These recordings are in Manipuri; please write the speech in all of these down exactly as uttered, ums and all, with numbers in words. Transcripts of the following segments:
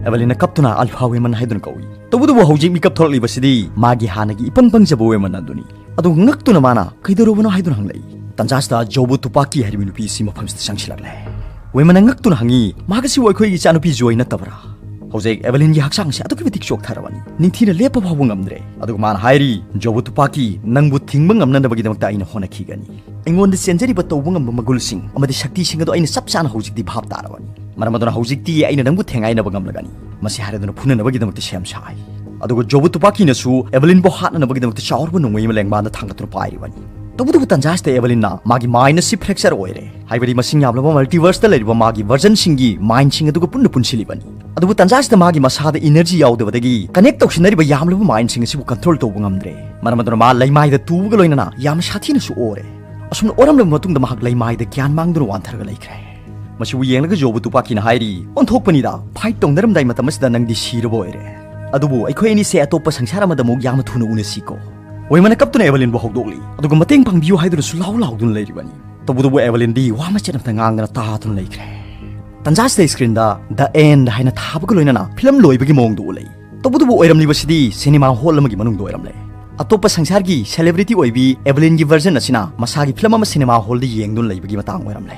ꯑꯦꯚꯦꯂꯤꯟꯅ ꯀꯞꯇꯨꯅ ꯑꯜꯐꯥ ꯋꯦꯃꯟ ꯍꯥꯏꯗꯨꯅ ꯀꯧꯏ꯫ ꯇꯧꯕꯇꯕꯨ ꯍꯧꯖꯤꯛ ꯃꯤꯀꯞ ꯊꯣꯛꯂꯛꯂꯤꯕꯁꯤꯗꯤ ꯃꯥꯒꯤ ꯍꯥꯟꯅꯒꯤ ꯏꯄꯪ ꯄꯪꯖꯕ ꯋꯦꯃꯟ ꯑꯗꯨꯅꯤ꯫ ꯑꯗꯨꯒ ꯉꯛꯇꯨꯅ ꯃꯥꯅ "ꯀꯩꯗꯧꯔꯕꯅꯣ?" ꯍꯥꯏꯗꯨꯅ ꯍꯪꯂꯛꯏ꯫ ꯇꯟꯖꯥꯁꯤꯗ ꯖꯣꯕꯨ ꯇꯨꯄꯥꯀꯤ ꯍꯥꯏꯔꯤꯕ ꯅꯨꯄꯤ ꯑꯁꯤ ꯃꯐꯝꯁꯤꯗ ꯆꯪꯁꯤꯜꯂꯛꯂꯦ꯫ ꯋꯦꯃꯟꯅ ꯉꯛꯇꯨꯅ ꯍꯪꯉꯤ, "ꯃꯍꯥꯛ ꯑꯁꯤꯕꯨ ꯑꯩꯈꯣꯏꯒꯤ ꯏꯆꯥꯅꯨꯄꯤ ꯖꯣꯏ ꯅꯠꯇꯕ꯭ꯔꯥ?" ꯍꯧꯖꯤꯛ ꯑꯦꯚꯦꯂꯤꯟꯒꯤ ꯍꯛꯆꯥꯡꯁꯦ ꯑꯗꯨꯛꯀꯤ ꯃꯇꯤꯛ ꯆꯣꯛꯊꯔꯕꯅꯤ, ꯅꯤꯡꯊꯤꯅ ꯂꯦꯞꯄ ꯐꯥꯎꯕ ꯉꯝꯗ꯭ꯔꯦ꯫ ꯑꯗꯨꯒ ꯃꯥꯅ ꯍꯥꯏꯔꯤ, "ꯖꯣꯕꯨ ꯇꯨꯄꯥꯀꯤ, ꯅꯪꯕꯨ ꯊꯤꯡꯕ ꯉꯝꯅꯅꯕꯒꯤꯗꯃꯛꯇ ꯑꯩꯅ ꯍꯣꯠꯅꯈꯤꯒꯅꯤ꯫ ꯑꯩꯉꯣꯟꯗ ꯆꯦꯟꯖꯔꯤꯕ ꯇꯧꯕ ꯉꯝꯕ ꯃꯒꯨꯜꯁꯤꯡ ꯑꯃꯗꯤ ꯁꯛꯇꯤꯁꯤꯡ ꯑꯗꯣ ꯑꯩꯅ ꯆꯞ ꯆꯥꯅ ꯍꯧꯖꯤꯛꯇꯤ ꯚꯥꯞ ꯇꯥꯔꯕꯅꯤ꯫ ꯃꯔꯝ ꯑꯗꯨꯅ ꯍꯧꯖꯤꯛꯇꯤ ꯑꯩꯅ ꯅꯪꯕꯨ ꯊꯦꯡꯒꯥꯏꯅꯕ ꯉꯝꯂꯒꯅꯤ꯫" ꯃꯁꯤ ꯍꯥꯏꯔꯗꯨꯅ ꯐꯨꯅꯅꯕꯒꯤꯗꯃꯛꯇ ꯁꯦꯝ ꯁꯥꯏ꯫ ꯑꯗꯨꯒ ꯖꯣꯕꯨ ꯇꯨꯄꯥꯀꯤꯅꯁꯨ ꯑꯦꯚꯦꯂꯤꯟꯕꯨ ꯍꯥꯠꯅꯅꯕꯒꯤꯗꯃꯛꯇ ꯆꯥꯎꯔꯕ ꯅꯣꯡꯃꯩ ꯑꯃ ꯂꯦꯡꯕꯥꯟꯗ ꯊꯥꯡꯒꯠꯇꯨꯅ ꯄꯥꯏꯔꯤꯕꯅꯤ꯫ ꯇꯧꯕꯇꯕꯨ ꯇꯟꯖꯥꯁꯤꯗ ꯑꯦꯚꯦꯂꯤꯟꯅ ꯃꯥꯒꯤ ꯃꯥꯏꯟ ꯑꯁꯤ ꯐ꯭ꯔꯦꯛꯆꯔ ꯑꯣꯏꯔꯦ, ꯍꯥꯏꯕꯗꯤ ꯃꯁꯤꯡ ꯌꯥꯝꯂꯕ ꯃꯜꯇꯤꯚꯔꯁꯇ ꯂꯩꯔꯤꯕ ꯃꯥꯒꯤ ꯚꯔꯖꯟꯁꯤꯡꯒꯤ ꯃꯥꯏꯟꯁꯤꯡ ꯑꯗꯨꯒ ꯄꯨꯟꯅ ꯄꯨꯟꯁꯤꯜꯂꯤꯕꯅꯤ꯫ ꯑꯗꯨꯕꯨ ꯇꯟꯖꯥꯁꯤꯗ ꯃꯥꯒꯤ ꯃꯁꯥꯗ ꯏꯅꯔꯖꯤ ꯌꯥꯎꯗꯕꯗꯒꯤ ꯀꯅꯦꯛ ꯇꯧꯁꯤꯟꯅꯔꯤꯕ ꯌꯥꯝꯂꯕ ꯃꯥꯏꯟꯁꯤꯡ ꯑꯁꯤꯕꯨ ꯀꯟꯇ꯭ꯔꯣꯜ ꯇꯧꯕ ꯉꯝꯗ꯭ꯔꯦ꯫ ꯃꯔꯝ ꯑꯗꯨꯅ ꯃꯥ ꯂꯩꯃꯥꯏꯗ ꯇꯨꯕꯒ ꯂꯣꯏꯅꯅ ꯌꯥꯝꯅ ꯁꯥꯊꯤꯅꯁꯨ ꯑꯣꯔꯦ꯫ ꯑꯁꯨꯝꯅ ꯑꯣꯔꯝꯂꯕ ꯃꯇꯨꯡꯗ ꯃꯍꯥꯛ ꯂꯩꯃꯥꯏꯗ ꯒ꯭ꯌꯥꯟ ꯃꯥꯡꯗꯨꯅ ꯋꯥꯟꯊꯔꯒ ꯂꯩꯈ꯭ꯔꯦ꯫ ꯃꯁꯤꯕꯨ ꯌꯦꯡꯂꯒ ꯖꯣꯕꯨ ꯇꯨꯄꯥꯀꯤꯅ ꯍꯥꯏꯔꯤ, "ꯑꯣꯟꯊꯣꯛꯄꯅꯤꯗ, ꯐꯥꯏꯠ ꯇꯧꯅꯔꯝꯗꯥꯏ ꯃꯇꯝ ꯑꯁꯤꯗ ꯅꯪꯗꯤ ꯁꯤꯔꯕ ꯑꯣꯏꯔꯦ꯫ ꯑꯗꯨꯕꯨ ꯑꯩꯈꯣꯏ ꯑꯅꯤꯁꯦ ꯑꯇꯣꯞꯄ ꯁꯪꯁꯥꯔ ꯑꯃꯗ ꯑꯃꯨꯛ ꯌꯥꯝꯅ ꯊꯨꯅ ꯎꯅꯁꯤꯀꯣ꯫" ꯋꯦꯃꯟꯅ ꯀꯞꯇꯨꯅ ꯑꯦꯚꯦꯂꯤꯟꯕꯨ ꯍꯧꯗꯣꯛꯂꯤ, ꯑꯗꯨꯒ "ꯃꯇꯦꯡ ꯄꯥꯡꯕꯤꯌꯨ" ꯍꯥꯏꯗꯨꯅꯁꯨ ꯂꯥꯎ ꯂꯥꯎꯗꯨꯅ ꯂꯩꯔꯤꯕꯅꯤ꯫ ꯇꯧꯕꯇꯕꯨ ꯑꯦꯚꯦꯂꯤꯟꯗꯤ ꯋꯥ ꯃꯆꯦꯠ ꯑꯃꯠꯇ ꯉꯥꯡꯗꯅ ꯇꯥꯗꯨꯅ ꯂꯩꯈ꯭ꯔꯦ꯫ ꯇꯟꯖꯥꯁꯤꯗ ꯁ꯭ꯀ꯭ꯔꯤꯟꯗ "ꯗ ꯑꯦꯟꯗ" ꯍꯥꯏꯅ ꯊꯥꯕꯒ ꯂꯣꯏꯅꯅ ꯐꯤꯂꯝ ꯂꯣꯏꯕꯒꯤ ꯃꯑꯣꯡꯗ ꯎꯠꯂꯛꯏ꯫ ꯇꯧꯕꯇꯕꯨ ꯑꯣꯏꯔꯝꯂꯤꯕꯁꯤꯗꯤ ꯁꯤꯅꯦꯃꯥ ꯍꯣꯜ ꯑꯃꯒꯤ ꯃꯅꯨꯡꯗ ꯑꯣꯏꯔꯝꯂꯦ꯫ ꯑꯇꯣꯞꯄ ꯁꯪꯁꯥꯔꯒꯤ ꯁꯦꯂꯦꯕ꯭ꯔꯤꯇꯤ ꯑꯣꯏꯕꯤ ꯑꯦꯚꯦꯂꯤꯟꯒꯤ ꯚꯔꯖꯟ ꯑꯁꯤꯅ ꯃꯁꯥꯒꯤ ꯐꯤꯂꯝ ꯑꯃ ꯁꯤꯅꯦꯃꯥ ꯍꯣꯜꯗ ꯌꯦꯡꯗꯨꯅ ꯂꯩꯕꯒꯤ ꯃꯇꯥꯡ ꯑꯣꯏꯔꯝꯂꯦ꯫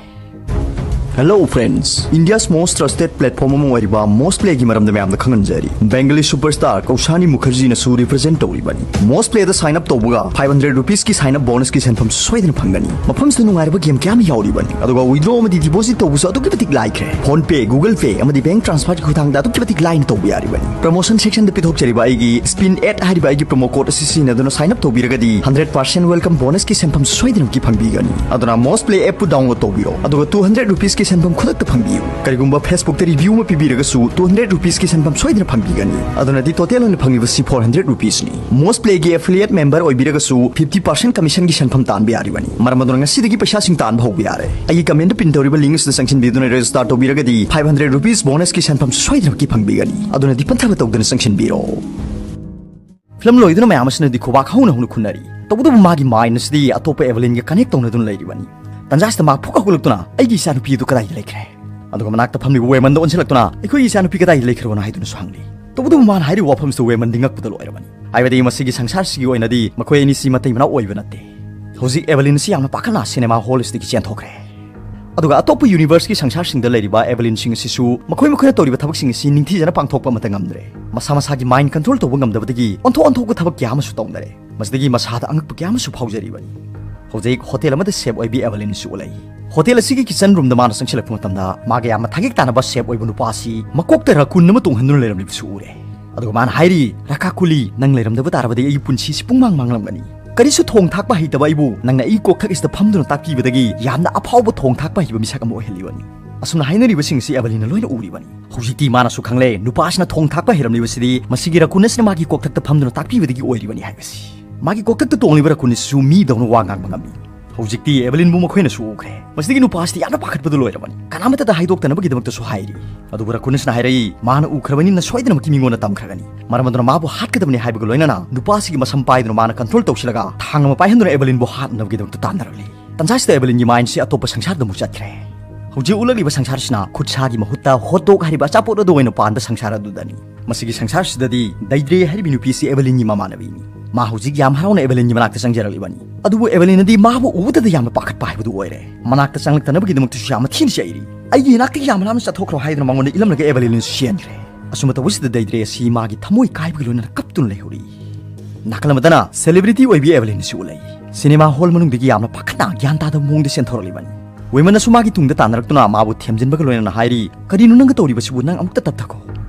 Hello friends, India's most trusted platform ꯑꯃ ꯑꯣꯏꯔꯤꯕ ꯃꯣꯁ ꯄ꯭ꯂꯦꯒꯤ ꯃꯔꯝꯗ ꯃꯌꯥꯝꯗ ꯈꯪꯍꯟꯖꯔꯤ꯫ ꯕꯦꯡꯒꯂꯤ ꯁꯨꯄꯔꯁ꯭ꯇꯥꯔ ꯀꯧꯁꯥꯅꯤ ꯃꯨꯈꯔꯖꯤꯅꯁꯨ ꯔꯤꯄ꯭ꯔꯖꯦꯟ ꯇꯧꯔꯤꯕꯅꯤ꯫ ꯃꯣꯁ ꯄ꯭ꯂꯦꯗ ꯁꯥꯏꯟ ꯑꯞ ꯇꯧꯕꯒ ꯐꯥꯏꯚ ꯍꯟꯗ꯭ꯔꯦꯗ ꯔꯨꯄꯤꯁꯀꯤ ꯁꯥꯏꯟ ꯑꯞ ꯕꯣꯅꯁꯀꯤ ꯁꯦꯟꯐꯝꯁꯨ ꯁꯣꯏꯗꯅ ꯐꯪꯒꯅꯤ꯫ ꯃꯐꯝꯁꯤꯗ ꯅꯨꯡꯉꯥꯏꯔꯕ ꯒꯦꯝ ꯀꯌꯥ ꯑꯃ ꯌꯥꯎꯔꯤꯕꯅꯤ, ꯑꯗꯨꯒ ꯋꯤꯗ꯭ꯔꯣ ꯑꯃꯗꯤ ꯗꯤꯄꯣꯖꯤꯠ ꯇꯧꯕꯁꯨ ꯑꯗꯨꯛꯀꯤ ꯃꯇꯤꯛ ꯂꯥꯏꯈ꯭ꯔꯦ꯫ ꯐꯣꯟ ꯄꯦ, ꯒꯨꯒꯜ ꯄꯦ ꯑꯃꯗꯤ ꯕꯦꯡ ꯇ꯭ꯔꯥꯟꯁꯐꯔꯒꯤ ꯈꯨꯠꯊꯥꯡꯗ ꯑꯗꯨꯛꯀꯤ ꯃꯇꯤꯛ ꯂꯥꯏꯅ ꯇꯧꯕ ꯌꯥꯔꯤꯕꯅꯤ꯫ ꯄ꯭ꯔꯃꯣꯁꯟ ꯁꯦꯛꯁꯟꯗ ꯄꯤꯊꯣꯛꯆꯔꯤꯕ ꯑꯩꯒꯤ ꯁ꯭ꯄꯤꯟ ꯑꯦꯠ ꯍꯥꯏꯔꯤꯕ ꯑꯩꯒꯤ ꯄ꯭ꯔꯣꯃꯣ ꯀꯣꯗ ꯑꯁꯤ ꯁꯤꯖꯤꯟꯅꯗꯨꯅ ꯁꯥꯏꯟ ꯑꯞ ꯇꯧꯕꯤꯔꯒꯗꯤ ꯍꯟꯗ꯭ꯔꯦꯗ ꯄꯥꯔꯁꯦꯟ ꯋꯦꯜꯀꯝ ꯕꯣꯅꯁꯀꯤ ꯁꯦꯟꯐꯝꯁꯨ ꯁꯣꯏꯗꯅꯃꯛꯀꯤ ꯐꯪꯕꯤꯒꯅꯤ꯫ ꯑꯗꯨꯅ ꯃꯣꯁ ꯄ꯭ꯂꯦ ꯑꯦꯞꯄꯨ ꯗꯥꯎꯟꯂꯣꯗ ꯇꯧꯕꯤꯔꯣ, ꯑꯗꯨꯒ ꯇꯨ ꯍꯟꯗ꯭ꯔꯦꯗ ꯔꯨꯄꯤꯁꯀꯤ ꯁꯦꯟꯐꯝ ꯈꯨꯗꯛꯇ ꯐꯪꯕꯤꯌꯨ꯫ ꯀꯔꯤꯒꯨꯝꯕ ꯐꯦꯁꯕꯨꯛꯇ ꯔꯤꯚ꯭ꯌꯨ ꯑꯃ ꯄꯤꯕꯤꯔꯒꯁꯨ ꯇꯨ ꯍꯟꯗ꯭ꯔꯦꯗ ꯔꯨꯄꯤꯁꯀꯤ ꯁꯦꯟꯐꯝ ꯁꯣꯏꯗꯅ ꯐꯪꯕꯤꯒꯅꯤ꯫ ꯑꯗꯨꯅꯗꯤ ꯇꯣꯇꯦꯜ ꯑꯣꯏꯅ ꯐꯪꯂꯤꯕꯁꯤ ꯐꯣꯔ ꯍꯟꯗ꯭ꯔꯦꯗ ꯔꯨꯄꯤꯁꯅꯤ꯫ ꯃꯣꯁ ꯄ꯭ꯂꯦꯒꯤ ꯑꯦꯐꯤꯂꯤꯌꯦꯠ ꯃꯦꯝꯕꯔ ꯑꯣꯏꯕꯤꯔꯒꯁꯨ ꯐꯤꯐꯇꯤ ꯄꯥꯔꯁꯦꯟ ꯀꯃꯤꯁꯟꯒꯤ ꯁꯦꯟꯐꯝ ꯇꯥꯟꯕ ꯌꯥꯔꯤꯕꯅꯤ꯫ ꯃꯔꯝ ꯑꯗꯨꯅ ꯉꯁꯤꯗꯒꯤ ꯄꯩꯁꯥꯁꯤꯡ ꯇꯥꯟꯕ ꯍꯧꯕ ꯌꯥꯔꯦ꯫ ꯑꯩꯒꯤ ꯀꯃꯦꯟꯗ ꯄꯤꯟ ꯇꯧꯔꯤꯕ ꯂꯤꯡꯛ ꯑꯁꯤꯗ ꯆꯪꯁꯤꯟꯕꯤꯗꯨꯅ ꯔꯦꯖꯤꯁꯇꯥꯔ ꯇꯧꯕꯤꯔꯒꯗꯤ ꯐꯥꯏꯚ ꯍꯟꯗ꯭ꯔꯦꯗ ꯔꯨꯄꯤꯁ ꯕꯣꯅꯁꯀꯤ ꯁꯦꯟꯐꯝ ꯁꯣꯏꯗꯅꯃꯛꯀꯤ ꯐꯪꯕꯤꯒꯅꯤ꯫ ꯑꯗꯨꯅꯗꯤ ꯄꯟꯊꯕ ꯇꯧꯗꯅ ꯆꯪꯁꯤꯟꯕꯤꯔꯣ꯫ ꯐꯤꯂꯝ ꯂꯣꯏꯗꯨꯅ ꯃꯌꯥꯝ ꯑꯁꯤꯅꯗꯤ ꯈꯨꯕꯥꯛ ꯍꯧꯅ ꯍꯧꯅ ꯈꯨꯟꯅꯔꯤ꯫ ꯇꯧꯕꯇꯕꯨ ꯃꯥꯒꯤ ꯃꯥꯏꯟ ꯑꯁꯤꯗꯤ ꯑꯇꯣꯞꯄ ꯑꯦꯚꯦꯂꯤꯟꯒ ꯀꯅꯦꯛ ꯇꯧꯅꯗꯨꯅ ꯂꯩꯔꯤꯕꯅꯤ꯫ ꯇꯟꯖꯥꯁꯤꯗ ꯃꯍꯥꯛ ꯐꯨꯛ ꯍꯧꯒꯠꯂꯛꯇꯨꯅ, "ꯑꯩꯒꯤ ꯏꯆꯥꯅꯨꯄꯤ ꯑꯗꯨ ꯀꯗꯥꯏꯗ ꯂꯩꯈ꯭ꯔꯦ?" ꯑꯗꯨꯒ ꯃꯅꯥꯛꯇ ꯐꯝꯂꯤꯕ ꯋꯦꯃꯟꯗ ꯑꯣꯟꯁꯤꯜꯂꯛꯇꯨꯅ, "ꯑꯩꯈꯣꯏꯒꯤ ꯏꯆꯥꯅꯨꯄꯤ ꯀꯗꯥꯏꯗ ꯂꯩꯈ꯭ꯔꯕꯅꯣ?" ꯍꯥꯏꯗꯨꯅꯁꯨ ꯍꯪꯂꯤ꯫ ꯇꯧꯕꯇꯕꯨ ꯃꯥꯅ ꯍꯥꯏꯔꯤꯕ ꯋꯥꯐꯝꯁꯤꯗ ꯋꯦꯃꯟꯗꯤ ꯉꯛꯄꯗ ꯂꯣꯏꯔꯕꯅꯤ꯫ ꯍꯥꯏꯕꯗꯤ ꯃꯁꯤꯒꯤ ꯁꯪꯁꯥꯔꯁꯤꯒꯤ ꯑꯣꯏꯅꯗꯤ ꯃꯈꯣꯏ ꯑꯅꯤꯁꯤ ꯃꯇꯩ ꯃꯅꯥꯎ ꯑꯣꯏꯕ ꯅꯠꯇꯦ꯫ ꯍꯧꯖꯤꯛ ꯑꯦꯕꯦꯂꯤꯟ ꯑꯁꯤ ꯌꯥꯝꯅ ꯄꯥꯈꯠꯅ ꯁꯤꯅꯦꯃꯥ ꯍꯣꯜ ꯑꯁꯤꯗꯒꯤ ꯆꯦꯟꯊꯣꯛꯈ꯭ꯔꯦ꯫ ꯑꯗꯨꯒ ꯑꯇꯣꯞꯄ ꯌꯨꯅꯤꯚꯔꯁꯀꯤ ꯁꯪꯁꯥꯔꯁꯤꯡꯗ ꯂꯩꯔꯤꯕ ꯑꯦꯕꯦꯂꯤꯟꯁꯤꯡ ꯑꯁꯤꯁꯨ ꯃꯈꯣꯏ ꯃꯈꯣꯏꯅ ꯇꯧꯔꯤꯕ ꯊꯕꯛꯁꯤꯡ ꯑꯁꯤ ꯅꯤꯡꯊꯤꯖꯅ ꯄꯥꯡꯊꯣꯛꯄ ꯑꯃꯠꯇ ꯉꯝꯗ꯭ꯔꯦ꯫ ꯃꯁꯥ ꯃꯁꯥꯒꯤ ꯃꯥꯏꯟ ꯀꯟꯇ꯭ꯔꯣꯜ ꯇꯧꯕ ꯉꯝꯗꯕꯗꯒꯤ ꯑꯣꯟꯊꯣꯛ ꯑꯣꯟꯊꯣꯛꯄ ꯊꯕꯛ ꯀꯌꯥ ꯑꯃꯁꯨ ꯇꯧꯅꯔꯦ꯫ ꯃꯁꯤꯗꯒꯤ ꯃꯁꯥꯗ ꯑꯉꯛꯄ ꯀꯌꯥ ꯑꯃꯁꯨ ꯐꯥꯎꯖꯔꯤꯕꯅꯤ꯫ ꯍꯧꯖꯤꯛ ꯍꯣꯇꯦꯜ ꯑꯃꯗ ꯁꯦꯐ ꯑꯣꯏꯕꯤ ꯑꯦꯕꯦꯂꯤꯟꯁꯨ ꯎꯠꯂꯛꯏ꯫ ꯍꯣꯇꯦꯜ ꯑꯁꯤꯒꯤ ꯀꯤꯆꯟ ꯔꯨꯝꯗ ꯃꯥꯅ ꯆꯪꯁꯤꯜꯂꯛꯄ ꯃꯇꯝꯗ, ꯃꯥꯒ ꯌꯥꯝꯅ ꯊꯥꯒꯦꯛ ꯇꯥꯅꯕ ꯁꯦꯐ ꯑꯣꯏꯕ ꯅꯨꯄꯥ ꯑꯁꯤ ꯃꯀꯣꯛꯇ ꯔꯀꯨꯟ ꯑꯃ ꯇꯣꯡꯍꯟꯗꯨꯅ ꯂꯩꯔꯝꯂꯤꯕꯁꯨ ꯎꯔꯦ꯫ ꯑꯗꯨꯒ ꯃꯥꯅ ꯍꯥꯏꯔꯤ, "ꯔꯀꯥꯀꯨꯂꯤ, ꯅꯪ ꯂꯩꯔꯝꯗꯕ ꯇꯥꯔꯕꯗꯤ ꯑꯩꯒꯤ ꯄꯨꯟꯁꯤꯁꯤ ꯄꯨꯡꯃꯥꯡ ꯃꯥꯡꯂꯝꯒꯅꯤ꯫ ꯀꯔꯤꯁꯨ ꯊꯣꯡ ꯊꯥꯛꯄ ꯍꯩꯇꯕ ꯑꯩꯕꯨ ꯅꯪꯅ ꯑꯩꯒꯤ ꯀꯣꯛꯊꯛ ꯑꯁꯤꯗ ꯐꯝꯗꯨꯅ ꯇꯥꯛꯄꯤꯕꯗꯒꯤ ꯌꯥꯝꯅ ꯑꯐꯥꯎꯕ ꯊꯣꯡ ꯊꯥꯛꯄ ꯍꯩꯕ ꯃꯤꯁꯛ ꯑꯃ ꯑꯣꯏꯍꯜꯂꯤꯕꯅꯤ"꯫ ꯑꯁꯨꯝꯅ ꯍꯥꯏꯅꯔꯤꯕꯁꯤꯡ ꯑꯁꯤ ꯑꯦꯕꯦꯂꯤꯟꯅ ꯂꯣꯏꯅ ꯎꯔꯤꯕꯅꯤ꯫ ꯍꯧꯖꯤꯛꯇꯤ ꯃꯥꯅꯁꯨ ꯈꯪꯂꯦ, ꯅꯨꯄꯥ ꯑꯁꯤꯅ ꯊꯣꯡ ꯊꯥꯛꯄ ꯍꯩꯔꯝꯂꯤꯕꯁꯤꯗꯤ ꯃꯁꯤꯒꯤ ꯔꯀꯨꯟ ꯑꯁꯤꯅ ꯃꯥꯒꯤ ꯀꯣꯛꯊꯛꯇ ꯐꯝꯗꯨꯅ ꯇꯥꯛꯄꯤꯕꯗꯒꯤ ꯑꯣꯏꯔꯤꯕꯅꯤ ꯍꯥꯏꯕꯁꯤ꯫ ꯃꯥꯒꯤ ꯀꯣꯛꯊꯛꯇ ꯇꯣꯡꯂꯤꯕ ꯔꯀꯨꯟ ꯑꯁꯤꯁꯨ ꯃꯤꯗꯧꯅ ꯋꯥ ꯉꯥꯡꯕ ꯉꯝꯃꯤ꯫ ꯍꯧꯖꯤꯛꯇꯤ ꯑꯦꯕꯦꯂꯤꯟꯕꯨ ꯃꯈꯣꯏꯅꯁꯨ ꯎꯈ꯭ꯔꯦ꯫ ꯃꯁꯤꯗꯒꯤ ꯅꯨꯄꯥ ꯑꯁꯤꯗꯤ ꯌꯥꯝꯅ ꯄꯥꯈꯠꯄꯗ ꯂꯣꯏꯔꯕꯅꯤ꯫ ꯀꯅꯥꯃꯠꯇꯗ ꯍꯥꯏꯗꯣꯛꯇꯅꯕꯒꯤꯗꯃꯛꯇꯁꯨ ꯍꯥꯏꯔꯤ꯫ ꯑꯗꯨꯕꯨ ꯔꯀꯨꯟ ꯑꯁꯤꯅ ꯍꯥꯏꯔꯛꯏ, ꯃꯥꯅ ꯎꯈ꯭ꯔꯕꯅꯤꯅ ꯁꯣꯏꯗꯅꯃꯛꯀꯤ ꯃꯤꯉꯣꯟꯗ ꯇꯝꯈ꯭ꯔꯒꯅꯤ꯫ ꯃꯔꯝ ꯑꯗꯨꯅ ꯃꯥꯕꯨ ꯍꯥꯠꯀꯗꯕꯅꯤ ꯍꯥꯏꯕꯒ ꯂꯣꯏꯅꯅ ꯅꯨꯄꯥ ꯑꯁꯤꯒꯤ ꯃꯁꯝ ꯄꯥꯏꯗꯨꯅ ꯃꯥꯅ ꯀꯟꯇ꯭ꯔꯣꯜ ꯇꯧꯁꯤꯜꯂꯒ ꯊꯥꯡ ꯑꯃ ꯄꯥꯏꯍꯟꯗꯨꯅ ꯑꯦꯕꯦꯂꯤꯟꯕꯨ ꯍꯥꯠꯅꯕꯒꯤꯗꯃꯛꯇ ꯇꯥꯟꯅꯔꯛꯂꯤ꯫ ꯇꯟꯖꯥꯁꯤꯗ ꯑꯦꯕꯦꯂꯤꯟꯒꯤ ꯃꯥꯏꯟꯁꯤ ꯑꯇꯣꯞꯄ ꯁꯪꯁꯥꯔꯗ ꯑꯃꯨꯛ ꯆꯠꯈ꯭ꯔꯦ꯫ ꯍꯧꯖꯤꯛ ꯎꯠꯂꯛꯂꯤꯕ ꯁꯪꯁꯥꯔꯁꯤꯅ ꯈꯨꯠꯁꯥꯒꯤ ꯃꯍꯨꯠꯇ ꯍꯣꯠ ꯗꯣꯒ ꯍꯥꯏꯔꯤꯕ ꯑꯆꯥꯄꯣꯠ ꯑꯗꯨ ꯑꯣꯏꯅ ꯄꯥꯟꯕ ꯁꯪꯁꯥꯔ ꯑꯗꯨꯗꯅꯤ꯫ ꯃꯁꯤꯒꯤ ꯁꯪꯁꯥꯔꯁꯤꯗꯗꯤ ꯗꯩꯗ꯭ꯔꯦ ꯍꯥꯏꯔꯤꯕ ꯅꯨꯄꯤꯁꯤ ꯑꯦꯕꯦꯂꯤꯟꯒꯤ ꯃꯃꯥꯟꯅꯕꯤꯅꯤ꯫ ꯃꯥ ꯍꯧꯖꯤꯛ ꯌꯥꯝ ꯍꯔꯥꯎꯅ ꯑꯦꯕꯦꯂꯤꯟꯒꯤ ꯃꯅꯥꯛꯇ ꯆꯪꯖꯔꯛꯂꯤꯕꯅꯤ꯫ ꯑꯗꯨꯕꯨ ꯑꯦꯕꯦꯂꯤꯟꯅꯗꯤ ꯃꯥꯕꯨ ꯎꯕꯗꯗ ꯌꯥꯝꯅ ꯄꯥꯈꯠꯄ ꯍꯥꯏꯕꯗꯨ ꯑꯣꯏꯔꯦ꯫ ꯃꯅꯥꯛꯇ ꯆꯪꯂꯛꯇꯅꯕꯒꯤꯗꯃꯛꯇꯁꯨ ꯌꯥꯝꯅ ꯊꯤꯅ ꯆꯩꯔꯤ꯫ "ꯑꯩꯒꯤ ꯏꯅꯥꯛꯇꯒꯤ ꯌꯥꯝ ꯂꯥꯞꯅ ꯆꯠꯊꯣꯛꯈ꯭ꯔꯣ" ꯍꯥꯏꯗꯨꯅ ꯃꯉꯣꯟꯗ ꯏꯜꯂꯝꯂꯒ ꯑꯦꯕꯦꯂꯤꯟꯁꯨ ꯆꯦꯟꯈ꯭ꯔꯦ꯫ ꯑꯁꯨꯝꯅ ꯇꯧꯕꯁꯤꯗ ꯗꯩꯗ꯭ꯔꯦ ꯑꯁꯤ ꯃꯥꯒꯤ ꯊꯃꯣꯏ ꯀꯥꯏꯕꯒ ꯂꯣꯏꯅꯅ ꯀꯞꯇꯨꯅ ꯂꯩꯍꯧꯔꯤ꯫ ꯅꯥꯀꯜ ꯑꯃꯗꯅ ꯁꯦꯂꯦꯕ꯭ꯔꯤꯇꯤ ꯑꯣꯏꯕꯤ ꯑꯦꯕꯦꯂꯤꯟꯁꯨ ꯎꯠꯂꯛꯏ꯫ ꯁꯤꯅꯦꯃꯥ ꯍꯣꯜ ꯃꯅꯨꯡꯗꯒꯤ ꯌꯥꯝꯅ ꯄꯥꯈꯠꯅ ꯒ꯭ꯌꯥꯟ ꯇꯥꯗꯕ ꯃꯑꯣꯡꯗ ꯆꯦꯟꯊꯣꯔꯛꯂꯤꯕꯅꯤ꯫ ꯋꯦꯃꯟꯅꯁꯨ ꯃꯥꯒꯤ ꯇꯨꯡꯗ ꯇꯥꯟꯅꯔꯛꯇꯨꯅ ꯃꯥꯕꯨ ꯊꯦꯝꯖꯤꯟꯕꯒ ꯂꯣꯏꯅꯅ ꯍꯥꯏꯔꯤ, "ꯀꯔꯤꯅꯣ ꯅꯪꯒ ꯇꯧꯔꯤꯕꯁꯤꯕꯨ? ꯅꯪ ꯑꯃꯨꯛꯇ ꯇꯞꯊꯈꯣ"꯫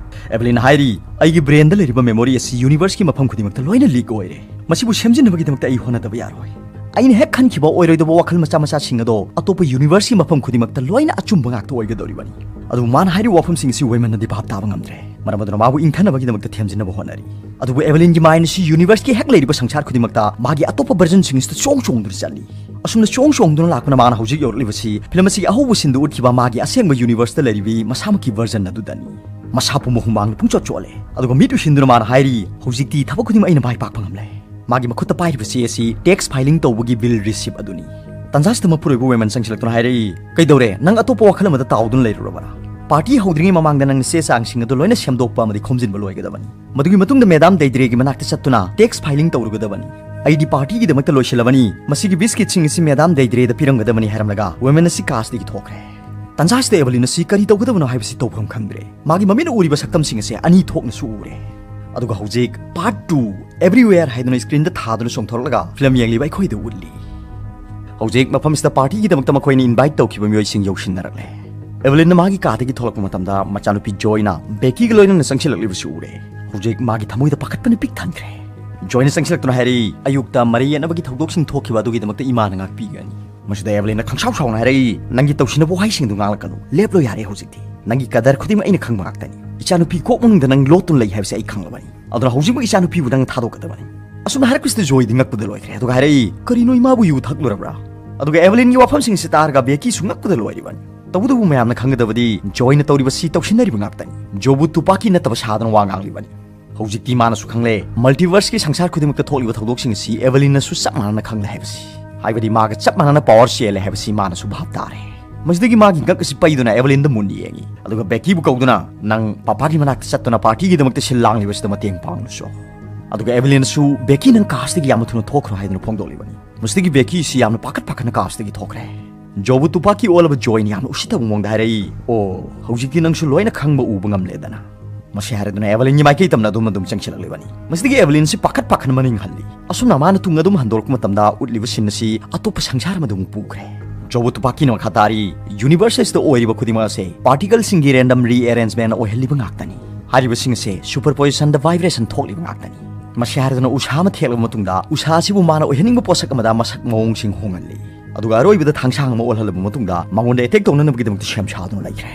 ꯑꯦꯕꯦꯂꯤꯟꯅ ꯍꯥꯏꯔꯤ, "ꯑꯩꯒꯤ ꯕ꯭ꯔꯦꯟꯗ ꯂꯩꯔꯤꯕ ꯃꯦꯃꯣꯔꯤ ꯑꯁꯤ ꯌꯨꯅꯤꯚꯔꯁꯀꯤ ꯃꯐꯝ ꯈꯨꯗꯤꯡꯃꯛꯇ ꯂꯣꯏꯅ ꯂꯤꯛ ꯑꯣꯏꯔꯦ꯫ ꯃꯁꯤꯕꯨ ꯁꯦꯝꯖꯤꯟꯅꯕꯒꯤꯗꯃꯛꯇ ꯑꯩ ꯍꯣꯠꯅꯗꯕ ꯌꯥꯔꯣꯏ꯫ ꯑꯩꯅ ꯍꯦꯛ ꯈꯟꯈꯤꯕ ꯑꯣꯏꯔꯣꯏꯗꯕ ꯋꯥꯈꯜ ꯃꯆꯥ ꯃꯆꯥꯁꯤꯡ ꯑꯗꯣ ꯑꯇꯣꯞꯄ ꯌꯨꯅꯤꯚꯔꯁꯀꯤ ꯃꯐꯝ ꯈꯨꯗꯤꯡꯃꯛꯇ ꯂꯣꯏꯅ ꯑꯆꯨꯝꯕ ꯉꯥꯛꯇ ꯑꯣꯏꯒꯗꯧꯔꯤꯕꯅꯤ"꯫ ꯑꯗꯨꯕꯨ ꯃꯥꯅ ꯍꯥꯏꯔꯤꯕ ꯋꯥꯐꯝꯁꯤꯡ ꯑꯁꯤ ꯋꯦꯃꯟꯅꯗꯤ ꯚꯥꯞ ꯇꯥꯕ ꯉꯝꯗ꯭ꯔꯦ꯫ ꯃꯔꯝ ꯑꯗꯨꯅ ꯃꯥꯕꯨ ꯏꯪꯊꯅꯕꯒꯤꯗꯃꯛꯇ ꯊꯦꯝꯖꯤꯟꯅꯕ ꯍꯣꯠꯅꯔꯤ꯫ ꯑꯗꯨꯕꯨ ꯑꯦꯕꯦꯂꯤꯟꯒꯤ ꯃꯥꯏꯟ ꯑꯁꯤ ꯌꯨꯅꯤꯚꯔꯁꯀꯤ ꯍꯦꯛ ꯂꯩꯔꯤꯕ ꯁꯪꯁꯥꯔ ꯈꯨꯗꯤꯡꯃꯛꯇ ꯃꯥꯒꯤ ꯑꯇꯣꯞꯄ ꯚꯔꯖꯟꯁꯤꯡ ꯑꯁꯤꯗ ꯆꯣꯡ ꯆꯣꯡꯗꯨꯅ ꯆꯠꯂꯤ꯫ ꯑꯁꯨꯝꯅ ꯆꯣꯡ ꯆꯣꯡꯗꯨꯅ ꯂꯥꯛꯄꯅ ꯃꯥꯅ ꯍꯧꯖꯤꯛ ꯌꯧꯔꯛꯂꯤꯕꯁꯤ ꯐꯤꯂꯝ ꯑꯁꯤꯒꯤ ꯑꯍꯧꯕ ꯁꯤꯟꯗ ꯎꯠꯈꯤꯕ ꯃꯥꯒꯤ ꯑꯁꯦꯡꯕ ꯌꯨꯅꯤꯚꯔꯁꯇ ꯂꯩꯔꯤꯕꯤ ꯃꯁꯥꯃꯛꯀꯤ ꯚꯔꯖꯟ ꯑꯗꯨꯗꯅꯤ꯫ ꯃꯁꯥ ꯄꯨꯝꯕ ꯍꯨꯃꯥꯡꯅ ꯄꯨꯡꯆꯣꯠ ꯆꯣꯠꯂꯦ꯫ ꯑꯗꯨꯒ ꯃꯤꯠ ꯎꯏꯁꯤꯟꯗꯨꯅ ꯃꯥꯅ ꯍꯥꯏꯔꯤ, "ꯍꯧꯖꯤꯛꯇꯤ ꯊꯕꯛ ꯈꯨꯗꯤꯡꯃꯛ ꯑꯩꯅ ꯃꯥꯏ ꯄꯥꯛꯄ ꯉꯝꯂꯦ"꯫ ꯃꯥꯒꯤ ꯃꯈꯨꯠꯇ ꯄꯥꯏꯔꯤꯕ ꯆꯦ ꯑꯁꯤ ꯇꯦꯛꯁ ꯐꯥꯏꯂꯤꯡ ꯇꯧꯕꯒꯤ ꯕꯤꯜ ꯔꯤꯁꯤꯞ ꯑꯗꯨꯅꯤ꯫ ꯇꯥꯟꯖꯥꯁꯤꯗ ꯃꯄꯨꯔꯣꯏꯕ ꯋꯦꯃꯟ ꯆꯪꯁꯤꯜꯂꯛꯇꯨꯅ ꯍꯥꯏꯔꯛꯏ, "ꯀꯩꯗꯧꯔꯦ? ꯅꯪ ꯑꯇꯣꯞꯄ ꯋꯥꯈꯜ ꯑꯃꯗ ꯇꯥꯎꯗꯨꯅ ꯂꯩꯔꯨꯔꯕꯔꯥ? ꯄꯥꯔꯇꯤ ꯍꯧꯗ꯭ꯔꯤꯉꯩ ꯃꯃꯥꯡꯗ ꯅꯪꯅ ꯆꯦ ꯆꯥꯡꯁꯤꯡ ꯑꯗꯨ ꯂꯣꯏꯅ ꯁꯦꯝꯗꯣꯛꯄ ꯑꯃꯗꯤ ꯈꯣꯝꯖꯤꯟꯕ ꯂꯣꯏꯒꯗꯕꯅꯤ꯫ ꯃꯗꯨꯒꯤ ꯃꯇꯨꯡꯗ ꯃꯦꯗꯥꯝ ꯗꯩꯗ꯭ꯔꯦꯒꯤ ꯃꯅꯥꯛꯇ ꯆꯠꯇꯨꯅ ꯇꯦꯛꯁ ꯐꯥꯏꯂꯤꯡ ꯇꯧꯔꯨꯒꯗꯕꯅꯤ꯫ ꯑꯩꯗꯤ ꯄꯥꯔꯇꯤꯒꯤꯗꯃꯛꯇ ꯂꯣꯏꯁꯤꯜꯂꯕꯅꯤ꯫ ꯃꯁꯤꯒꯤ ꯕꯤꯁꯀꯤꯠꯁꯤꯡ ꯑꯁꯤ ꯃꯦꯗꯥꯝ ꯗꯩꯗ꯭ꯔꯦꯗ ꯄꯤꯔꯝꯒꯗꯕꯅꯤ" ꯍꯥꯏꯔꯝꯂꯒ ꯋꯦꯃꯟ ꯑꯁꯤ ꯀꯥꯁꯇꯒꯤ ꯊꯣꯛꯈ꯭ꯔꯦ꯫ ꯇꯥꯟꯖꯥꯁꯤꯗ ꯑꯦꯚꯂꯤꯟ ꯑꯁꯤ ꯀꯔꯤ ꯇꯧꯒꯗꯕꯅꯣ ꯍꯥꯏꯕꯁꯤ ꯇꯧꯐꯝ ꯈꯪꯗ꯭ꯔꯦ꯫ ꯃꯥꯒꯤ ꯃꯃꯤꯠꯅ ꯎꯔꯤꯕ ꯁꯛꯇꯝꯁꯤꯡ ꯑꯁꯦ ꯑꯅꯤ ꯊꯣꯛꯅꯁꯨ ꯎꯔꯦ꯫ ꯑꯗꯨꯒ ꯍꯧꯖꯤꯛ part two Everywhere ꯍꯥꯏꯗꯨꯅ ꯁ꯭ꯀ꯭ꯔꯤꯟꯗ ꯊꯥꯗꯨꯅ ꯆꯣꯡꯊꯣꯔꯛꯂꯒ ꯐꯤꯂꯝ ꯌꯦꯡꯂꯤꯕ ꯑꯩꯈꯣꯏꯗ ꯎꯠꯂꯤ꯫ ꯍꯧꯖꯤꯛ ꯃꯐꯝꯁꯤꯗ ꯄꯥꯔꯇꯤꯒꯤꯗꯃꯛꯇ ꯃꯈꯣꯏꯅ ꯏꯟꯚꯥꯏꯠ ꯇꯧꯈꯤꯕ ꯃꯤꯑꯣꯏꯁꯤꯡ ꯌꯧꯁꯤꯟꯅꯔꯛꯂꯦ꯫ ꯑꯦꯚꯂꯤꯟꯅ ꯃꯥꯒꯤ ꯀꯥꯗꯒꯤ ꯊꯣꯛꯂꯛꯄ ꯃꯇꯝꯗ ꯃꯆꯥꯅꯨꯄꯤ ꯖꯣꯏꯅ ꯕꯦꯀꯤꯒ ꯂꯣꯏꯅꯅ ꯆꯪꯁꯤꯜꯂꯛꯂꯤꯕꯁꯨ ꯎꯔꯦ꯫ ꯍꯧꯖꯤꯛ ꯃꯥꯒꯤ ꯊꯃꯣꯏꯗ ꯄꯥꯈꯠꯄꯅ ꯄꯤꯛ ꯊꯟꯈ꯭ꯔꯦ꯫ ꯖꯣꯏꯅ ꯆꯪꯁꯤꯜꯂꯛꯇꯨꯅ ꯍꯥꯏꯔꯛꯏ, "ꯑꯌꯨꯛꯇ ꯃꯔꯩ ꯌꯦꯠꯅꯕꯒꯤ ꯊꯧꯗꯣꯛꯁꯤꯡ ꯊꯣꯛꯈꯤꯕ ꯑꯗꯨꯒꯤꯗꯃꯛꯇ ꯏꯃꯥꯅ ꯉꯥꯛꯄꯤꯒꯅꯤ"꯫ ꯃꯁꯤꯗ ꯑꯦꯚꯂꯤꯟꯅ ꯈꯪꯁꯥꯎ ꯁꯥꯎꯅ ꯍꯥꯏꯔꯛꯏ, "ꯅꯪꯒꯤ ꯇꯧꯁꯤꯟꯅꯕ ꯋꯥꯍꯩꯁꯤꯡꯗꯨ ꯉꯥꯡꯂꯛꯀꯅꯨ꯫ ꯂꯦꯞꯂꯣ ꯌꯥꯔꯦ ꯍꯧꯖꯤꯛꯇꯤ꯫ ꯅꯪꯒꯤ ꯀꯗꯔ ꯈꯨꯗꯤꯡꯃꯛ ꯑꯩꯅ ꯈꯪꯕ ꯉꯥꯛꯇꯅꯤ꯫ ꯏꯆꯥꯅꯨꯄꯤ ꯀꯣꯛ ꯃꯅꯨꯡꯗ ꯅꯪ ꯂꯣꯠꯇꯨꯅ ꯂꯩ ꯍꯥꯏꯕꯁꯤ ꯑꯩ ꯈꯪꯂꯕꯅꯤ꯫ ꯑꯗꯨꯅ ꯍꯧꯖꯤꯛꯃꯛ ꯏꯆꯥꯅꯨꯄꯤꯕꯨ ꯅꯪ ꯊꯥꯗꯣꯛꯀꯗꯕꯅꯤ"꯫ ꯑꯁꯨꯝꯅ ꯍꯥꯏꯔꯛꯄꯁꯤꯗ ꯖꯣꯏꯗꯤ ꯉꯛꯄꯗ ꯂꯣꯏꯈ꯭ꯔꯦ꯫ ꯑꯗꯨꯒ ꯍꯥꯏꯔꯛꯏ, "ꯀꯔꯤꯅꯣ, ꯏꯃꯥꯕꯨ ꯌꯨ ꯊꯛꯂꯨꯔꯕ꯭ꯔꯥ?" ꯑꯗꯨꯒ ꯑꯦꯚꯂꯤꯟꯒꯤ ꯋꯥꯐꯝꯁꯤꯡꯁꯤ ꯇꯥꯔꯒ ꯕꯦꯀꯤꯁꯨ ꯉꯛꯄꯗ ꯂꯣꯏꯔꯤꯕꯅꯤ꯫ ꯇꯧꯕꯇꯕꯨ ꯃꯌꯥꯝꯅ ꯈꯪꯒꯗꯕꯗꯤ ꯖꯣꯏꯅ ꯇꯧꯔꯤꯕꯁꯤ ꯇꯧꯁꯤꯟꯅꯔꯤꯕ ꯉꯥꯛꯇꯅꯤ꯫ ꯖꯣꯕꯨ ꯇꯨꯄꯥꯀꯤ ꯅꯠꯇꯕ ꯁꯥꯗꯨꯅ ꯋꯥ ꯉꯥꯡꯂꯤꯕꯅꯤ꯫ ꯍꯧꯖꯤꯛꯇꯤ ꯃꯥꯅꯁꯨ ꯈꯪꯂꯦ, ꯃꯜꯇꯤꯚꯔꯁꯀꯤ ꯁꯪꯁꯥꯔ ꯈꯨꯗꯤꯡꯃꯛꯇ ꯊꯣꯛꯂꯤꯕ ꯊꯧꯗꯣꯛꯁꯤꯡ ꯑꯁꯤ ꯑꯦꯚꯂꯤꯟꯅꯁꯨ ꯆꯞ ꯃꯥꯟꯅꯅ ꯈꯪꯂꯦ ꯍꯥꯏꯕꯁꯤ꯫ ꯍꯥꯏꯕꯗꯤ ꯃꯥꯒ ꯆꯞ ꯃꯥꯟꯅꯅ ꯄꯥꯋꯔ ꯆꯦꯜꯂꯦ ꯍꯥꯏꯕꯁꯤ ꯃꯥꯅꯁꯨ ꯚꯥꯞ ꯇꯥꯔꯦ꯫ ꯃꯁꯤꯗꯒꯤ ꯃꯥꯒꯤ ꯉꯛ ꯑꯁꯤ ꯄꯩꯗꯨꯅ ꯑꯦꯚꯂꯤꯟꯗ ꯃꯨꯟꯅ ꯌꯦꯡꯉꯤ꯫ ꯑꯗꯨꯒ ꯕꯦꯀꯤꯕꯨ ꯀꯧꯗꯨꯅ, "ꯅꯪ ꯄꯥꯄꯥꯒꯤ ꯃꯅꯥꯛꯇ ꯆꯠꯇꯨꯅ ꯄꯥꯔꯇꯤꯒꯤꯗꯃꯛꯇ ꯁꯤꯜ ꯂꯥꯡꯂꯤꯕꯁꯤꯗ ꯃꯇꯦꯡ ꯄꯥꯡꯂꯨꯆꯣ"꯫ ꯑꯗꯨꯒ ꯑꯦꯚꯂꯤꯟꯅꯁꯨ, "ꯕꯦꯀꯤ, ꯅꯪ ꯀꯥꯁꯇꯒꯤ ꯌꯥꯝꯅ ꯊꯨꯅ ꯊꯣꯛꯈ꯭ꯔꯣ" ꯍꯥꯏꯗꯨꯅ ꯐꯣꯡꯗꯣꯛꯂꯤꯕꯅꯤ꯫ ꯃꯁꯤꯗꯒꯤ ꯕꯦꯀꯤ ꯑꯁꯤ ꯌꯥꯝꯅ ꯄꯥꯈꯠ ꯄꯥꯈꯠꯅ ꯀꯥꯁꯇꯒꯤ ꯊꯣꯛꯈ꯭ꯔꯦ꯫ ꯖꯣꯕꯨ ꯇꯨꯄꯥꯀꯤ ꯑꯣꯜꯂꯕ ꯖꯣꯏꯅ ꯌꯥꯝꯅ ꯎꯁꯤꯠꯇꯕ ꯃꯑꯣꯡꯗ ꯍꯥꯏꯔꯛꯏ, "ꯑꯣ, ꯍꯧꯖꯤꯛꯇꯤ ꯅꯪꯁꯨ ꯂꯣꯏꯅ ꯈꯪꯕ ꯎꯕ ꯉꯝꯂꯦꯗꯅ"꯫ ꯃꯁꯤ ꯍꯥꯏꯔꯗꯨꯅ ꯑꯦꯚꯂꯤꯟꯒꯤ ꯃꯥꯏꯀꯩ ꯇꯝꯅ ꯑꯗꯨꯝ ꯑꯗꯨꯝ ꯆꯪꯁꯤꯜꯂꯛꯂꯤꯕꯅꯤ꯫ ꯃꯁꯤꯗꯒꯤ ꯑꯦꯚꯂꯤꯟꯁꯤ ꯄꯥꯈꯠ ꯄꯥꯈꯠꯅ ꯃꯅꯤꯡ ꯍꯜꯂꯤ꯫ ꯑꯁꯨꯝꯅ ꯃꯥꯅ ꯇꯨꯡ ꯑꯗꯨꯝ ꯍꯟꯗꯣꯔꯛꯄ ꯃꯇꯝꯗ ꯎꯠꯂꯤꯕ ꯁꯤꯟ ꯑꯁꯤ ꯑꯇꯣꯞꯄ ꯁꯪꯁꯥꯔ ꯑꯃꯗ ꯑꯃꯨꯛ ꯄꯨꯈ꯭ꯔꯦ꯫ ꯖꯣꯕꯨ ꯇꯨꯄꯥꯀꯤꯅ ꯃꯈꯥ ꯇꯥꯔꯤ, "ꯌꯨꯅꯤꯚꯔꯁ ꯑꯁꯤꯗ ꯑꯣꯏꯔꯤꯕ ꯈꯨꯗꯤꯡꯃꯛ ꯑꯁꯦ ꯄꯥꯔꯇꯤꯀꯜꯁꯤꯡꯒꯤ ꯔꯦꯟꯗꯝ ꯔꯤꯑꯦꯔꯦꯟꯖꯃꯦꯟ ꯑꯣꯏꯍꯜꯂꯤꯕ ꯉꯥꯛꯇꯅꯤ꯫ ꯍꯥꯏꯔꯤꯕꯁꯤꯡ ꯑꯁꯦ ꯁꯨꯄꯔꯄꯣꯖꯤꯁꯟꯗ ꯚꯥꯏꯕ꯭ꯔꯦꯁꯟ ꯊꯣꯛꯂꯤꯕ ꯉꯥꯛꯇꯅꯤ"꯫ ꯃꯁꯤ ꯍꯥꯏꯔꯗꯨꯅ ꯎꯁꯥ ꯑꯃ ꯊꯦꯛꯂꯕ ꯃꯇꯨꯡꯗ ꯎꯁꯥ ꯑꯁꯤꯕꯨ ꯃꯥꯅ ꯑꯣꯏꯍꯟꯅꯤꯡꯕ ꯄꯣꯠꯁꯛ ꯑꯃꯗ ꯃꯁꯛ ꯃꯑꯣꯡꯁꯤꯡ ꯍꯣꯡꯍꯜꯂꯤ꯫ ꯑꯗꯨꯒ ꯑꯔꯣꯏꯕꯗ ꯊꯥꯡꯁꯥꯡ ꯑꯃ ꯑꯣꯜꯍꯜꯂꯕ ꯃꯇꯨꯡꯗ ꯃꯉꯣꯟꯗ ꯑꯦꯇꯦꯛ ꯇꯧꯅꯅꯕꯒꯤꯗꯃꯛꯇ ꯁꯦꯝ ꯁꯥꯗꯨꯅ ꯂꯩꯈ꯭ꯔꯦ꯫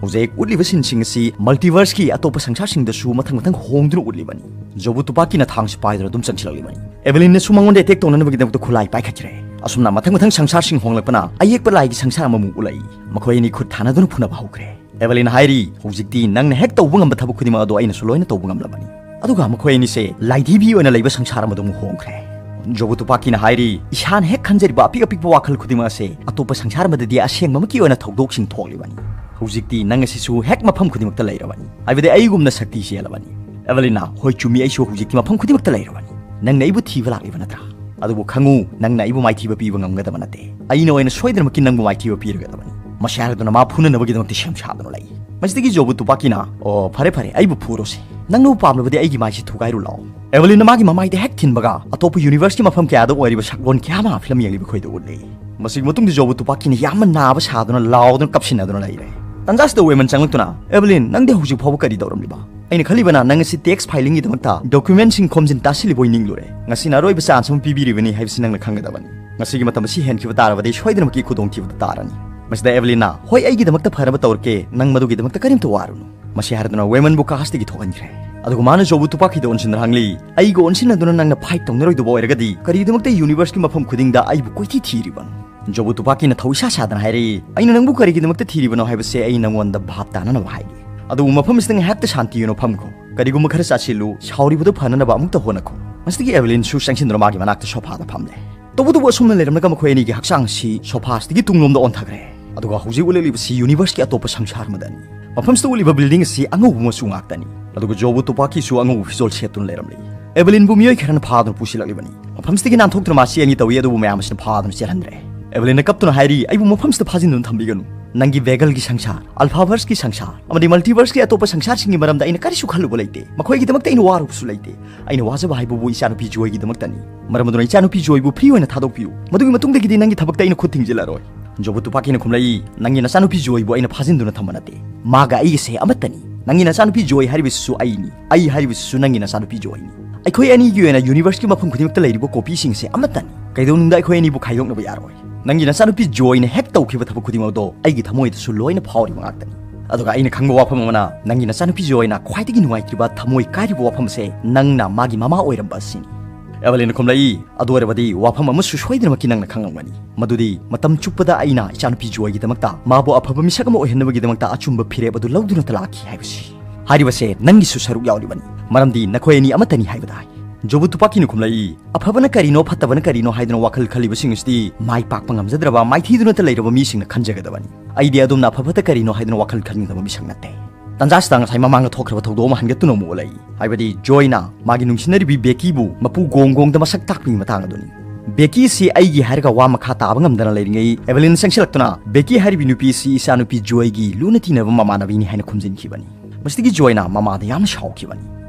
ꯍꯧꯖꯤꯛ ꯎꯠꯂꯤꯕ ꯁꯤꯟꯁꯤꯡ ꯑꯁꯤ ꯃꯜꯇꯤꯚꯔꯁꯀꯤ ꯑꯇꯣꯞꯄ ꯁꯪꯁꯥꯔꯁꯤꯡꯗꯁꯨ ꯃꯊꯪ ꯃꯊꯪ ꯍꯣꯡꯗꯨꯅ ꯎꯠꯂꯤꯕꯅꯤ꯫ ꯖꯣꯕꯨ ꯇꯨꯄꯥꯀꯤꯅ ꯊꯥꯡꯁꯤ ꯄꯥꯏꯗꯨꯅ ꯑꯗꯨꯝ ꯆꯪꯁꯤꯜꯂꯛꯂꯤꯕꯅꯤ꯫ ꯑꯦꯚꯂꯤꯟꯅꯁꯨ ꯃꯉꯣꯟꯗ ꯑꯦꯇꯦꯛ ꯇꯧꯅꯅꯕꯒꯤꯗꯃꯛꯇ ꯈꯨꯠꯂꯥꯏ ꯄꯥꯏꯈꯠꯈ꯭ꯔꯦ꯫ ꯑꯁꯨꯝꯅ ꯃꯊꯪ ꯃꯊꯪ ꯁꯪꯁꯥꯔꯁꯤꯡ ꯍꯣꯡꯂꯛꯄꯅ ꯑꯌꯦꯛꯄ ꯂꯥꯏꯒꯤ ꯁꯪꯁꯥꯔ ꯑꯃꯃꯨꯛ ꯎꯠꯂꯛꯏ꯫ ꯃꯈꯣꯏ ꯑꯅꯤ ꯈꯨꯠ ꯊꯥꯅꯗꯨꯅ ꯐꯨꯅꯕ ꯍꯧꯈ꯭ꯔꯦ꯫ ꯑꯦꯚꯂꯤꯟ ꯍꯥꯏꯔꯤ, "ꯍꯧꯖꯤꯛꯇꯤ ꯅꯪꯅ ꯍꯦꯛ ꯇꯧꯕ ꯉꯝꯕ ꯊꯕꯛ ꯈꯨꯗꯤꯡꯃꯛ ꯑꯗꯨ ꯑꯩꯅꯁꯨ ꯂꯣꯏꯅ ꯇꯧꯕ ꯉꯝꯂꯕꯅꯤ"꯫ ꯑꯗꯨꯒ ꯃꯈꯣꯏ ꯑꯅꯤꯁꯦ ꯂꯥꯏꯙꯤꯕꯤ ꯑꯣꯏꯅ ꯂꯩꯕ ꯁꯪꯁꯥꯔ ꯑꯃꯗ ꯑꯃꯨꯛ ꯍꯣꯡꯈ꯭ꯔꯦ꯫ ꯖꯣꯕꯨ ꯇꯨꯄꯥꯀꯤꯅ ꯍꯥꯏꯔꯤ, "ꯏꯁꯥꯅ ꯍꯦꯛ ꯈꯟꯖꯔꯤꯕ ꯑꯄꯤꯛ ꯑꯄꯤꯛꯄ ꯋꯥꯈꯜ ꯈꯨꯗꯤꯡꯃꯛ ꯑꯁꯦ ꯑꯇꯣꯞꯄ ꯁꯪꯁꯥꯔ ꯑꯃꯗꯗꯤ ꯑꯁꯦꯡꯕꯃꯛꯀꯤ ꯑꯣꯏꯅ ꯊꯧꯗꯣꯛꯁꯤꯡ ꯊꯣꯛꯂꯤꯕꯅꯤ꯫ ꯍꯧꯖꯤꯛꯇꯤ ꯅꯪ ꯑꯁꯤꯁꯨ ꯍꯦꯛ ꯃꯐꯝ ꯈꯨꯗꯤꯡꯃꯛꯇ ꯂꯩꯔꯕꯅꯤ, ꯍꯥꯏꯕꯗꯤ ꯑꯩꯒꯨꯝꯅ ꯁꯛꯇꯤ ꯆꯦꯜꯂꯕꯅꯤ꯫" ꯑꯦꯚꯦꯂꯤꯟꯅ, "ꯍꯣꯏ, ꯆꯨꯝꯃꯤ, ꯑꯩꯁꯨ ꯍꯧꯖꯤꯛꯇꯤ ꯃꯐꯝ ꯈꯨꯗꯤꯡꯃꯛꯇ ꯂꯩꯔꯕꯅꯤ꯫ ꯅꯪꯅ ꯑꯩꯕꯨ ꯊꯤꯕ ꯂꯥꯛꯂꯤꯕ ꯅꯠꯇ꯭ꯔꯥ? ꯑꯗꯨꯕꯨ ꯈꯪꯉꯨ, ꯅꯪꯅ ꯑꯩꯕꯨ ꯃꯥꯏꯊꯤꯕ ꯄꯤꯕ ꯉꯝꯒꯗꯕ ꯅꯠꯇꯦ꯫ ꯑꯩꯅ ꯑꯣꯏꯅ ꯁꯣꯏꯗꯅꯃꯛꯀꯤ ꯅꯪꯕꯨ ꯃꯥꯏꯊꯤꯕ ꯄꯤꯔꯒꯗꯕꯅꯤ꯫" ꯃꯁꯤ ꯍꯥꯏꯔꯗꯨꯅ ꯃꯥ ꯐꯨꯅꯅꯕꯒꯤꯗꯃꯛꯇ ꯁꯦꯝ ꯁꯥꯗꯨꯅ ꯂꯩ꯫ ꯃꯁꯤꯗꯒꯤ ꯖꯣꯕꯨ ꯇꯨꯄꯥꯀꯤꯅ, "ꯑꯣ, ꯐꯔꯦ, ꯐꯔꯦ, ꯑꯩꯕꯨ ꯐꯨꯔꯣꯁꯦ꯫ ꯅꯪꯅꯕꯨ ꯄꯥꯝꯂꯕꯗꯤ ꯑꯩꯒꯤ ꯃꯥꯏꯁꯦ ꯊꯨꯒꯥꯏꯔꯨ ꯂꯥꯛꯑꯣ꯫" ꯑꯦꯚꯦꯂꯤꯟꯅ ꯃꯥꯒꯤ ꯃꯃꯥꯏꯗ ꯍꯦꯛ ꯊꯤꯟꯕꯒ, ꯑꯇꯣꯞꯄ ꯌꯨꯅꯤꯚꯔꯁꯀꯤ ꯃꯐꯝ ꯀꯌꯥꯗ ꯑꯣꯏꯔꯤꯕ ꯁꯛꯂꯣꯟ ꯀꯌꯥ ꯑꯃ ꯐꯤꯂꯝ ꯌꯦꯡꯂꯤꯕ ꯑꯩꯈꯣꯏꯗ ꯎꯠꯂꯤ꯫ ꯃꯁꯤꯒꯤ ꯃꯇꯨꯡꯗ ꯖꯣꯕꯨ ꯇꯨꯄꯥꯀꯤꯅ ꯌꯥꯝꯅ ꯅꯥꯕ ꯁꯥꯗꯨꯅ ꯂꯥꯎꯗꯨꯅ ꯀꯞꯁꯤꯟꯅꯗꯨꯅ ꯂꯩꯔꯦ꯫ ꯇꯟꯖꯥꯁꯤꯗ ꯋꯦꯃꯟ ꯆꯪꯂꯛꯇꯨꯅ, "ꯑꯦꯚꯦꯂꯤꯟ, ꯅꯪꯗꯤ ꯍꯧꯖꯤꯛ ꯐꯥꯎꯕ ꯀꯔꯤ ꯇꯧꯔꯝꯂꯤꯕ? ꯑꯩꯅ ꯈꯜꯂꯤꯕꯅ ꯅꯪ ꯑꯁꯤ ꯇꯦꯛꯁ ꯐꯥꯏꯂꯤꯡꯒꯤꯗꯃꯛꯇ ꯗꯣꯀ꯭ꯌꯨꯃꯦꯟꯁꯤꯡ ꯈꯣꯝꯖꯤꯟ ꯇꯥꯁꯤꯜꯂꯤꯕꯣꯏ ꯅꯤꯡꯂꯨꯔꯦ꯫ ꯉꯁꯤꯅ ꯑꯔꯣꯏꯕ ꯆꯥꯟꯁ ꯑꯃ ꯄꯤꯕꯤꯔꯤꯕꯅꯤ ꯍꯥꯏꯕꯁꯤ ꯅꯪꯅ ꯈꯪꯒꯗꯕꯅꯤ꯫ ꯉꯁꯤꯒꯤ ꯃꯇꯝ ꯑꯁꯤ ꯍꯦꯟꯈꯤꯕ ꯇꯥꯔꯕꯗꯤ ꯁꯣꯏꯗꯅꯃꯛꯀꯤ ꯈꯨꯗꯣꯡꯊꯤꯕꯗ ꯇꯥꯔꯅꯤ꯫" ꯃꯁꯤꯗ ꯑꯦꯚꯦꯂꯤꯟꯅ, "ꯍꯣꯏ, ꯑꯩꯒꯤꯗꯃꯛꯇ ꯐꯅꯕ ꯇꯧꯔꯛꯀꯦ, ꯅꯪ ꯃꯗꯨꯒꯤꯗꯃꯛꯇ ꯀꯔꯤꯝꯇ ꯋꯥꯔꯨꯅꯨ꯫" ꯃꯁꯤ ꯍꯥꯏꯔꯗꯨꯅ ꯋꯦꯃꯟꯕꯨ ꯀꯥꯁꯇꯒꯤ ꯊꯣꯛꯍꯟꯈ꯭ꯔꯦ꯫ ꯑꯗꯨꯒ ꯃꯥꯅ ꯖꯣꯕꯨ ꯇꯨꯄꯥꯀꯤꯗ ꯑꯣꯟꯁꯤꯟꯗꯨꯅ ꯍꯪꯂꯤ, "ꯑꯩꯒ ꯑꯣꯟꯁꯤꯟꯅꯗꯨꯅ ꯅꯪꯅ ꯐꯥꯏꯠ ꯇꯧꯅꯔꯣꯏꯗꯕ ꯑꯣꯏꯔꯒꯗꯤ ꯀꯔꯤꯒꯤꯗꯃꯛꯇ ꯌꯨꯅꯤꯚꯔꯁꯀꯤ ꯃꯐꯝ ꯈꯨꯗꯤꯡꯗ ꯑꯩꯕꯨ ꯀꯣꯏꯊꯤ ꯊꯤꯔꯤꯕꯅꯣ?" ꯖꯣꯕꯨ ꯇꯨꯄꯥꯀꯤꯅ ꯊꯧ ꯏꯁꯥ ꯁꯥꯗꯅ ꯍꯥꯏꯔꯛꯏ, "ꯑꯩꯅ ꯅꯪꯕꯨ ꯀꯔꯤꯒꯤꯗꯃꯛꯇ ꯊꯤꯔꯤꯕꯅꯣ ꯍꯥꯏꯕꯁꯦ ꯑꯩ ꯅꯪꯉꯣꯟꯗ ꯚꯥꯞ ꯇꯥꯅꯅꯕ ꯍꯥꯏꯒꯦ꯫ ꯑꯗꯨꯕꯨ ꯃꯐꯝ ꯑꯁꯤꯗ ꯉꯥꯏꯍꯥꯛꯇ ꯁꯥꯟꯇꯤ ꯑꯣꯏꯅ ꯐꯝꯈꯣ꯫ ꯀꯔꯤꯒꯨꯝꯕ ꯈꯔ ꯆꯥꯁꯤꯜꯂꯨ, ꯁꯥꯎꯔꯤꯕꯗꯨ ꯐꯅꯅꯕ ꯑꯃꯨꯛꯇ ꯍꯣꯠꯅꯈꯣ꯫" ꯃꯁꯤꯗꯒꯤ ꯑꯦꯚꯦꯂꯤꯟꯁꯨ ꯆꯪꯁꯤꯟꯗꯨꯅ ꯃꯥꯒꯤ ꯃꯅꯥꯛꯇ ꯁꯣꯐꯥꯗ ꯐꯝꯂꯦ꯫ ꯇꯧꯕꯇꯕꯨ ꯑꯁꯨꯝꯅ ꯂꯩꯔꯝꯂꯒ ꯃꯈꯣꯏ ꯑꯅꯤꯒꯤ ꯍꯛꯆꯥꯡ ꯑꯁꯤ ꯁꯣꯐꯥꯁꯤꯗꯒꯤ ꯇꯨꯡꯂꯣꯝꯗ ꯑꯣꯟꯊꯈ꯭ꯔꯦ꯫ ꯑꯗꯨꯒ ꯍꯧꯖꯤꯛ ꯎꯠꯂꯛꯂꯤꯕꯁꯤ ꯌꯨꯅꯤꯚꯔꯁꯀꯤ ꯑꯇꯣꯞꯄ ꯁꯪꯁꯥꯔ ꯑꯃꯗꯅꯤ꯫ ꯃꯐꯝꯁꯤꯗ ꯎꯠꯂꯤꯕ ꯕꯤꯜꯗꯤꯡ ꯑꯁꯤ ꯑꯉꯧꯕ ꯃꯆꯨ ꯉꯥꯛꯇꯅꯤ꯫ ꯑꯗꯨꯒ ꯖꯣꯕꯨ ꯇꯨꯄꯥꯀꯤꯁꯨ ꯑꯉꯧꯕ ꯐꯤꯖꯣꯜ ꯁꯦꯠꯇꯨꯅ ꯂꯩꯔꯝꯂꯤ꯫ ꯑꯦꯚꯦꯂꯤꯟꯕꯨ ꯃꯤꯑꯣꯏ ꯈꯔꯅ ꯐꯥꯗꯨꯅ ꯄꯨꯁꯤꯜꯂꯛꯂꯤꯕꯅꯤ꯫ ꯃꯐꯝꯁꯤꯗꯒꯤ ꯅꯥꯟꯊꯣꯛꯇꯨꯅ ꯃꯥ ꯆꯦꯟꯒꯦ ꯇꯧꯏ, ꯑꯗꯨꯕꯨ ꯃꯌꯥꯝ ꯑꯁꯤꯅ ꯐꯥꯗꯨꯅ ꯆꯦꯜꯍꯟꯗ꯭ꯔꯦ꯫ ꯑꯦꯚꯦꯂꯤꯟꯅ ꯀꯞꯇꯨꯅ ꯍꯥꯏꯔꯤ, "ꯑꯩꯕꯨ ꯃꯐꯝꯁꯤꯗ ꯐꯥꯖꯤꯟꯗꯨꯅ ꯊꯝꯕꯤꯒꯅꯨ꯫ ꯅꯪꯒꯤ ꯕꯦꯒꯜꯒꯤ ꯁꯪꯁꯥꯔ, ꯑꯜꯐꯥꯚꯔꯁꯀꯤ ꯁꯪꯁꯥꯔ ꯑꯃꯗꯤ ꯃꯜꯇꯤꯚꯔꯁꯀꯤ ꯑꯇꯣꯞꯄ ꯁꯪꯁꯥꯔꯁꯤꯡꯒꯤ ꯃꯔꯝꯗ ꯑꯩꯅ ꯀꯔꯤꯁꯨ ꯈꯜꯂꯨꯕ ꯂꯩꯇꯦ꯫ ꯃꯈꯣꯏꯒꯤꯗꯃꯛꯇ ꯑꯩꯅ ꯋꯥꯔꯨꯕꯁꯨ ꯂꯩꯇꯦ꯫ ꯑꯩꯅ ꯋꯥꯖꯕ ꯍꯥꯏꯕꯕꯨ ꯏꯆꯥꯅꯨꯄꯤ ꯖꯣꯏꯒꯤꯗꯃꯛꯇꯅꯤ꯫ ꯃꯔꯝ ꯑꯗꯨꯅ ꯏꯆꯥꯅꯨꯄꯤ ꯖꯣꯏꯕꯨ ꯐ꯭ꯔꯤ ꯑꯣꯏꯅ ꯊꯥꯗꯣꯛꯄꯤꯌꯨ꯫ ꯃꯗꯨꯒꯤ ꯃꯇꯨꯡꯗꯒꯤꯗꯤ ꯅꯪꯒꯤ ꯊꯕꯛꯇ ꯑꯩꯅ ꯈꯨꯠ ꯊꯤꯡꯖꯤꯜꯂꯔꯣꯏ꯫" ꯖꯣꯕꯨ ꯇꯨꯄꯥꯀꯤꯅ ꯈꯨꯝꯂꯛꯏ, "ꯅꯪꯒꯤ ꯅꯆꯥꯅꯨꯄꯤ ꯖꯣꯏꯕꯨ ꯑꯩꯅ ꯐꯥꯖꯤꯟꯗꯨꯅ ꯊꯝꯕ ꯅꯠꯇꯦ꯫ ꯃꯥꯒ ꯑꯩꯒꯁꯦ ꯑꯃꯠꯇꯅꯤ꯫ ꯅꯪꯒꯤ ꯅꯆꯥꯅꯨꯄꯤ ꯖꯣꯏ ꯍꯥꯏꯔꯤꯕꯁꯤꯁꯨ ꯑꯩꯅꯤ꯫ ꯑꯩ ꯍꯥꯏꯔꯤꯕꯁꯤꯁꯨ ꯅꯪꯒꯤ ꯅꯆꯥꯅꯨꯄꯤ ꯖꯣꯏꯅꯤ꯫ ꯑꯩꯈꯣꯏ ꯑꯅꯤꯒꯤ ꯑꯣꯏꯅ ꯌꯨꯅꯤꯚꯔꯁꯀꯤ ꯃꯐꯝ ꯈꯨꯗꯤꯡꯃꯛꯇ ꯂꯩꯔꯤꯕ ꯀꯣꯄꯤꯁꯤꯡꯁꯦ ꯑꯃꯠꯇꯅꯤ꯫ ꯀꯩꯗꯧꯅꯨꯡꯗ ꯑꯩꯈꯣꯏ ꯑꯅꯤꯕꯨ ꯈꯥꯏꯗꯣꯛꯅꯕ ꯌꯥꯔꯣꯏ꯫ ꯅꯪꯒꯤ ꯅꯆꯥꯅꯨꯄꯤ ꯖꯣꯏꯅ ꯍꯦꯛ ꯇꯧꯈꯤꯕ ꯊꯕꯛ ꯈꯨꯗꯤꯡꯃꯛ ꯑꯗꯣ ꯑꯩꯒꯤ ꯊꯃꯣꯏꯗꯁꯨ ꯂꯣꯏꯅ ꯐꯥꯎꯔꯤꯕ ꯉꯥꯛꯇꯅꯤ꯫ ꯑꯗꯨꯒ ꯑꯩꯅ ꯈꯪꯕ ꯋꯥꯐꯝ ꯑꯃꯅ, ꯅꯪꯒꯤ ꯅꯆꯥꯅꯨꯄꯤ ꯖꯣꯏꯅ ꯈ꯭ꯋꯥꯏꯗꯒꯤ ꯅꯨꯡꯉꯥꯏꯇ꯭ꯔꯤꯕ, ꯊꯃꯣꯏ ꯀꯥꯏꯔꯤꯕ ꯋꯥꯐꯝ ꯑꯁꯦ ꯅꯪꯅ ꯃꯥꯒꯤ ꯃꯃꯥ ꯑꯣꯏꯔꯝꯕ ꯑꯁꯤꯅꯤ꯫" ꯑꯦꯚꯦꯂꯤꯟꯅ ꯈꯨꯝꯂꯛꯏ, "ꯑꯗꯨ ꯑꯣꯏꯔꯕꯗꯤ ꯋꯥꯐꯝ ꯑꯃꯁꯨ ꯁꯣꯏꯗꯅꯃꯛꯀꯤ ꯅꯪꯅ ꯈꯪꯂꯝꯒꯅꯤ꯫ ꯃꯗꯨꯗꯤ ꯃꯇꯝ ꯆꯨꯞꯄꯗ ꯑꯩꯅ ꯏꯆꯥꯅꯨꯄꯤ ꯖꯣꯏꯒꯤꯗꯃꯛꯇ, ꯃꯥꯕꯨ ꯑꯐꯕ ꯃꯤꯁꯛ ꯑꯃ ꯑꯣꯏꯍꯟꯅꯕꯒꯤꯗꯃꯛꯇ ꯑꯆꯨꯝꯕ ꯐꯤꯔꯦꯞ ꯑꯗꯨ ꯂꯧꯗꯨꯅꯇ ꯂꯥꯛꯈꯤ ꯍꯥꯏꯕꯁꯤ꯫ ꯍꯥꯏꯔꯤꯕꯁꯦ ꯅꯪꯒꯤꯁꯨ ꯁꯔꯨꯛ ꯌꯥꯎꯔꯤꯕꯅꯤ, ꯃꯔꯝꯗꯤ ꯅꯈꯣꯏ ꯑꯅꯤ ꯑꯃꯠꯇꯅꯤ ꯍꯥꯏꯕ ꯇꯥꯏ꯫" ꯖꯣꯕꯨ ꯇꯨꯄꯥꯀꯤꯅ ꯈꯨꯝꯂꯛꯏ, "ꯑꯐꯕꯅ ꯀꯔꯤꯅꯣ, ꯐꯠꯇꯕꯅ ꯀꯔꯤꯅꯣ ꯍꯥꯏꯗꯨꯅ ꯋꯥꯈꯜ ꯈꯜꯂꯤꯕꯁꯤꯡ ꯑꯁꯤꯗꯤ ꯃꯥꯏ ꯄꯥꯛꯄ ꯉꯝꯖꯗ꯭ꯔꯕ, ꯃꯥꯏꯊꯤꯗꯨꯅꯇ ꯂꯩꯔꯕ ꯃꯤꯁꯤꯡꯅ ꯈꯟꯖꯒꯗꯕꯅꯤ꯫ ꯑꯩꯗꯤ ꯑꯗꯨꯝꯅ ꯑꯐ ꯐꯠꯇ ꯀꯔꯤꯅꯣ ꯍꯥꯏꯗꯨꯅ ꯋꯥꯈꯜ ꯈꯟꯒꯗꯕ ꯃꯤꯁꯛ ꯅꯠꯇꯦ"꯫ ꯇꯟꯖꯥꯁꯤꯗ ꯉꯁꯥꯏ ꯃꯃꯥꯡꯗ ꯊꯣꯛꯈ꯭ꯔꯕ ꯊꯧꯗꯣꯛ ꯑꯃ ꯍꯟꯒꯠꯇꯨꯅ ꯑꯃꯨꯛ ꯎꯠꯂꯛꯏ꯫ ꯍꯥꯏꯕꯗꯤ ꯖꯣꯏꯅ ꯃꯥꯒꯤ ꯅꯨꯡꯁꯤꯅꯔꯤꯕꯤ ꯕꯦꯀꯤꯕꯨ ꯃꯄꯨ ꯒꯣꯡ ꯒꯣꯡꯗ ꯃꯁꯛ ꯇꯥꯛꯄꯒꯤ ꯃꯇꯥꯡ ꯑꯗꯨꯅꯤ꯫ ꯕꯦꯀꯤ ꯑꯁꯤ ꯑꯩꯒꯤ ꯍꯥꯏꯔꯒ ꯋꯥ ꯃꯈꯥ ꯇꯥꯕ ꯉꯝꯗꯅ ꯂꯩꯔꯤꯉꯩ, ꯑꯦꯚꯦꯂꯤꯟ ꯆꯪꯁꯤꯜꯂꯛꯇꯨꯅ ꯕꯦꯀꯤ ꯍꯥꯏꯔꯤꯕꯤ ꯅꯨꯄꯤ ꯑꯁꯤ ꯏꯆꯥꯅꯨꯄꯤ ꯖꯣꯏꯒꯤ ꯂꯨꯅ ꯇꯤꯟꯅꯕ ꯃꯃꯥꯟꯅꯕꯤꯅꯤ ꯍꯥꯏꯅ ꯈꯨꯝꯖꯤꯟꯈꯤꯕꯅꯤ꯫ ꯃꯁꯤꯗꯒꯤ ꯖꯣꯏꯅ ꯃꯃꯥꯗ ꯌꯥꯝꯅ ꯁꯥꯎꯈꯤꯕꯅꯤ꯫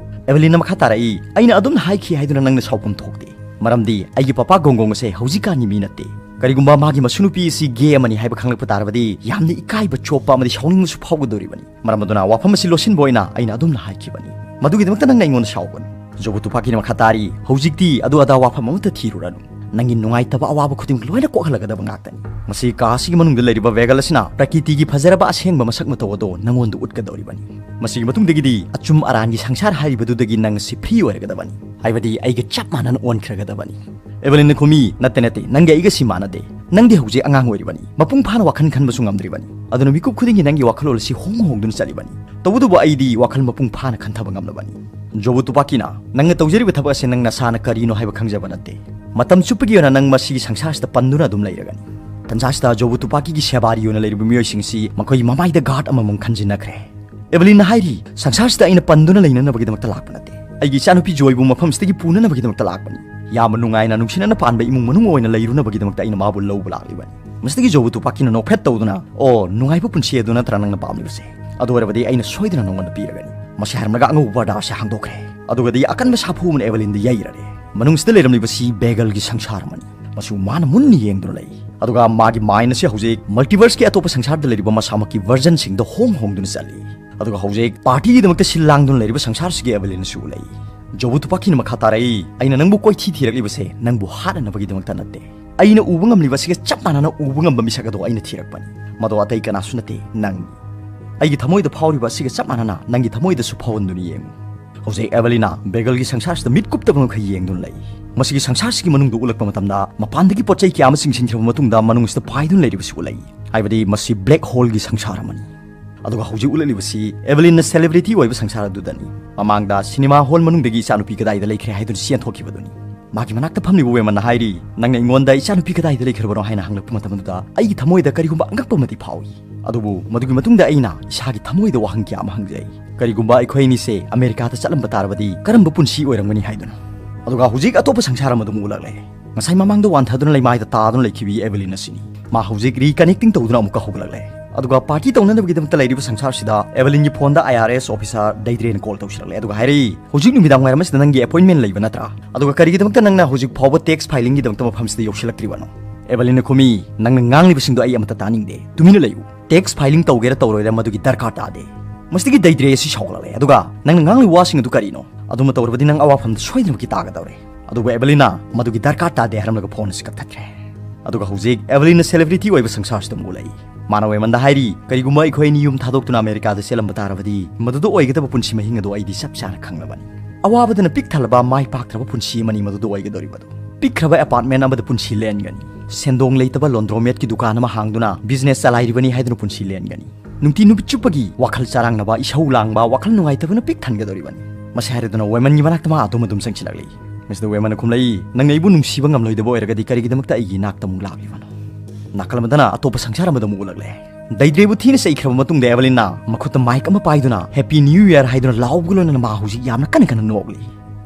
ꯑꯦꯚꯦꯂꯤꯟꯅ ꯃꯈꯥ ꯇꯥꯔꯛꯏ, "ꯑꯩꯅ ꯑꯗꯨꯝꯅ ꯍꯥꯏꯈꯤ ꯍꯥꯏꯗꯨꯅ ꯅꯪꯅ ꯁꯥꯎꯐꯝ ꯊꯣꯛꯇꯦ꯫ ꯃꯔꯝꯗꯤ ꯑꯩꯒꯤ ꯄꯄꯥ ꯒꯣꯡꯒꯣꯡ ꯑꯁꯦ ꯍꯧꯖꯤꯛꯀꯥꯟꯒꯤ ꯃꯤ ꯅꯠꯇꯦ꯫ ꯀꯔꯤꯒꯨꯝꯕ ꯃꯥꯒꯤ ꯃꯁꯨ ꯅꯨꯄꯤ ꯑꯁꯤ ꯒꯦ ꯑꯃꯅꯤ ꯍꯥꯏꯕ ꯈꯪꯂꯛꯄ ꯇꯥꯔꯕꯗꯤ ꯌꯥꯝꯅ ꯏꯀꯥꯏꯕ ꯆꯣꯞꯄ ꯑꯃꯗꯤ ꯁꯥꯎꯅꯤꯡꯕꯁꯨ ꯐꯥꯎꯒꯗꯧꯔꯤꯕꯅꯤ꯫ ꯃꯔꯝ ꯑꯗꯨꯅ ꯋꯥꯐꯝ ꯑꯁꯤ ꯂꯣꯠꯁꯤꯟꯕ ꯑꯣꯏꯅ ꯑꯩꯅ ꯑꯗꯨꯝꯅ ꯍꯥꯏꯈꯤꯕꯅꯤ꯫ ꯃꯗꯨꯒꯤꯗꯃꯛꯇ ꯅꯪꯅ ꯑꯩꯉꯣꯟꯗ ꯁꯥꯎꯒꯅꯨ"꯫ ꯖꯣꯕꯨ ꯇꯨꯄꯥꯀꯤꯅ ꯃꯈꯥ ꯇꯥꯔꯤ, "ꯍꯧꯖꯤꯛꯇꯤ ꯑꯗꯨ ꯑꯗꯥ ꯋꯥꯐꯝ ꯑꯃꯠꯇ ꯊꯤꯔꯨꯔꯅꯨ꯫ ꯅꯪꯒꯤ ꯅꯨꯡꯉꯥꯏꯇꯕ ꯑꯋꯥꯕ ꯈꯨꯗꯤꯡꯃꯛ ꯂꯣꯏꯅ ꯀꯣꯛꯍꯜꯂꯒꯗꯕ ꯉꯥꯛꯇꯅꯤ꯫ ꯃꯁꯤ ꯀꯥ ꯑꯁꯤꯒꯤ ꯃꯅꯨꯡꯗ ꯂꯩꯔꯤꯕ ꯚꯦꯒꯜ ꯑꯁꯤꯅ ꯄ꯭ꯔꯀꯤꯇꯤꯒꯤ ꯐꯖꯔꯕ ꯑꯁꯦꯡꯕ ꯃꯁꯛ ꯃꯇꯧ ꯑꯗꯣ ꯅꯪꯉꯣꯟꯗ ꯎꯠꯀꯗꯧꯔꯤꯕꯅꯤ꯫ ꯃꯁꯤꯒꯤ ꯃꯇꯨꯡꯗꯒꯤꯗꯤ ꯑꯆꯨꯝ ꯑꯔꯥꯟꯒꯤ ꯁꯪꯁꯥꯔ ꯍꯥꯏꯔꯤꯕꯗꯨꯗꯒꯤ ꯅꯪ ꯑꯁꯤ ꯐ꯭ꯔꯤ ꯑꯣꯏꯔꯒꯗꯕꯅꯤ꯫ ꯍꯥꯏꯕꯗꯤ ꯑꯩꯒ ꯆꯞ ꯃꯥꯟꯅꯅ ꯑꯣꯟꯈ꯭ꯔꯒꯗꯕꯅꯤ"꯫ ꯑꯦꯚꯦꯂꯤꯟꯅ ꯈꯨꯝꯃꯤ, "ꯅꯠꯇꯦ, ꯅꯠꯇꯦ, ꯅꯪꯒ ꯑꯩꯒꯁꯤ ꯃꯥꯟꯅꯗꯦ꯫ ꯅꯪꯗꯤ ꯍꯧꯖꯤꯛ ꯑꯉꯥꯡ ꯑꯣꯏꯔꯤꯕꯅꯤ, ꯃꯄꯨꯡ ꯐꯥꯅ ꯋꯥꯈꯜ ꯈꯟꯕꯁꯨ ꯉꯝꯗ꯭ꯔꯤꯕꯅꯤ꯫ ꯑꯗꯨꯅ ꯃꯤꯀꯨꯞ ꯈꯨꯗꯤꯡꯒꯤ ꯅꯪꯒꯤ ꯋꯥꯈꯜꯂꯣꯟ ꯑꯁꯤ ꯍꯣꯡ ꯍꯣꯡꯗꯨꯅ ꯆꯠꯂꯤꯕꯅꯤ꯫ ꯇꯧꯕꯇꯕꯨ ꯑꯩꯗꯤ ꯋꯥꯈꯜ ꯃꯄꯨꯡ ꯐꯥꯅ ꯈꯟꯊꯕ ꯉꯝꯂꯕꯅꯤ"꯫ ꯖꯣꯕꯨ ꯇꯨꯄꯥꯀꯤꯅ, "ꯅꯪꯅ ꯇꯧꯖꯔꯤꯕ ꯊꯕꯛ ꯑꯁꯤ ꯅꯪ ꯅꯁꯥꯅ ꯀꯔꯤꯅꯣ ꯍꯥꯏꯕ ꯈꯪꯖꯕ ꯅꯠꯇꯦ꯫ ꯃꯇꯝ ꯆꯨꯞꯄꯒꯤ ꯑꯣꯏꯅ ꯅꯪ ꯃꯁꯤꯒꯤ ꯁꯪꯁꯥꯔꯁꯤꯗ ꯄꯟꯗꯨꯅ ꯑꯗꯨꯝ ꯂꯩꯔꯒꯅꯤ"꯫ ꯇꯟꯖꯥꯁꯤꯗ ꯖꯣꯕꯨ ꯇꯨꯄꯥꯀꯤꯒꯤ ꯁꯦꯕꯥꯔꯤ ꯑꯣꯏꯅ ꯂꯩꯔꯤꯕ ꯃꯤꯑꯣꯏꯁꯤꯡꯁꯤ ꯃꯈꯣꯏꯒꯤ ꯃꯃꯥꯏꯗ ꯒꯥꯔꯗ ꯑꯃꯃꯝ ꯈꯟꯖꯤꯟꯅꯈ꯭ꯔꯦ꯫ ꯑꯦꯚꯦꯂꯤꯟꯅ ꯍꯥꯏꯔꯤ, "ꯁꯪꯁꯥꯔꯁꯤꯗ ꯑꯩꯅ ꯄꯟꯗꯨꯅ ꯂꯩꯅꯅꯕꯒꯤꯗꯃꯛꯇ ꯂꯥꯛꯄ ꯅꯠꯇꯦ꯫ ꯑꯩꯒꯤ ꯏꯆꯥꯅꯨꯄꯤ ꯖꯣꯏꯕꯨ ꯃꯐꯝꯁꯤꯗꯒꯤ ꯄꯨꯅꯅꯕꯒꯤꯗꯃꯛꯇ ꯂꯥꯛꯄꯅꯤ꯫ ꯌꯥꯝꯅ ꯅꯨꯡꯉꯥꯏꯅ ꯅꯨꯡꯁꯤꯅꯅ ꯄꯥꯟꯕ ꯏꯃꯨꯡ ꯃꯅꯨꯡ ꯑꯣꯏꯅ ꯂꯩꯔꯨꯅꯕꯒꯤꯗꯃꯛꯇ ꯑꯩꯅ ꯃꯥꯕꯨ ꯂꯧꯕ ꯂꯥꯛꯂꯤꯕꯅꯤ"꯫ ꯃꯁꯤꯗꯒꯤ ꯖꯣꯕꯨ ꯇꯨꯄꯥꯀꯤꯅ ꯅꯣꯛꯐꯦꯠ ꯇꯧꯗꯨꯅ, "ꯑꯣ, ꯅꯨꯡꯉꯥꯏꯕ ꯄꯨꯟꯁꯤ ꯑꯗꯨ ꯅꯠꯇ꯭ꯔꯥ ꯅꯪꯅ ꯄꯥꯝꯂꯤꯕꯁꯦ? ꯑꯗꯨ ꯑꯣꯏꯔꯕꯗꯤ ꯑꯩꯅ ꯁꯣꯏꯗꯅ ꯅꯉꯣꯟꯗ ꯄꯤꯔꯒꯅꯤ"꯫ ꯃꯁꯤ ꯍꯥꯏꯔꯝꯂꯒ ꯑꯉꯧꯕ ꯄꯔꯗꯥ ꯑꯁꯤ ꯍꯥꯡꯗꯣꯛꯈ꯭ꯔꯦ꯫ ꯑꯗꯨꯒꯗꯤ ꯑꯀꯟꯕ ꯁꯥꯐꯨ ꯑꯃꯅ ꯑꯦꯚꯦꯂꯤꯟꯗ ꯌꯩꯔꯔꯦ꯫ ꯃꯅꯨꯡꯁꯤꯗ ꯂꯩꯔꯝꯂꯤꯕꯁꯤ ꯕꯦꯒꯜꯒꯤ ꯁꯪꯁꯥꯔ ꯑꯃꯅꯤ꯫ ꯃꯁꯤꯕꯨ ꯃꯥꯅ ꯃꯨꯟꯅ ꯌꯦꯡꯗꯨꯅ ꯂꯩ꯫ ꯑꯗꯨꯒ ꯃꯥꯒꯤ ꯃꯥꯏꯟ ꯑꯁꯤ ꯍꯧꯖꯤꯛ ꯃꯜꯇꯤꯚꯔꯁꯀꯤ ꯑꯇꯣꯞꯄ ꯁꯪꯁꯥꯔꯗ ꯂꯩꯔꯤꯕ ꯃꯁꯥꯃꯛꯀꯤ ꯚꯔꯖꯟꯁꯤꯡꯗ ꯍꯣꯡ ꯍꯣꯡꯗꯨꯅ ꯆꯠꯂꯤ꯫ ꯑꯗꯨꯒ ꯍꯧꯖꯤꯛ ꯄꯥꯔꯇꯤꯒꯤꯗꯃꯛꯇ ꯁꯤꯜ ꯂꯥꯡꯗꯨꯅ ꯂꯩꯔꯤꯕ ꯁꯪꯁꯥꯔꯁꯤꯒꯤ ꯑꯦꯚꯦꯂꯤꯟꯁꯨ ꯂꯩ꯫ ꯖꯣꯕꯨ ꯇꯨꯄꯥꯀꯤꯅ ꯃꯈꯥ ꯇꯥꯔꯛꯏ, "ꯑꯩꯅ ꯅꯪꯕꯨ ꯀꯣꯏꯊꯤ ꯊꯤꯔꯛꯂꯤꯕꯁꯦ ꯅꯪꯕꯨ ꯍꯥꯠꯅꯅꯕꯒꯤꯗꯃꯛꯇ ꯅꯠꯇꯦ꯫ ꯑꯩꯅ ꯎꯕ ꯉꯝꯂꯤꯕ ꯑꯁꯤꯒ ꯆꯞ ꯃꯥꯟꯅꯅ ꯎꯕ ꯉꯝꯕ ꯃꯤꯁꯛ ꯑꯗꯣ ꯑꯩꯅ ꯊꯤꯔꯛꯄꯅꯤ꯫ ꯃꯗꯣ ꯑꯇꯩ ꯀꯅꯥꯁꯨ ꯅꯠꯇꯦ, ꯅꯪꯅꯤ꯫ ꯑꯩꯒꯤ ꯊꯃꯣꯏꯗ ꯐꯥꯎꯔꯤꯕ ꯑꯁꯤꯒ ꯆꯞ ꯃꯥꯟꯅꯅ ꯅꯪꯒꯤ ꯊꯃꯣꯏꯗꯁꯨ ꯐꯥꯎꯍꯟꯗꯨꯅ ꯌꯦꯡꯉꯨ"꯫ ꯍꯧꯖꯤꯛ ꯑꯦꯚꯦꯂꯤꯅ ꯕꯦꯒꯜꯒꯤ ꯁꯪꯁꯥꯔꯁꯤꯗ ꯃꯤꯠ ꯀꯨꯞꯇꯕ ꯃꯈꯩ ꯌꯦꯡꯗꯨꯅ ꯂꯩ꯫ ꯃꯁꯤꯒꯤ ꯁꯪꯁꯥꯔꯁꯤꯒꯤ ꯃꯅꯨꯡꯗ ꯎꯠꯂꯛꯄ ꯃꯇꯝꯗ ꯃꯄꯥꯟꯗꯒꯤ ꯄꯣꯠ ꯆꯩ ꯀꯌꯥ ꯑꯃ ꯆꯤꯡꯁꯤꯟꯈ꯭ꯔꯕ ꯃꯇꯨꯡꯗ ꯃꯅꯨꯡꯁꯤꯗ ꯄꯥꯏꯗꯨꯅ ꯂꯩꯔꯤꯕꯁꯤ ꯎꯠꯂꯛꯏ꯫ ꯍꯥꯏꯕꯗꯤ ꯃꯁꯤ ꯕ꯭ꯂꯦꯛ ꯍꯣꯜꯒꯤ ꯁꯪꯁꯥꯔ ꯑꯃꯅꯤ꯫ ꯑꯗꯨꯒ ꯍꯧꯖꯤꯛ ꯎꯠꯂꯛꯂꯤꯕꯁꯤ ꯑꯦꯚꯦꯂꯤꯟꯅ ꯁꯦꯂꯦꯕ꯭ꯔꯤꯇꯤ ꯑꯣꯏꯕ ꯁꯪꯁꯥꯔ ꯑꯗꯨꯗꯅꯤ꯫ ꯃꯃꯥꯡꯗ ꯁꯤꯅꯦꯃꯥ ꯍꯣꯜ ꯃꯅꯨꯡꯗꯒꯤ "ꯏꯆꯥꯅꯨꯄꯤ ꯀꯗꯥꯏꯗ ꯂꯩꯈ꯭ꯔꯦ?" ꯍꯥꯏꯗꯨꯅ ꯆꯦꯟꯊꯣꯛꯈꯤꯕꯗꯨꯅꯤ꯫ ꯃꯥꯒꯤ ꯃꯅꯥꯛꯇ ꯐꯝꯂꯤꯕ ꯋꯦꯃꯟꯅ ꯍꯥꯏꯔꯤ, "ꯅꯪꯅ ꯑꯩꯉꯣꯟꯗ 'ꯏꯆꯥꯅꯨꯄꯤ ꯀꯗꯥꯏꯗ ꯂꯩꯈ꯭ꯔꯕꯅꯣ?' ꯍꯥꯏꯅ ꯍꯪꯂꯛꯄ ꯃꯇꯝ ꯑꯗꯨꯗ ꯑꯩꯒꯤ ꯊꯃꯣꯏꯗ ꯀꯔꯤꯒꯨꯝꯕ ꯑꯉꯛꯄ ꯑꯃꯗꯤ ꯐꯥꯎꯏ꯫ ꯑꯗꯨꯕꯨ ꯃꯗꯨꯒꯤ ꯃꯇꯨꯡꯗ ꯑꯩꯅ ꯏꯁꯥꯒꯤ ꯊꯃꯣꯏꯗ ꯋꯥꯍꯪ ꯀꯌꯥ ꯑꯃ ꯍꯪꯖꯩ꯫ ꯀꯔꯤꯒꯨꯝꯕ ꯑꯩꯈꯣꯏ ꯑꯅꯤꯁꯦ ꯑꯃꯦꯔꯤꯀꯥꯗ ꯆꯠꯂꯝꯕ ꯇꯥꯔꯕꯗꯤ ꯀꯔꯝꯕ ꯄꯨꯟꯁꯤ ꯑꯣꯏꯔꯝꯒꯅꯤ ꯍꯥꯏꯗꯨꯅ꯫ ꯑꯗꯨꯒ ꯍꯧꯖꯤꯛ ꯑꯇꯣꯞꯄ ꯁꯪꯁꯥꯔ ꯑꯃꯗ ꯑꯃꯨꯛ ꯎꯠꯂꯛꯂꯦ꯫ ꯉꯁꯥꯏ ꯃꯃꯥꯡꯗ ꯋꯥꯟꯊꯗꯨꯅ ꯂꯩꯃꯥꯏꯗ ꯇꯥꯗꯨꯅ ꯂꯩꯈꯤꯕꯤ ꯑꯦꯚꯦꯂꯤꯟ ꯑꯁꯤꯅꯤ꯫ ꯃꯥ ꯍꯧꯖꯤꯛ reconnecting ꯇꯧꯗꯨꯅ ꯑꯃꯨꯛꯀ ꯍꯧꯒꯠꯂꯛꯂꯦ꯫ ꯑꯗꯨꯒ ꯄꯥꯔꯇꯤ ꯇꯧꯅꯅꯕꯒꯤꯗꯃꯛꯇ ꯂꯩꯔꯤꯕ ꯁꯪꯁꯥꯔꯁꯤꯗ ꯑꯦꯚꯦꯂꯤꯟꯒꯤ ꯐꯣꯟꯗ IRS officer ꯗꯩꯗ꯭ꯔꯦꯅ ꯀꯣꯜ ꯇꯧꯁꯤꯜꯂꯛꯂꯦ꯫ ꯑꯗꯨꯒ ꯍꯥꯏꯔꯛꯏ, "ꯍꯧꯖꯤꯛ ꯅꯨꯃꯤꯗꯥꯡ ꯋꯥꯏꯔꯝ ꯑꯁꯤꯗ ꯅꯪꯒꯤ ꯑꯦꯄꯣꯏꯟꯃꯦꯟ ꯂꯩꯕ ꯅꯠꯇ꯭ꯔꯥ? ꯑꯗꯨꯒ ꯀꯔꯤꯒꯤꯗꯃꯛꯇ ꯅꯪꯅ ꯍꯧꯖꯤꯛ ꯐꯥꯎꯕ ꯇꯦꯛꯁ ꯐꯥꯏꯂꯤꯡꯒꯤꯗꯃꯛꯇ ꯃꯐꯝꯁꯤꯗ ꯌꯧꯁꯤꯜꯂꯛꯇ꯭ꯔꯤꯕꯅꯣ?" ꯑꯦꯚꯦꯂꯤꯟꯅ ꯈꯨꯝꯃꯤ, "ꯅꯪꯅ ꯉꯥꯡꯂꯤꯕꯁꯤꯡꯗꯣ ꯑꯩ ꯑꯃꯠꯇ ꯇꯥꯅꯤꯡꯗꯦ꯫ ꯇꯨꯃꯤꯟꯅ ꯂꯩꯌꯨ꯫ ꯇꯦꯛꯁ ꯐꯥꯏꯂꯤꯡ ꯇꯧꯒꯦꯔꯥ ꯇꯧꯔꯣꯏꯔꯥ ꯃꯗꯨꯒꯤ ꯗꯔꯀꯥꯔ ꯇꯥꯗꯦ꯫" ꯃꯁꯤꯗꯒꯤ ꯗꯩꯗ꯭ꯔꯦ ꯑꯁꯤ ꯁꯥꯎꯒꯠꯂꯛꯂꯦ꯫ "ꯑꯗꯨꯒ ꯅꯪꯅ ꯉꯥꯡꯂꯤꯕ ꯋꯥꯁꯤꯡ ꯑꯗꯨ ꯀꯔꯤꯅꯣ? ꯑꯗꯨꯝꯕ ꯇꯧꯔꯕꯗꯤ ꯅꯪ ꯑꯋꯥꯐꯝꯗ ꯁꯣꯏꯗꯅꯃꯛꯀꯤ ꯇꯥꯒꯗꯧꯔꯦ꯫" ꯑꯗꯨꯕꯨ ꯑꯦꯚꯦꯂꯤꯟꯅ ꯃꯗꯨꯒꯤ ꯗꯔꯀꯥꯔ ꯇꯥꯗꯦ ꯍꯥꯏꯔꯝꯂꯒ ꯐꯣꯟ ꯑꯁꯤ ꯀꯛꯊꯠꯈ꯭ꯔꯦ꯫ ꯑꯗꯨꯒ ꯍꯧꯖꯤꯛ ꯑꯦꯚꯦꯂꯤꯟꯅ ꯁꯦꯂꯦꯕ꯭ꯔꯤꯇꯤ ꯑꯣꯏꯕ ꯁꯪꯁꯥꯔꯁꯤꯗ ꯑꯃꯨꯛ ꯎꯠꯂꯛꯏ꯫ ꯃꯥꯅ ꯋꯦꯃꯟꯗ ꯍꯥꯏꯔꯤ, "ꯀꯔꯤꯒꯨꯝꯕ ꯑꯩꯈꯣꯏ ꯑꯅꯤ ꯌꯨꯝ ꯊꯥꯗꯣꯛꯇꯨꯅ ꯑꯃꯦꯔꯤꯀꯥꯗ ꯆꯦꯜꯂꯝꯕ ꯇꯥꯔꯕꯗꯤ, ꯃꯗꯨꯗ ꯑꯣꯏꯒꯗꯕ ꯄꯨꯟꯁꯤ ꯃꯍꯤꯡ ꯑꯗꯨ ꯑꯩꯗꯤ ꯆꯞ ꯆꯥꯅ ꯈꯪꯂꯕꯅꯤ꯫ ꯑꯋꯥꯕꯗꯅ ꯄꯤꯛ ꯊꯜꯂꯕ ꯃꯥꯏ ꯄꯥꯛꯇ꯭ꯔꯕ ꯄꯨꯟꯁꯤ ꯑꯃꯅꯤ ꯃꯗꯨꯗ ꯑꯣꯏꯒꯗꯧꯔꯤꯕꯗꯨ꯫ ꯄꯤꯛꯈ꯭ꯔꯕ ꯑꯦꯄꯥꯔꯠꯃꯦꯟ ꯑꯃꯗ ꯄꯨꯟꯁꯤ ꯂꯦꯟꯒꯅꯤ꯫ ꯁꯦꯟꯗꯣꯡ ꯂꯩꯇꯕ ꯂꯣꯟꯗ꯭ꯔꯣꯃꯦꯠꯀꯤ ꯗꯨꯀꯥꯟ ꯑꯃ ꯍꯥꯡꯗꯨꯅ ꯕꯤꯖꯤꯅꯦꯁ ꯆꯂꯥꯏꯔꯤꯕꯅꯤ ꯍꯥꯏꯗꯨꯅ ꯄꯨꯟꯁꯤ ꯂꯦꯟꯒꯅꯤ꯫ ꯅꯨꯡꯇꯤ ꯅꯨꯃꯤꯠ ꯆꯨꯞꯄꯒꯤ ꯋꯥꯈꯜ ꯆꯔꯥꯡꯅꯕ, ꯏꯁꯧ ꯂꯥꯡꯕ, ꯋꯥꯈꯜ ꯅꯨꯡꯉꯥꯏꯇꯕꯅ ꯄꯤꯛ ꯊꯟꯒꯗꯧꯔꯤꯕꯅꯤ꯫" ꯃꯁꯤ ꯍꯥꯏꯔꯗꯨꯅ ꯋꯦꯃꯟꯒꯤ ꯃꯅꯥꯛꯇ ꯃꯥ ꯑꯗꯨꯝ ꯑꯗꯨꯝ ꯆꯪꯁꯤꯜꯂꯛꯂꯤ꯫ ꯃꯁꯤꯗ ꯋꯦꯃꯟꯅ ꯈꯨꯝꯂꯛꯏ, "ꯅꯪꯅ ꯑꯩꯕꯨ ꯅꯨꯡꯁꯤꯕ ꯉꯝꯂꯣꯏꯗꯕ ꯑꯣꯏꯔꯒꯗꯤ ꯀꯔꯤꯒꯤꯗꯃꯛꯇ ꯑꯩꯒꯤ ꯏꯅꯥꯛꯇ ꯑꯃꯨꯛ ꯂꯥꯛꯂꯤꯕꯅꯣ?" ꯅꯥꯀꯜ ꯑꯃꯗꯅ ꯑꯇꯣꯞꯄ ꯁꯪꯁꯥꯔ ꯑꯃꯗ ꯑꯃꯨꯛ ꯎꯠꯂꯛꯂꯦ꯫ ꯗꯩꯗ꯭ꯔꯦꯕꯨ ꯊꯤꯅ ꯆꯩꯈ꯭ꯔꯕ ꯃꯇꯨꯡꯗ ꯑꯦꯚꯦꯂꯤꯟꯅ ꯃꯈꯨꯠꯇ ꯃꯥꯏꯛ ꯑꯃ ꯄꯥꯏꯗꯨꯅ "Happy New Year" ꯍꯥꯏꯗꯨꯅ ꯂꯥꯎꯕꯒ ꯂꯣꯏꯅꯅ ꯃꯥ ꯍꯧꯖꯤꯛ ꯌꯥꯝꯅ ꯀꯟꯅ ꯀꯟꯅ ꯅꯣꯛꯂꯤ꯫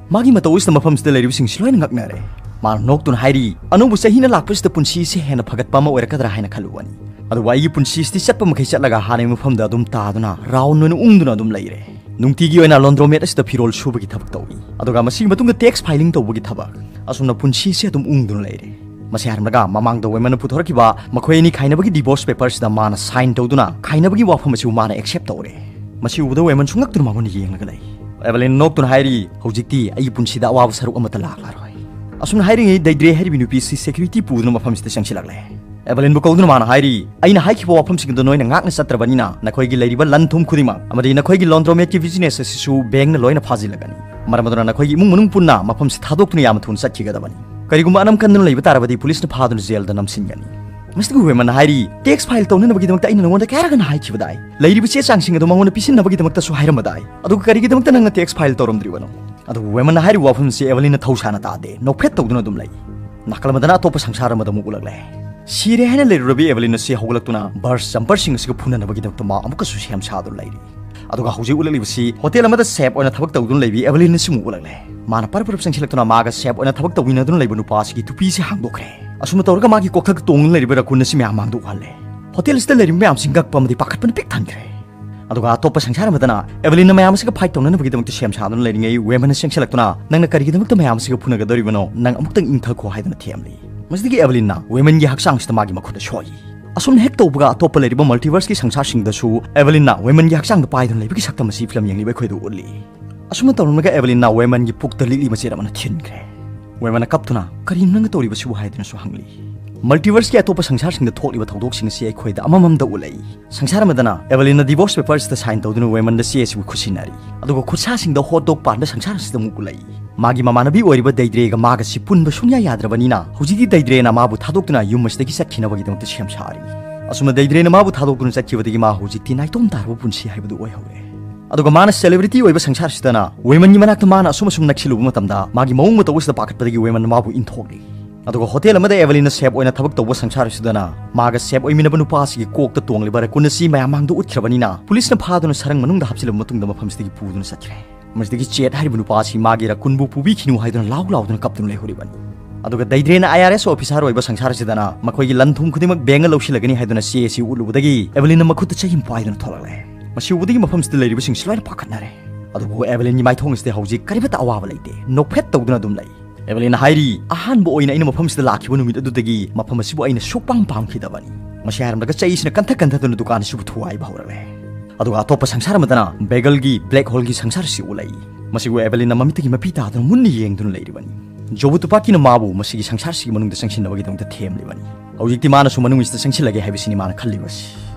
ꯃꯥꯒꯤ ꯃꯇꯧ ꯑꯁꯤꯗ ꯃꯐꯝꯁꯤꯗ ꯂꯩꯔꯤꯕꯁꯤꯡꯁꯤ ꯂꯣꯏꯅ ꯉꯛꯅꯔꯦ꯫ ꯃꯥꯅ ꯅꯣꯛꯇꯨꯅ ꯍꯥꯏꯔꯤ, "ꯑꯅꯧꯕ ꯆꯍꯤꯅ ꯂꯥꯛꯄꯁꯤꯗ ꯄꯨꯟꯁꯤꯁꯦ ꯍꯦꯟꯅ ꯐꯒꯠꯄ ꯑꯃ ꯑꯣꯏꯔꯛꯀꯗ꯭ꯔꯥ ꯍꯥꯏꯅ ꯈꯜꯂꯨꯕꯅꯤ꯫ ꯑꯗꯨꯕꯨ ꯑꯩꯒꯤ ꯄꯨꯟꯁꯤꯁꯤꯗꯤ ꯆꯠꯄ ꯃꯈꯩ ꯆꯠꯂꯒ ꯍꯥꯟꯅꯒꯤ ꯃꯐꯝꯗ ꯑꯗꯨꯝ ꯇꯥꯗꯨꯅ ꯔꯥꯎꯟ ꯑꯣꯏꯅ ꯎꯪꯗꯨꯅ ꯑꯗꯨꯝ ꯂꯩꯔꯦ꯫ ꯅꯨꯡꯇꯤꯒꯤ ꯑꯣꯏꯅ ꯂꯣꯟꯗ꯭ꯔꯣꯃꯦꯠ ꯑꯁꯤꯗ ꯐꯤꯔꯣꯜ ꯁꯨꯕꯒꯤ ꯊꯕꯛ ꯇꯧꯏ꯫ ꯑꯗꯨꯒ ꯃꯁꯤꯒꯤ ꯃꯇꯨꯡꯗ ꯇꯦꯛꯁ ꯐꯥꯏꯂꯤꯡ ꯇꯧꯕꯒꯤ ꯊꯕꯛ꯫ ꯑꯁꯨꯝꯅ ꯄꯨꯟꯁꯤꯁꯦ ꯑꯗꯨꯝ ꯎꯪꯗꯨꯅ ꯂꯩꯔꯦ꯫" ꯃꯁꯤ ꯍꯥꯏꯔꯝꯂꯒ ꯃꯃꯥꯡꯗ ꯋꯦꯃꯟꯅ ꯄꯨꯊꯣꯔꯛꯈꯤꯕ ꯃꯈꯣꯏ ꯑꯅꯤ ꯈꯥꯏꯅꯕꯒꯤ ꯗꯤꯚꯣꯔꯁ ꯄꯦꯄꯔꯁꯤꯗ ꯃꯥꯅ ꯁꯥꯏꯟ ꯇꯧꯗꯨꯅ ꯈꯥꯏꯅꯕꯒꯤ ꯋꯥꯐꯝ ꯑꯁꯤꯕꯨ ꯃꯥꯅ ꯑꯦꯛꯁꯦꯞ ꯇꯧꯔꯦ꯫ ꯃꯁꯤ ꯎꯕꯗ ꯋꯦꯃꯟꯁꯨ ꯉꯛꯇꯨꯅ ꯃꯉꯣꯟꯗ ꯌꯦꯡꯂꯒ ꯂꯩ꯫ ꯑꯦꯚꯦꯂꯤꯟ ꯅꯣꯛꯇꯨꯅ ꯍꯥꯏꯔꯤ, "ꯍꯧꯖꯤꯛꯇꯤ ꯑꯩꯒꯤ ꯄꯨꯟꯁꯤꯗ ꯑꯋꯥꯕ ꯁꯔꯨꯛ ꯑꯃꯠꯇ ꯂꯥꯛꯂꯔꯣꯏ꯫" ꯑꯁꯨꯝꯅ ꯍꯥꯏꯔꯤꯉꯩ ꯗꯩꯗ꯭ꯔꯦ ꯍꯥꯏꯔꯤꯕꯤ ꯅꯨꯄꯤꯁꯤ ꯁꯦꯀ꯭ꯌꯨꯔꯤꯇꯤ ꯄꯨꯗꯨꯅ ꯃꯐꯝꯁꯤꯗ ꯆꯪꯁꯤꯜꯂꯛꯂꯦ꯫ ꯑꯦꯚꯦꯂꯤꯟꯕꯨ ꯀꯧꯗꯨꯅ ꯃꯥꯅ ꯍꯥꯏꯔꯤ, "ꯑꯩꯅ ꯍꯥꯏꯈꯤꯕ ꯋꯥꯐꯝꯁꯤꯡ ꯑꯗꯨ ꯅꯣꯏꯅ ꯉꯥꯛꯅ ꯆꯠꯇ꯭ꯔꯕꯅꯤꯅ ꯅꯈꯣꯏꯒꯤ ꯂꯩꯔꯤꯕ ꯂꯟ ꯊꯨꯝ ꯈꯨꯗꯤꯡꯃꯛ ꯑꯃꯗꯤ ꯅꯈꯣꯏꯒꯤ ꯂꯣꯟꯗ꯭ꯔꯣꯃꯦꯠꯀꯤ ꯕꯤꯖꯤꯅꯦꯁ ꯑꯁꯤꯁꯨ ꯕꯦꯡꯅ ꯂꯣꯏꯅ ꯐꯥꯖꯤꯜꯂꯒꯅꯤ꯫ ꯃꯔꯝ ꯑꯗꯨꯅ ꯅꯈꯣꯏꯒꯤ ꯏꯃꯨꯡ ꯃꯅꯨꯡ ꯄꯨꯟꯅ ꯃꯐꯝꯁꯤ ꯊꯥꯗꯣꯛꯇꯨꯅ ꯌꯥꯝꯅ ꯊꯨꯅ ꯆꯠꯈꯤꯒꯗꯕꯅꯤ꯫ ꯀꯔꯤꯒꯨꯝꯕ ꯑꯅꯝ ꯀꯟꯗꯨꯅ ꯂꯩꯕ ꯇꯥꯔꯕꯗꯤ ꯄꯨꯂꯤꯁꯅ ꯐꯥꯗꯨꯅ ꯖꯦꯜꯗ ꯅꯝꯁꯤꯟꯒꯅꯤ꯫" ꯃꯁꯤꯗꯒꯤ ꯋꯦꯃꯟꯅ ꯍꯥꯏꯔꯤ, "ꯇꯦꯛꯁ ꯐꯥꯏꯜ ꯇꯧꯅꯅꯕꯒꯤꯗꯃꯛꯇ ꯑꯩꯅ ꯅꯉꯣꯟꯗ ꯀꯌꯥꯔꯛ ꯍꯟꯅ ꯍꯥꯏꯈꯤꯕꯗꯥꯏ? ꯂꯩꯔꯤꯕ ꯆꯦ ꯆꯥꯡꯁꯤꯡ ꯑꯗꯨ ꯃꯉꯣꯟꯗ ꯄꯤꯁꯤꯟꯅꯕꯒꯤꯗꯃꯛꯇꯁꯨ ꯍꯥꯏꯔꯝꯕꯗꯥꯏ? ꯑꯗꯨꯒ ꯀꯔꯤꯒꯤꯗꯃꯛꯇ ꯅꯪꯅ ꯇꯦꯛꯁ ꯐꯥꯏꯜ ꯇꯧꯔꯝꯗ꯭ꯔꯤꯕꯅꯣ?" ꯑꯗꯨꯕꯨ ꯋꯦꯃꯟꯅ ꯍꯥꯏꯔꯤꯕ ꯋꯥꯐꯝꯁꯤ ꯑꯦꯚꯂꯤꯟꯅ ꯊꯧꯁꯥꯅ ꯇꯥꯗꯦ, ꯅꯣꯛꯐꯦꯠ ꯇꯧꯗꯨꯅ ꯑꯗꯨꯝ ꯂꯩ꯫ ꯅꯥꯀꯜ ꯑꯃꯗꯅ ꯑꯇꯣꯞꯄ ꯁꯪꯁꯥꯔ ꯑꯃꯗ ꯑꯃꯨꯛ ꯎꯠꯂꯛꯂꯦ꯫ ꯁꯤꯔꯦ ꯍꯥꯏꯅ ꯂꯩꯔꯨꯔꯕꯤ ꯑꯦꯚꯂꯤꯟ ꯑꯁꯤ ꯍꯧꯒꯠꯂꯛꯇꯨꯅ ꯕꯔꯁ ꯖꯝꯄꯔꯁꯤꯡ ꯑꯁꯤꯒ ꯐꯨꯅꯅꯕꯒꯤꯗꯃꯛꯇ ꯃꯥ ꯑꯃꯨꯛꯀꯁꯨ ꯁꯦꯝ ꯁꯥꯗꯨꯅ ꯂꯩꯔꯤ꯫ ꯑꯗꯨꯒ ꯍꯧꯖꯤꯛ ꯎꯠꯂꯛꯂꯤꯕꯁꯤ ꯍꯣꯇꯦꯜ ꯑꯃꯗ ꯁꯦꯐ ꯑꯣꯏꯅ ꯊꯕꯛ ꯇꯧꯗꯨꯅ ꯂꯩꯕꯤ ꯑꯦꯚꯂꯤꯟ ꯑꯁꯤꯃꯨꯛ ꯎꯠꯂꯛꯂꯦ꯫ ꯃꯥꯅ ꯄꯔꯞ ꯄꯔꯞ ꯆꯪꯁꯤꯜꯂꯛꯇꯨꯅ ꯃꯥꯒ ꯁꯦꯐ ꯑꯣꯏꯅ ꯊꯕꯛ ꯇꯧꯃꯤꯟꯅꯗꯨꯅ ꯂꯩꯕ ꯅꯨꯄꯥ ꯑꯁꯤꯒꯤ ꯇꯨꯄꯤꯁꯤ ꯍꯥꯡꯗꯣꯛꯈ꯭ꯔꯦ꯫ ꯑꯁꯨꯝꯅ ꯇꯧꯔꯒ ꯃꯥꯒꯤ ꯀꯣꯛꯊꯛꯇ ꯇꯣꯡꯗꯨꯅ ꯂꯩꯔꯤꯕ ꯔꯀꯨꯟ ꯑꯁꯤ ꯃꯌꯥꯝ ꯃꯥꯡꯗ ꯎꯍꯜꯂꯦ꯫ ꯍꯣꯇꯦꯜ ꯑꯁꯤꯗ ꯂꯩꯔꯤꯕ ꯃꯌꯥꯝꯁꯤ ꯉꯛꯄ ꯑꯃꯗꯤ ꯄꯥꯈꯠꯄꯅ ꯄꯤꯛ ꯊꯟꯈ꯭ꯔꯦ꯫ ꯑꯗꯨꯒ ꯑꯇꯣꯞꯄ ꯁꯪꯁꯥꯔ ꯑꯃꯗꯅ ꯑꯦꯚꯂꯤꯟꯅ ꯃꯌꯥꯝ ꯑꯁꯤꯒ ꯐꯥꯏꯠ ꯇꯧꯅꯅꯕꯒꯤꯗꯃꯛꯇ ꯁꯦꯝ ꯁꯥꯗꯨꯅ ꯂꯩꯔꯤꯉꯩ ꯋꯦꯃꯟꯅ ꯆꯪꯁꯤꯜꯂꯛꯇꯨꯅ, "ꯅꯪꯅ ꯀꯔꯤꯒꯤꯗꯃꯛꯇ ꯃꯌꯥꯝ ꯑꯁꯤꯒ ꯐꯨꯅꯒꯗꯧꯔꯤꯕꯅꯣ? ꯅꯪ ꯑꯃꯨꯛꯇꯪ ꯏꯪꯊꯈꯣ" ꯍꯥꯏꯗꯨꯅ ꯊꯦꯝꯂꯤ꯫ ꯃꯁꯤꯗꯒꯤ ꯑꯦꯚꯂꯤꯟꯅ ꯋꯦꯃꯟꯒꯤ ꯍꯛꯆꯥꯡꯁꯤꯗ ꯃꯥꯒꯤ ꯃꯈꯨꯠ ꯑꯗꯨ ꯁꯣꯛꯏ꯫ ꯑꯁꯨꯝꯅ ꯍꯦꯛ ꯇꯧꯕꯒ ꯑꯇꯣꯞꯄ ꯂꯩꯔꯤꯕ ꯃꯜꯇꯤꯚꯔꯁꯀꯤ ꯁꯪꯁꯥꯔꯁꯤꯡꯗꯁꯨ ꯑꯦꯚꯂꯤꯟꯅ ꯋꯦꯃꯟꯒꯤ ꯍꯛꯆꯥꯡꯗ ꯄꯥꯏꯗꯨꯅ ꯂꯩꯕꯒꯤ ꯁꯛꯇꯝ ꯑꯁꯤ ꯐꯤꯂꯝ ꯌꯦꯡꯂꯤꯕ ꯑꯩꯈꯣꯏꯗ ꯎꯠꯂꯤ꯫ ꯑꯁꯨꯝꯅ ꯇꯧꯔꯝꯂꯒ ꯑꯦꯚꯂꯤꯟꯅ ꯋꯦꯃꯟꯒꯤ ꯄꯨꯛꯇ ꯂꯤꯛꯂꯤ ꯃꯆꯦꯠ ꯑꯃꯅ ꯊꯤꯟꯈ꯭ꯔꯦ꯫ ꯋꯦꯃꯟꯅ ꯀꯞꯇꯨꯅ, "ꯀꯔꯤꯅꯣ ꯅꯪꯅ ꯇꯧꯔꯤꯕꯁꯤꯕꯨ?" ꯍꯥꯏꯗꯨꯅꯁꯨ ꯍꯪꯂꯤ꯫ ꯃꯜꯇꯤꯚꯔꯁꯀꯤ ꯑꯇꯣꯞꯄ ꯁꯪꯁꯥꯔꯁꯤꯡꯗ ꯊꯣꯛꯂꯤꯕ ꯊꯧꯗꯣꯛꯁꯤꯡ ꯑꯁꯤ ꯑꯩꯈꯣꯏꯗ ꯑꯃꯃꯝꯗ ꯎꯠꯂꯛꯏ꯫ ꯁꯪꯁꯥꯔ ꯑꯃꯗꯅ ꯑꯦꯚꯂꯤꯟꯅ ꯗꯤꯚꯣꯔꯁ ꯄꯦꯄꯔꯁꯇ ꯁꯥꯏꯟ ꯇꯧꯗꯨꯅ ꯋꯦꯃꯟꯗ ꯆꯦ ꯑꯁꯤꯕꯨ ꯈꯨꯠꯁꯤꯟꯅꯔꯤ꯫ ꯑꯗꯨꯒ ꯈꯨꯠꯁꯥꯁꯤꯡꯗ ꯍꯣꯠ ꯗꯣꯒ ꯄꯥꯟꯕ ꯁꯪꯁꯥꯔ ꯑꯁꯤꯗ ꯑꯃꯨꯛ ꯎꯠꯂꯛꯏ꯫ ꯃꯥꯒꯤ ꯃꯃꯥꯟꯅꯕꯤ ꯑꯣꯏꯔꯤꯕ ꯗꯩꯗ꯭ꯔꯦꯒ ꯃꯥꯒꯁꯤ ꯄꯨꯟꯕ ꯁꯨꯡꯌꯥ ꯌꯥꯗ꯭ꯔꯕꯅꯤꯅ ꯍꯧꯖꯤꯛꯇꯤ ꯗꯩꯗ꯭ꯔꯦꯅ ꯃꯥꯕꯨ ꯊꯥꯗꯣꯛꯇꯨꯅ ꯌꯨꯝ ꯑꯁꯤꯗꯒꯤ ꯆꯠꯈꯤꯅꯕꯒꯤꯗꯃꯛꯇ ꯁꯦꯝ ꯁꯥꯔꯤ꯫ ꯑꯁꯨꯝꯅ ꯗꯩꯗ꯭ꯔꯦꯅ ꯃꯥꯕꯨ ꯊꯥꯗꯣꯛꯇꯨꯅ ꯆꯠꯈꯤꯕꯗꯒꯤ ꯃꯥ ꯍꯧꯖꯤꯛꯇꯤ ꯅꯥꯏꯇꯣꯝ ꯇꯥꯔꯕ ꯄꯨꯟꯁꯤ ꯍꯥꯏꯕꯗꯨ ꯑꯣꯏꯍꯧꯔꯦ꯫ ꯑꯗꯨꯒ ꯃꯥꯅ ꯁꯦꯂꯦꯕ꯭ꯔꯤꯇꯤ ꯑꯣꯏꯕ ꯁꯪꯁꯥꯔꯁꯤꯗꯅ ꯋꯦꯃꯟꯒꯤ ꯃꯅꯥꯛꯇ ꯃꯥꯅ ꯑꯁꯨꯝ ꯑꯁꯨꯝ ꯅꯛꯁꯤꯜꯂꯨꯕ ꯃꯇꯝꯗ ꯃꯥꯒꯤ ꯃꯑꯣꯡ ꯃꯇꯧ ꯑꯁꯤꯗ ꯄꯥꯈꯠꯄꯗꯒꯤ ꯋꯦꯃꯟꯅ ꯃꯥꯕꯨ ꯏꯟꯊꯣꯛꯂꯤ꯫ ꯑꯗꯨꯒ ꯍꯣꯇꯦꯜ ꯑꯃꯗ ꯑꯦꯚꯂꯤꯟꯅ ꯁꯦꯐ ꯑꯣꯏꯅ ꯊꯕꯛ ꯇꯧꯕ ꯁꯪꯁꯥꯔꯁꯤꯗꯅ ꯃꯥꯒ ꯁꯦꯐ ꯑꯣꯏꯃꯤꯟꯅꯕ ꯅꯨꯄꯥ ꯑꯁꯤꯒꯤ ꯀꯣꯛꯇ ꯇꯣꯡꯂꯤꯕ ꯔꯀꯨꯟ ꯑꯁꯤ ꯃꯌꯥꯝ ꯃꯥꯡꯗ ꯎꯠꯈ꯭ꯔꯕꯅꯤꯅ ꯄꯨꯂꯤꯁꯅ ꯐꯥꯗꯨꯅ ꯁꯔꯪ ꯃꯅꯨꯡꯗ ꯍꯥꯞꯆꯤꯜꯂꯕ ꯃꯇꯨꯡꯗ ꯃꯐꯝꯁꯤꯗꯒꯤ ꯄꯨꯗꯨꯅ ꯆꯠꯈ꯭ꯔꯦ꯫ ꯃꯁꯤꯗꯒꯤ ꯆꯦꯠ ꯍꯥꯏꯔꯤꯕ ꯅꯨꯄꯥ ꯑꯁꯤ ꯃꯥꯒꯤ ꯔꯀꯨꯟꯕꯨ ꯄꯨꯕꯤꯈꯤꯅꯨ ꯍꯥꯏꯗꯨꯅ ꯂꯥꯎ ꯂꯥꯎꯗꯨꯅ ꯀꯞꯇꯨꯅ ꯂꯩꯍꯧꯔꯤꯕꯅꯤ꯫ ꯑꯗꯨꯒ ꯗꯩꯗ꯭ꯔꯦꯅ ꯑꯥꯏ ꯑꯥꯔ ꯑꯦꯁ ꯑꯣꯐꯤꯁꯥꯔ ꯑꯣꯏꯕ ꯁꯪꯁꯥꯔꯁꯤꯗꯅ ꯃꯈꯣꯏꯒꯤ ꯂꯟ ꯊꯨꯝ ꯈꯨꯗꯤꯡꯃꯛ ꯕꯦꯡꯅ ꯂꯧꯁꯤꯜꯂꯒꯅꯤ ꯍꯥꯏꯗꯨꯅ ꯆꯦ ꯑꯁꯤ ꯎꯠꯂꯨꯕꯗꯒꯤ ꯑꯦꯚꯂꯤꯟꯅ ꯃꯈꯨꯠꯇ ꯆꯩ ꯑꯃ ꯄꯥꯏꯗꯨꯅ ꯊꯣꯛꯂꯛꯂꯦ꯫ ꯃꯁꯤ ꯎꯕꯗꯒꯤ ꯃꯐꯝꯁꯤꯗ ꯂꯩꯔꯤꯕꯁꯤꯡꯁꯤ ꯂꯣꯏꯅ ꯄꯥꯈꯠꯅꯔꯦ꯫ ꯑꯗꯨꯕꯨ ꯑꯦꯚꯂꯤꯟꯒꯤ ꯃꯥꯏꯊꯣꯡ ꯑꯁꯤꯗ ꯍꯧꯖꯤꯛ ꯀꯔꯤꯃꯠꯇ ꯑꯋꯥꯕ ꯂꯩꯇꯦ, ꯅꯣꯛꯐꯦꯠ ꯇꯧꯗꯨꯅ ꯑꯗꯨꯝ ꯂꯩ꯫ ꯑꯦꯚꯂꯤꯟꯅ ꯍꯥꯏꯔꯤ, "ꯑꯍꯥꯟꯕ ꯑꯣꯏꯅ ꯑꯩꯅ ꯃꯐꯝꯁꯤꯗ ꯂꯥꯛꯈꯤꯕ ꯅꯨꯃꯤꯠ ꯑꯗꯨꯗꯒꯤ ꯃꯐꯝ ꯑꯁꯤꯕꯨ ꯑꯩꯅ ꯁꯨꯛꯄꯥꯝ ꯄꯥꯝꯈꯤꯗꯕꯅꯤ"꯫ ꯃꯁꯤ ꯍꯥꯏꯔꯝꯂꯒ ꯆꯩꯁꯤꯅ ꯀꯟꯊ ꯀꯟꯊꯗꯨꯅ ꯗꯨꯀꯥꯟ ꯑꯁꯤꯕꯨ ꯊꯨꯒꯥꯏꯕ ꯍꯧꯔꯛꯂꯦ꯫ ꯑꯗꯨꯒ ꯑꯇꯣꯞꯄ ꯁꯪꯁꯥꯔ ꯑꯃꯗꯅ ꯕꯦꯒꯜꯒꯤ ꯕ꯭ꯂꯦꯛ ꯍꯣꯜꯒꯤ ꯁꯪꯁꯥꯔ ꯑꯁꯤ ꯎꯠꯂꯛꯏ꯫ ꯃꯁꯤꯕꯨ ꯑꯦꯚꯂꯤꯟꯅ ꯃꯃꯤꯠꯇꯒꯤ ꯃꯄꯤ ꯇꯥꯗꯨꯅ ꯃꯨꯟꯅ ꯌꯦꯡꯗꯨꯅ ꯂꯩꯔꯤꯕꯅꯤ꯫ ꯖꯣꯕꯨ ꯇꯨꯄꯥꯀꯤꯅ ꯃꯥꯕꯨ ꯃꯁꯤꯒꯤ ꯁꯪꯁꯥꯔꯁꯤꯒꯤ ꯃꯅꯨꯡꯗ ꯆꯪꯁꯤꯟꯅꯕꯒꯤꯗꯃꯛꯇ ꯊꯦꯝꯂꯤꯕꯅꯤ꯫ ꯍꯧꯖꯤꯛꯇꯤ ꯃꯥꯅꯁꯨ ꯃꯅꯨꯡꯁꯤꯗ ꯆꯪꯁꯤꯜꯂꯒꯦ ꯍꯥꯏꯕꯁꯤꯅꯤ ꯃꯥꯅ ꯈꯜꯂꯤꯕꯁꯤ꯫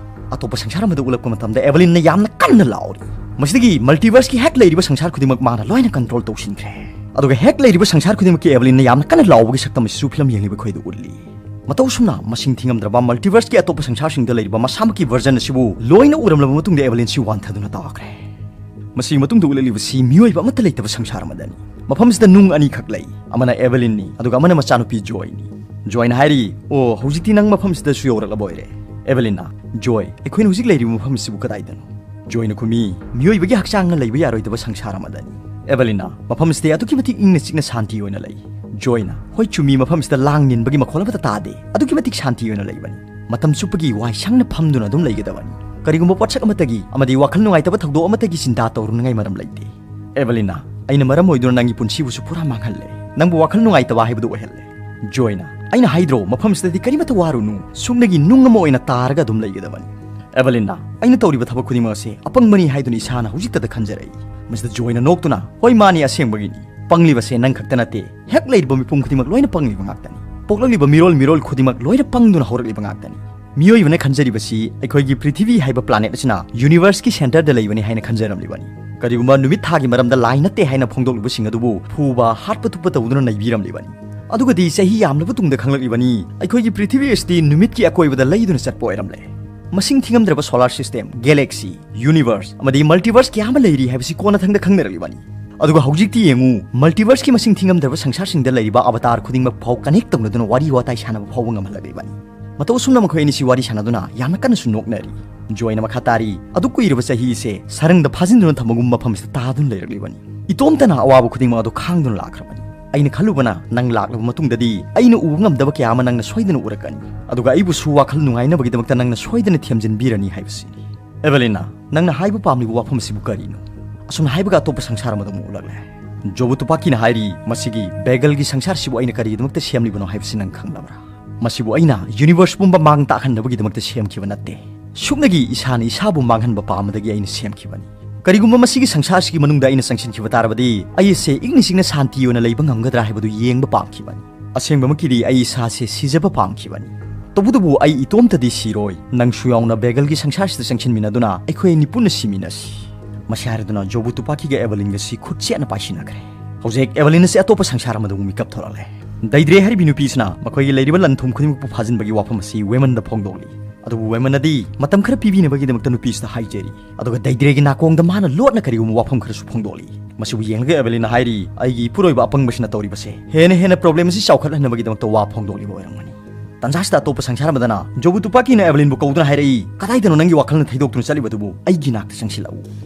ꯑꯇꯣꯞꯄ ꯁꯪꯁꯥꯔ ꯑꯃꯗ ꯎꯠꯂꯛꯄ ꯃꯇꯝꯗ ꯑꯦꯚꯂꯤꯟꯅ ꯌꯥꯝꯅ ꯀꯟꯅ ꯂꯥꯎꯔꯤ꯫ ꯃꯁꯤꯗꯒꯤ ꯃꯜꯇꯤꯚꯔꯁꯀꯤ ꯍꯦꯛ ꯂꯩꯔꯤꯕ ꯁꯪꯁꯥꯔ ꯈꯨꯗꯤꯡꯃꯛ ꯃꯥꯅ ꯂꯣꯏꯅ ꯀꯟꯇ꯭ꯔꯣꯜ ꯇꯧꯁꯤꯟꯈ꯭ꯔꯦ꯫ ꯑꯗꯨꯒ ꯍꯦꯛ ꯂꯩꯔꯤꯕ ꯁꯪꯁꯥꯔ ꯈꯨꯗꯤꯡꯃꯛꯀꯤ ꯑꯦꯚꯂꯤꯟꯅ ꯌꯥꯝꯅ ꯀꯟꯅ ꯂꯥꯎꯕꯒꯤ ꯁꯛꯇꯝ ꯑꯁꯤꯁꯨ ꯐꯤꯂꯝ ꯌꯦꯡꯂꯤꯕ ꯑꯩꯈꯣꯏꯗ ꯎꯠꯂꯤ꯫ ꯃꯇꯧ ꯑꯁꯨꯝꯅ ꯃꯁꯤꯡ ꯊꯤꯉꯝꯗ꯭ꯔꯕ multiverseꯀꯤ ꯑꯇꯣꯞꯄ ꯁꯪꯁꯥꯔꯁꯤꯡꯗ ꯂꯩꯔꯤꯕ ꯃꯁꯥꯃꯛꯀꯤ version ꯑꯁꯤꯕꯨ ꯂꯣꯏꯅ ꯎꯔꯝꯂꯕ ꯃꯇꯨꯡꯗ ꯑꯦꯚꯦꯂꯤꯟꯁꯤ ꯋꯥꯟꯊꯗꯨꯅ ꯇꯥꯈ꯭ꯔꯦ꯫ ꯃꯁꯤꯒꯤ ꯃꯇꯨꯡꯗ ꯎꯠꯂꯛꯂꯤꯕꯁꯤ ꯃꯤꯑꯣꯏꯕ ꯑꯃꯠꯇ ꯂꯩꯇꯕ ꯁꯪꯁꯥꯔ ꯑꯃꯗꯅꯤ꯫ ꯃꯐꯝꯁꯤꯗ ꯅꯨꯡ ꯑꯅꯤꯈꯛ ꯂꯩ, ꯑꯃꯅ ꯑꯦꯚꯦꯂꯤꯟꯅꯤ, ꯑꯗꯨꯒ ꯑꯃꯅ ꯃꯆꯥꯅꯨꯄꯤ ꯖꯣꯏꯅꯤ꯫ ꯖꯣꯏꯅ ꯍꯥꯏꯔꯤ, "ꯑꯣ, ꯍꯧꯖꯤꯛꯇꯤ ꯅꯪ ꯃꯐꯝꯁꯤꯗꯁꯨ ꯌꯧꯔꯛꯂꯕ ꯑꯣꯏꯔꯦ꯫" ꯑꯦꯚꯦꯂꯤꯟꯅ, "ꯖꯣꯏ, ꯑꯩꯈꯣꯏꯅ ꯍꯧꯖꯤꯛ ꯂꯩꯔꯤꯕ ꯃꯐꯝꯁꯤꯕꯨ ꯀꯗꯥꯏꯗꯅꯣ?" ꯖꯣꯏꯅ ꯈꯨꯝꯃꯤ, "ꯃꯤꯑꯣꯏꯕꯒꯤ ꯍꯛꯆꯥꯡꯅ ꯂꯩꯕ ꯌꯥꯔꯣꯏꯗꯕ ꯁꯪꯁꯥꯔ ꯑꯃꯗꯅꯤ꯫" ꯑꯦꯚꯦꯂꯤꯟꯅ, "ꯃꯐꯝꯁꯤꯗꯤ ꯑꯗꯨꯛꯀꯤ ꯃꯇꯤꯛ ꯏꯪꯅ ꯆꯤꯛꯅ ꯁꯥꯟꯇꯤ ꯑꯣꯏꯅ ꯂꯩ꯫" ꯖꯣꯏꯅ, "ꯍꯣꯏ, ꯆꯨꯝꯃꯤ, ꯃꯐꯝꯁꯤꯗ ꯂꯥꯡ ꯅꯤꯟꯕꯒꯤ ꯃꯈꯣꯜ ꯑꯃꯠꯇ ꯇꯥꯗꯦ꯫ ꯑꯗꯨꯛꯀꯤ ꯃꯇꯤꯛ ꯁꯥꯟꯇꯤ ꯑꯣꯏꯅ ꯂꯩꯕꯅꯤ꯫ ꯃꯇꯝ ꯆꯨꯞꯄꯒꯤ ꯋꯥꯏ ꯁꯪꯅ ꯐꯝꯗꯨꯅ ꯑꯗꯨꯝ ꯂꯩꯒꯗꯕꯅꯤ꯫ ꯀꯔꯤꯒꯨꯝꯕ ꯄꯣꯠꯁꯛ ꯑꯃꯠꯇꯒꯤ ꯑꯃꯗꯤ ꯋꯥꯈꯜ ꯅꯨꯡꯉꯥꯏꯇꯕ ꯊꯧꯗꯣꯛ ꯑꯃꯠꯇꯒꯤ ꯆꯤꯟꯇꯥ ꯇꯧꯔꯨꯅꯉꯥꯏ ꯃꯔꯝ ꯂꯩꯇꯦ꯫" "ꯑꯦꯚꯦꯂꯤꯟꯅ, ꯑꯩꯅ ꯃꯔꯝ ꯑꯣꯏꯗꯨꯅ ꯅꯪꯒꯤ ꯄꯨꯟꯁꯤꯕꯨꯁꯨ ꯄꯨꯔꯥ ꯃꯥꯡꯍꯜꯂꯦ꯫ ꯅꯪꯕꯨ ꯋꯥꯈꯜ ꯅꯨꯡꯉꯥꯏꯇꯕ ꯍꯥꯏꯕꯗꯨ ꯑꯣꯏꯍꯜꯂꯦ꯫" ꯖꯣꯏꯅ, "ꯑꯩꯅ ꯍꯥꯏꯗ꯭ꯔꯣ, ꯃꯐꯝꯁꯤꯗꯗꯤ ꯀꯔꯤꯃꯠꯇ ꯋꯥꯔꯨꯅꯨ, ꯁꯨꯞꯅꯒꯤ ꯅꯨꯡ ꯑꯃ ꯑꯣꯏꯅ ꯇꯥꯔꯒ ꯑꯗꯨꯝ ꯂꯩꯒꯗꯕꯅꯤ꯫" ꯑꯦꯚꯦꯂꯤꯟꯅ, "ꯑꯩꯅ ꯇꯧꯔꯤꯕ ꯊꯕꯛ ꯈꯨꯗꯤꯡꯃꯛ ꯑꯁꯤ ꯑꯄꯪꯕꯅꯤ ꯍꯥꯏꯗꯨꯅ ꯏꯁꯥꯅ ꯍꯧꯖꯤꯛꯇꯗ ꯈꯟꯖꯔꯛꯏ꯫" ꯃꯁꯤꯗ ꯖꯣꯏꯅ ꯅꯣꯛꯇꯨꯅ, "ꯍꯣꯏ, ꯃꯥꯅꯤ, ꯑꯁꯦꯡꯕꯒꯤꯅꯤ꯫ ꯄꯪꯂꯤꯕꯁꯦ ꯅꯪ ꯈꯛꯇ ꯅꯠꯇꯦ, ꯍꯦꯛ ꯂꯩꯔꯤꯕ ꯃꯤꯄꯨꯝ ꯈꯨꯗꯤꯡꯃꯛ ꯂꯣꯏꯅ ꯄꯪꯂꯤꯕ ꯉꯥꯛꯇꯅꯤ꯫ ꯄꯣꯛꯂꯛꯂꯤꯕ ꯃꯤꯔꯣꯜ ꯃꯤꯔꯣꯜ ꯈꯨꯗꯤꯡꯃꯛ ꯂꯣꯏꯅ ꯄꯪꯗꯨꯅ ꯍꯧꯔꯛꯂꯤꯕ ꯉꯥꯛꯇꯅꯤ꯫ ꯃꯤꯑꯣꯏꯕꯅ ꯈꯟꯖꯔꯤꯕꯁꯤ ꯑꯩꯈꯣꯏꯒꯤ ꯄ꯭ꯔꯤꯊꯤꯕꯤ ꯍꯥꯏꯕ planetꯁꯤꯅ universeꯀꯤ centreꯗ ꯂꯩꯕꯅꯤ ꯍꯥꯏꯅ ꯈꯟꯖꯔꯝꯂꯤꯕꯅꯤ꯫ ꯀꯔꯤꯒꯨꯝꯕ ꯅꯨꯃꯤꯠ ꯊꯥꯒꯤ ꯃꯔꯝꯗ ꯂꯥꯏ ꯅꯠꯇꯦ ꯍꯥꯏꯅ ꯐꯣꯡꯗꯣꯛꯂꯤꯕꯁꯤꯡ ꯑꯗꯨꯕꯨ ꯐꯨꯕ, ꯍꯥꯠꯄ ꯇꯨꯞꯄ ꯇꯧꯗꯨꯅ ꯅꯩꯕꯤꯔꯝꯂꯤꯕꯅꯤ꯫ ꯑꯗꯨꯒꯗꯤ ꯆꯍꯤ ꯌꯥꯝꯂꯕ ꯇꯨꯡꯗ ꯈꯪꯂꯛꯂꯤꯕꯅꯤ, ꯑꯩꯈꯣꯏꯒꯤ ꯄ꯭ꯔꯤꯊꯤꯕꯤ ꯑꯁꯤꯗꯤ ꯅꯨꯃꯤꯠꯀꯤ ꯑꯀꯣꯏꯕꯗ ꯂꯩꯗꯨꯅ ꯆꯠꯄ ꯑꯣꯏꯔꯝꯂꯦ꯫ ꯃꯁꯤꯡ ꯊꯤꯉꯝꯗ꯭ꯔꯕ solar system, galaxy, universe ꯑꯃꯗꯤ multiverse ꯀꯌꯥ ꯑꯃ ꯂꯩꯔꯤ ꯍꯥꯏꯕꯁꯤ ꯀꯣꯟꯅꯊꯪꯗ ꯈꯪꯅꯔꯛꯂꯤꯕꯅꯤ꯫ ꯑꯗꯨꯒ ꯍꯧꯖꯤꯛꯇꯤ ꯌꯦꯡꯉꯨ, multiverseꯀꯤ ꯃꯁꯤꯡ ꯊꯤꯉꯝꯗ꯭ꯔꯕ ꯁꯪꯁꯥꯔꯁꯤꯡꯗ ꯂꯩꯔꯤꯕ avatar ꯈꯨꯗꯤꯡꯃꯛ ꯐꯥꯎ connect ꯇꯧꯅꯗꯨꯅ ꯋꯥꯔꯤ ꯋꯥꯇꯥꯏ ꯁꯥꯟꯅꯕ ꯐꯥꯎꯕ ꯉꯝꯍꯜꯂꯛꯂꯤꯕꯅꯤ꯫ ꯃꯇꯧ ꯑꯁꯨꯝꯅ ꯃꯈꯣꯏ ꯑꯅꯤꯁꯤ ꯋꯥꯔꯤ ꯁꯥꯟꯅꯗꯨꯅ ꯌꯥꯝꯅ ꯀꯟꯅꯁꯨ ꯅꯣꯛꯅꯔꯤ꯫ ꯖꯣꯏꯅ ꯃꯈꯥ ꯇꯥꯔꯤ, "ꯑꯗꯨꯛ ꯀꯨꯏꯔꯕ ꯆꯍꯤꯁꯦ ꯁꯔꯪꯗ ꯐꯥꯖꯤꯟꯗꯨꯅ ꯊꯝꯕꯒꯨꯝꯕ ꯃꯐꯝꯁꯤꯗ ꯇꯥꯗꯨꯅ ꯂꯩꯔꯛꯂꯤꯕꯅꯤ꯫ ꯏꯇꯣꯝꯇꯅ ꯑꯋꯥꯕ ꯈꯨꯗꯤꯡꯃꯛ ꯑꯗꯨ ꯈꯥꯡꯗꯨꯅ ꯂꯥꯛꯈ꯭ꯔꯕꯅꯤ꯫ ꯑꯩꯅ ꯈꯜꯂꯨꯕꯅ ꯅꯪ ꯂꯥꯛꯂꯕ ꯃꯇꯨꯡꯗꯗꯤ ꯑꯩꯅ ꯎꯕ ꯉꯝꯗꯕ ꯀꯌꯥ ꯑꯃ ꯅꯪꯅ ꯁꯣꯏꯗꯅ ꯎꯔꯛꯀꯅꯤ꯫ ꯑꯗꯨꯒ ꯑꯩꯕꯨꯁꯨ ꯋꯥꯈꯜ ꯅꯨꯡꯉꯥꯏꯅꯕꯒꯤꯗꯃꯛꯇ ꯅꯪꯅ ꯁꯣꯏꯗꯅ ꯊꯦꯝꯖꯤꯟꯕꯤꯔꯅꯤ ꯍꯥꯏꯕꯁꯤꯅꯤ꯫" ꯑꯦꯚꯦꯂꯤꯟꯅ, "ꯅꯪꯅ ꯍꯥꯏꯕ ꯄꯥꯝꯂꯤꯕ ꯋꯥꯐꯝ ꯑꯁꯤꯕꯨ ꯀꯔꯤꯅꯣ?" ꯑꯁꯨꯝꯅ ꯍꯥꯏꯕꯒ ꯑꯇꯣꯞꯄ ꯁꯪꯁꯥꯔ ꯑꯃꯗ ꯑꯃꯨꯛ ꯎꯠꯂꯛꯂꯦ꯫ ꯖꯣꯕꯨ ꯇꯨꯄꯥꯀꯤꯅ ꯍꯥꯏꯔꯤ, "ꯃꯁꯤꯒꯤ ꯕꯦꯒꯜꯒꯤ ꯁꯪꯁꯥꯔꯁꯤꯕꯨ ꯑꯩꯅ ꯀꯔꯤꯒꯤꯗꯃꯛꯇ ꯁꯦꯝꯂꯤꯕꯅꯣ ꯍꯥꯏꯕꯁꯤ ꯅꯪ ꯈꯪꯂꯕ꯭ꯔꯥ? ꯃꯁꯤꯕꯨ ꯑꯩꯅ universe ꯄꯨꯝꯕ ꯃꯥꯡ ꯇꯥꯛꯍꯟꯅꯕꯒꯤꯗꯃꯛꯇ ꯁꯦꯝꯈꯤꯕ ꯅꯠꯇꯦ꯫ ꯁꯨꯞꯅꯒꯤ ꯏꯁꯥꯅ ꯏꯁꯥꯕꯨ ꯃꯥꯡꯍꯟꯕ ꯄꯥꯝꯕꯗꯒꯤ ꯑꯩꯅ ꯁꯦꯝꯈꯤꯕꯅꯤ꯫ ꯀꯔꯤꯒꯨꯝꯕ ꯃꯁꯤꯒꯤ ꯁꯪꯁꯥꯔꯁꯤꯒꯤ ꯃꯅꯨꯡꯗ ꯑꯩꯅ ꯆꯪꯁꯤꯟꯈꯤꯕ ꯇꯥꯔꯕꯗꯤ ꯑꯩ ꯑꯁꯦ ꯏꯪꯅ ꯆꯤꯛꯅ ꯁꯥꯟꯇꯤ ꯑꯣꯏꯅ ꯂꯩꯕ ꯉꯝꯒꯗ꯭ꯔꯥ ꯍꯥꯏꯕꯗꯨ ꯌꯦꯡꯕ ꯄꯥꯝꯈꯤꯕꯅꯤ꯫ ꯑꯁꯦꯡꯕꯃꯛꯀꯤꯗꯤ ꯑꯩ ꯏꯁꯥꯁꯦ ꯁꯤꯖꯕ ꯄꯥꯝꯈꯤꯕꯅꯤ꯫ ꯇꯧꯕꯇꯕꯨ ꯑꯩ ꯏꯇꯣꯝꯇꯗꯤ ꯁꯤꯔꯣꯏ, ꯅꯪꯁꯨ ꯌꯥꯎꯅ ꯕꯦꯒꯜꯒꯤ ꯁꯪꯁꯥꯔꯁꯤꯗ ꯆꯪꯁꯤꯟꯃꯤꯟꯅꯗꯨꯅ ꯑꯩꯈꯣꯏ ꯑꯅꯤ ꯄꯨꯟꯅ ꯁꯤꯃꯤꯟꯅꯁꯤ꯫" ꯃꯁꯤ ꯍꯥꯏꯔꯗꯨꯅ ꯖꯣꯕꯨ ꯇꯨꯄꯥꯀꯤꯒ ꯑꯦꯚꯦꯂꯤꯟꯒꯁꯤ ꯈꯨꯠ ꯆꯦꯠꯅ ꯄꯥꯏꯁꯤꯟꯅꯈ꯭ꯔꯦ꯫ ꯍꯧꯖꯤꯛ ꯑꯦꯚꯦꯂꯤꯟ ꯑꯁꯤ ꯑꯇꯣꯞꯄ ꯁꯪꯁꯥꯔ ꯑꯃꯗ ꯑꯃꯨꯛ ꯃꯤꯀꯞ ꯊꯣꯔꯛꯂꯦ꯫ ꯗꯩꯗ꯭ꯔꯦ ꯍꯥꯏꯔꯤꯕꯤ ꯅꯨꯄꯤꯁꯤꯅ ꯃꯈꯣꯏꯒꯤ ꯂꯩꯔꯤꯕ ꯂꯟ ꯊꯨꯝ ꯈꯨꯗꯤꯡꯃꯛꯄꯨ ꯐꯥꯖꯤꯟꯕꯒꯤ ꯋꯥꯐꯝ ꯑꯁꯤ ꯋꯦꯃꯟꯗ ꯐꯣꯡꯗꯣꯛꯂꯤ꯫ ꯑꯗꯨꯕꯨ ꯋꯦꯃꯟꯅꯗꯤ ꯃꯇꯝ ꯈꯔ ꯄꯤꯕꯤꯅꯕꯒꯤꯗꯃꯛꯇ ꯅꯨꯄꯤꯁꯤꯗ ꯍꯥꯏꯖꯔꯤ꯫ ꯑꯗꯨꯒ ꯗꯩꯗ꯭ꯔꯦꯒꯤ ꯅꯥꯀꯣꯡꯗ ꯃꯥꯅ ꯂꯣꯠꯅ ꯀꯔꯤꯒꯨꯝꯕ ꯋꯥꯐꯝ ꯈꯔꯁꯨ ꯐꯣꯡꯗꯣꯛꯂꯤ꯫ ꯃꯁꯤꯕꯨ ꯌꯦꯡꯂꯒ ꯑꯦꯕꯦꯂꯤꯟꯅ ꯍꯥꯏꯔꯤ, "ꯑꯩꯒꯤ ꯏꯄꯨꯔꯣꯏꯕ ꯑꯄꯪꯕꯁꯤꯅ ꯇꯧꯔꯤꯕꯁꯦ ꯍꯦꯟꯅ ꯍꯦꯟꯅ ꯄ꯭ꯔꯣꯕ꯭ꯂꯦꯝ ꯑꯁꯤ ꯆꯥꯎꯈꯠꯍꯟꯅꯕꯒꯤꯗꯃꯛꯇ ꯋꯥ ꯐꯣꯡꯗꯣꯛꯂꯤꯕ ꯑꯣꯏꯔꯝꯒꯅꯤ"꯫ ꯇꯟꯖꯥꯁꯤꯗ ꯑꯇꯣꯞꯄ ꯁꯪꯁꯥꯔ ꯑꯃꯗꯅ ꯖꯣꯕꯨ ꯇꯨꯄꯥꯀꯤꯅ ꯑꯦꯕꯦꯂꯤꯟꯕꯨ ꯀꯧꯗꯨꯅ ꯍꯥꯏꯔꯛꯏ, "ꯀꯗꯥꯏꯗꯅꯣ ꯅꯪꯒꯤ ꯋꯥꯈꯜꯅ ꯊꯩꯗꯣꯛꯇꯨꯅ ꯆꯠꯂꯤꯕꯗꯨꯕꯨ? ꯑꯩꯒꯤ ꯅꯥꯛꯇ ꯆꯪꯁꯤꯜꯂꯛꯎ"꯫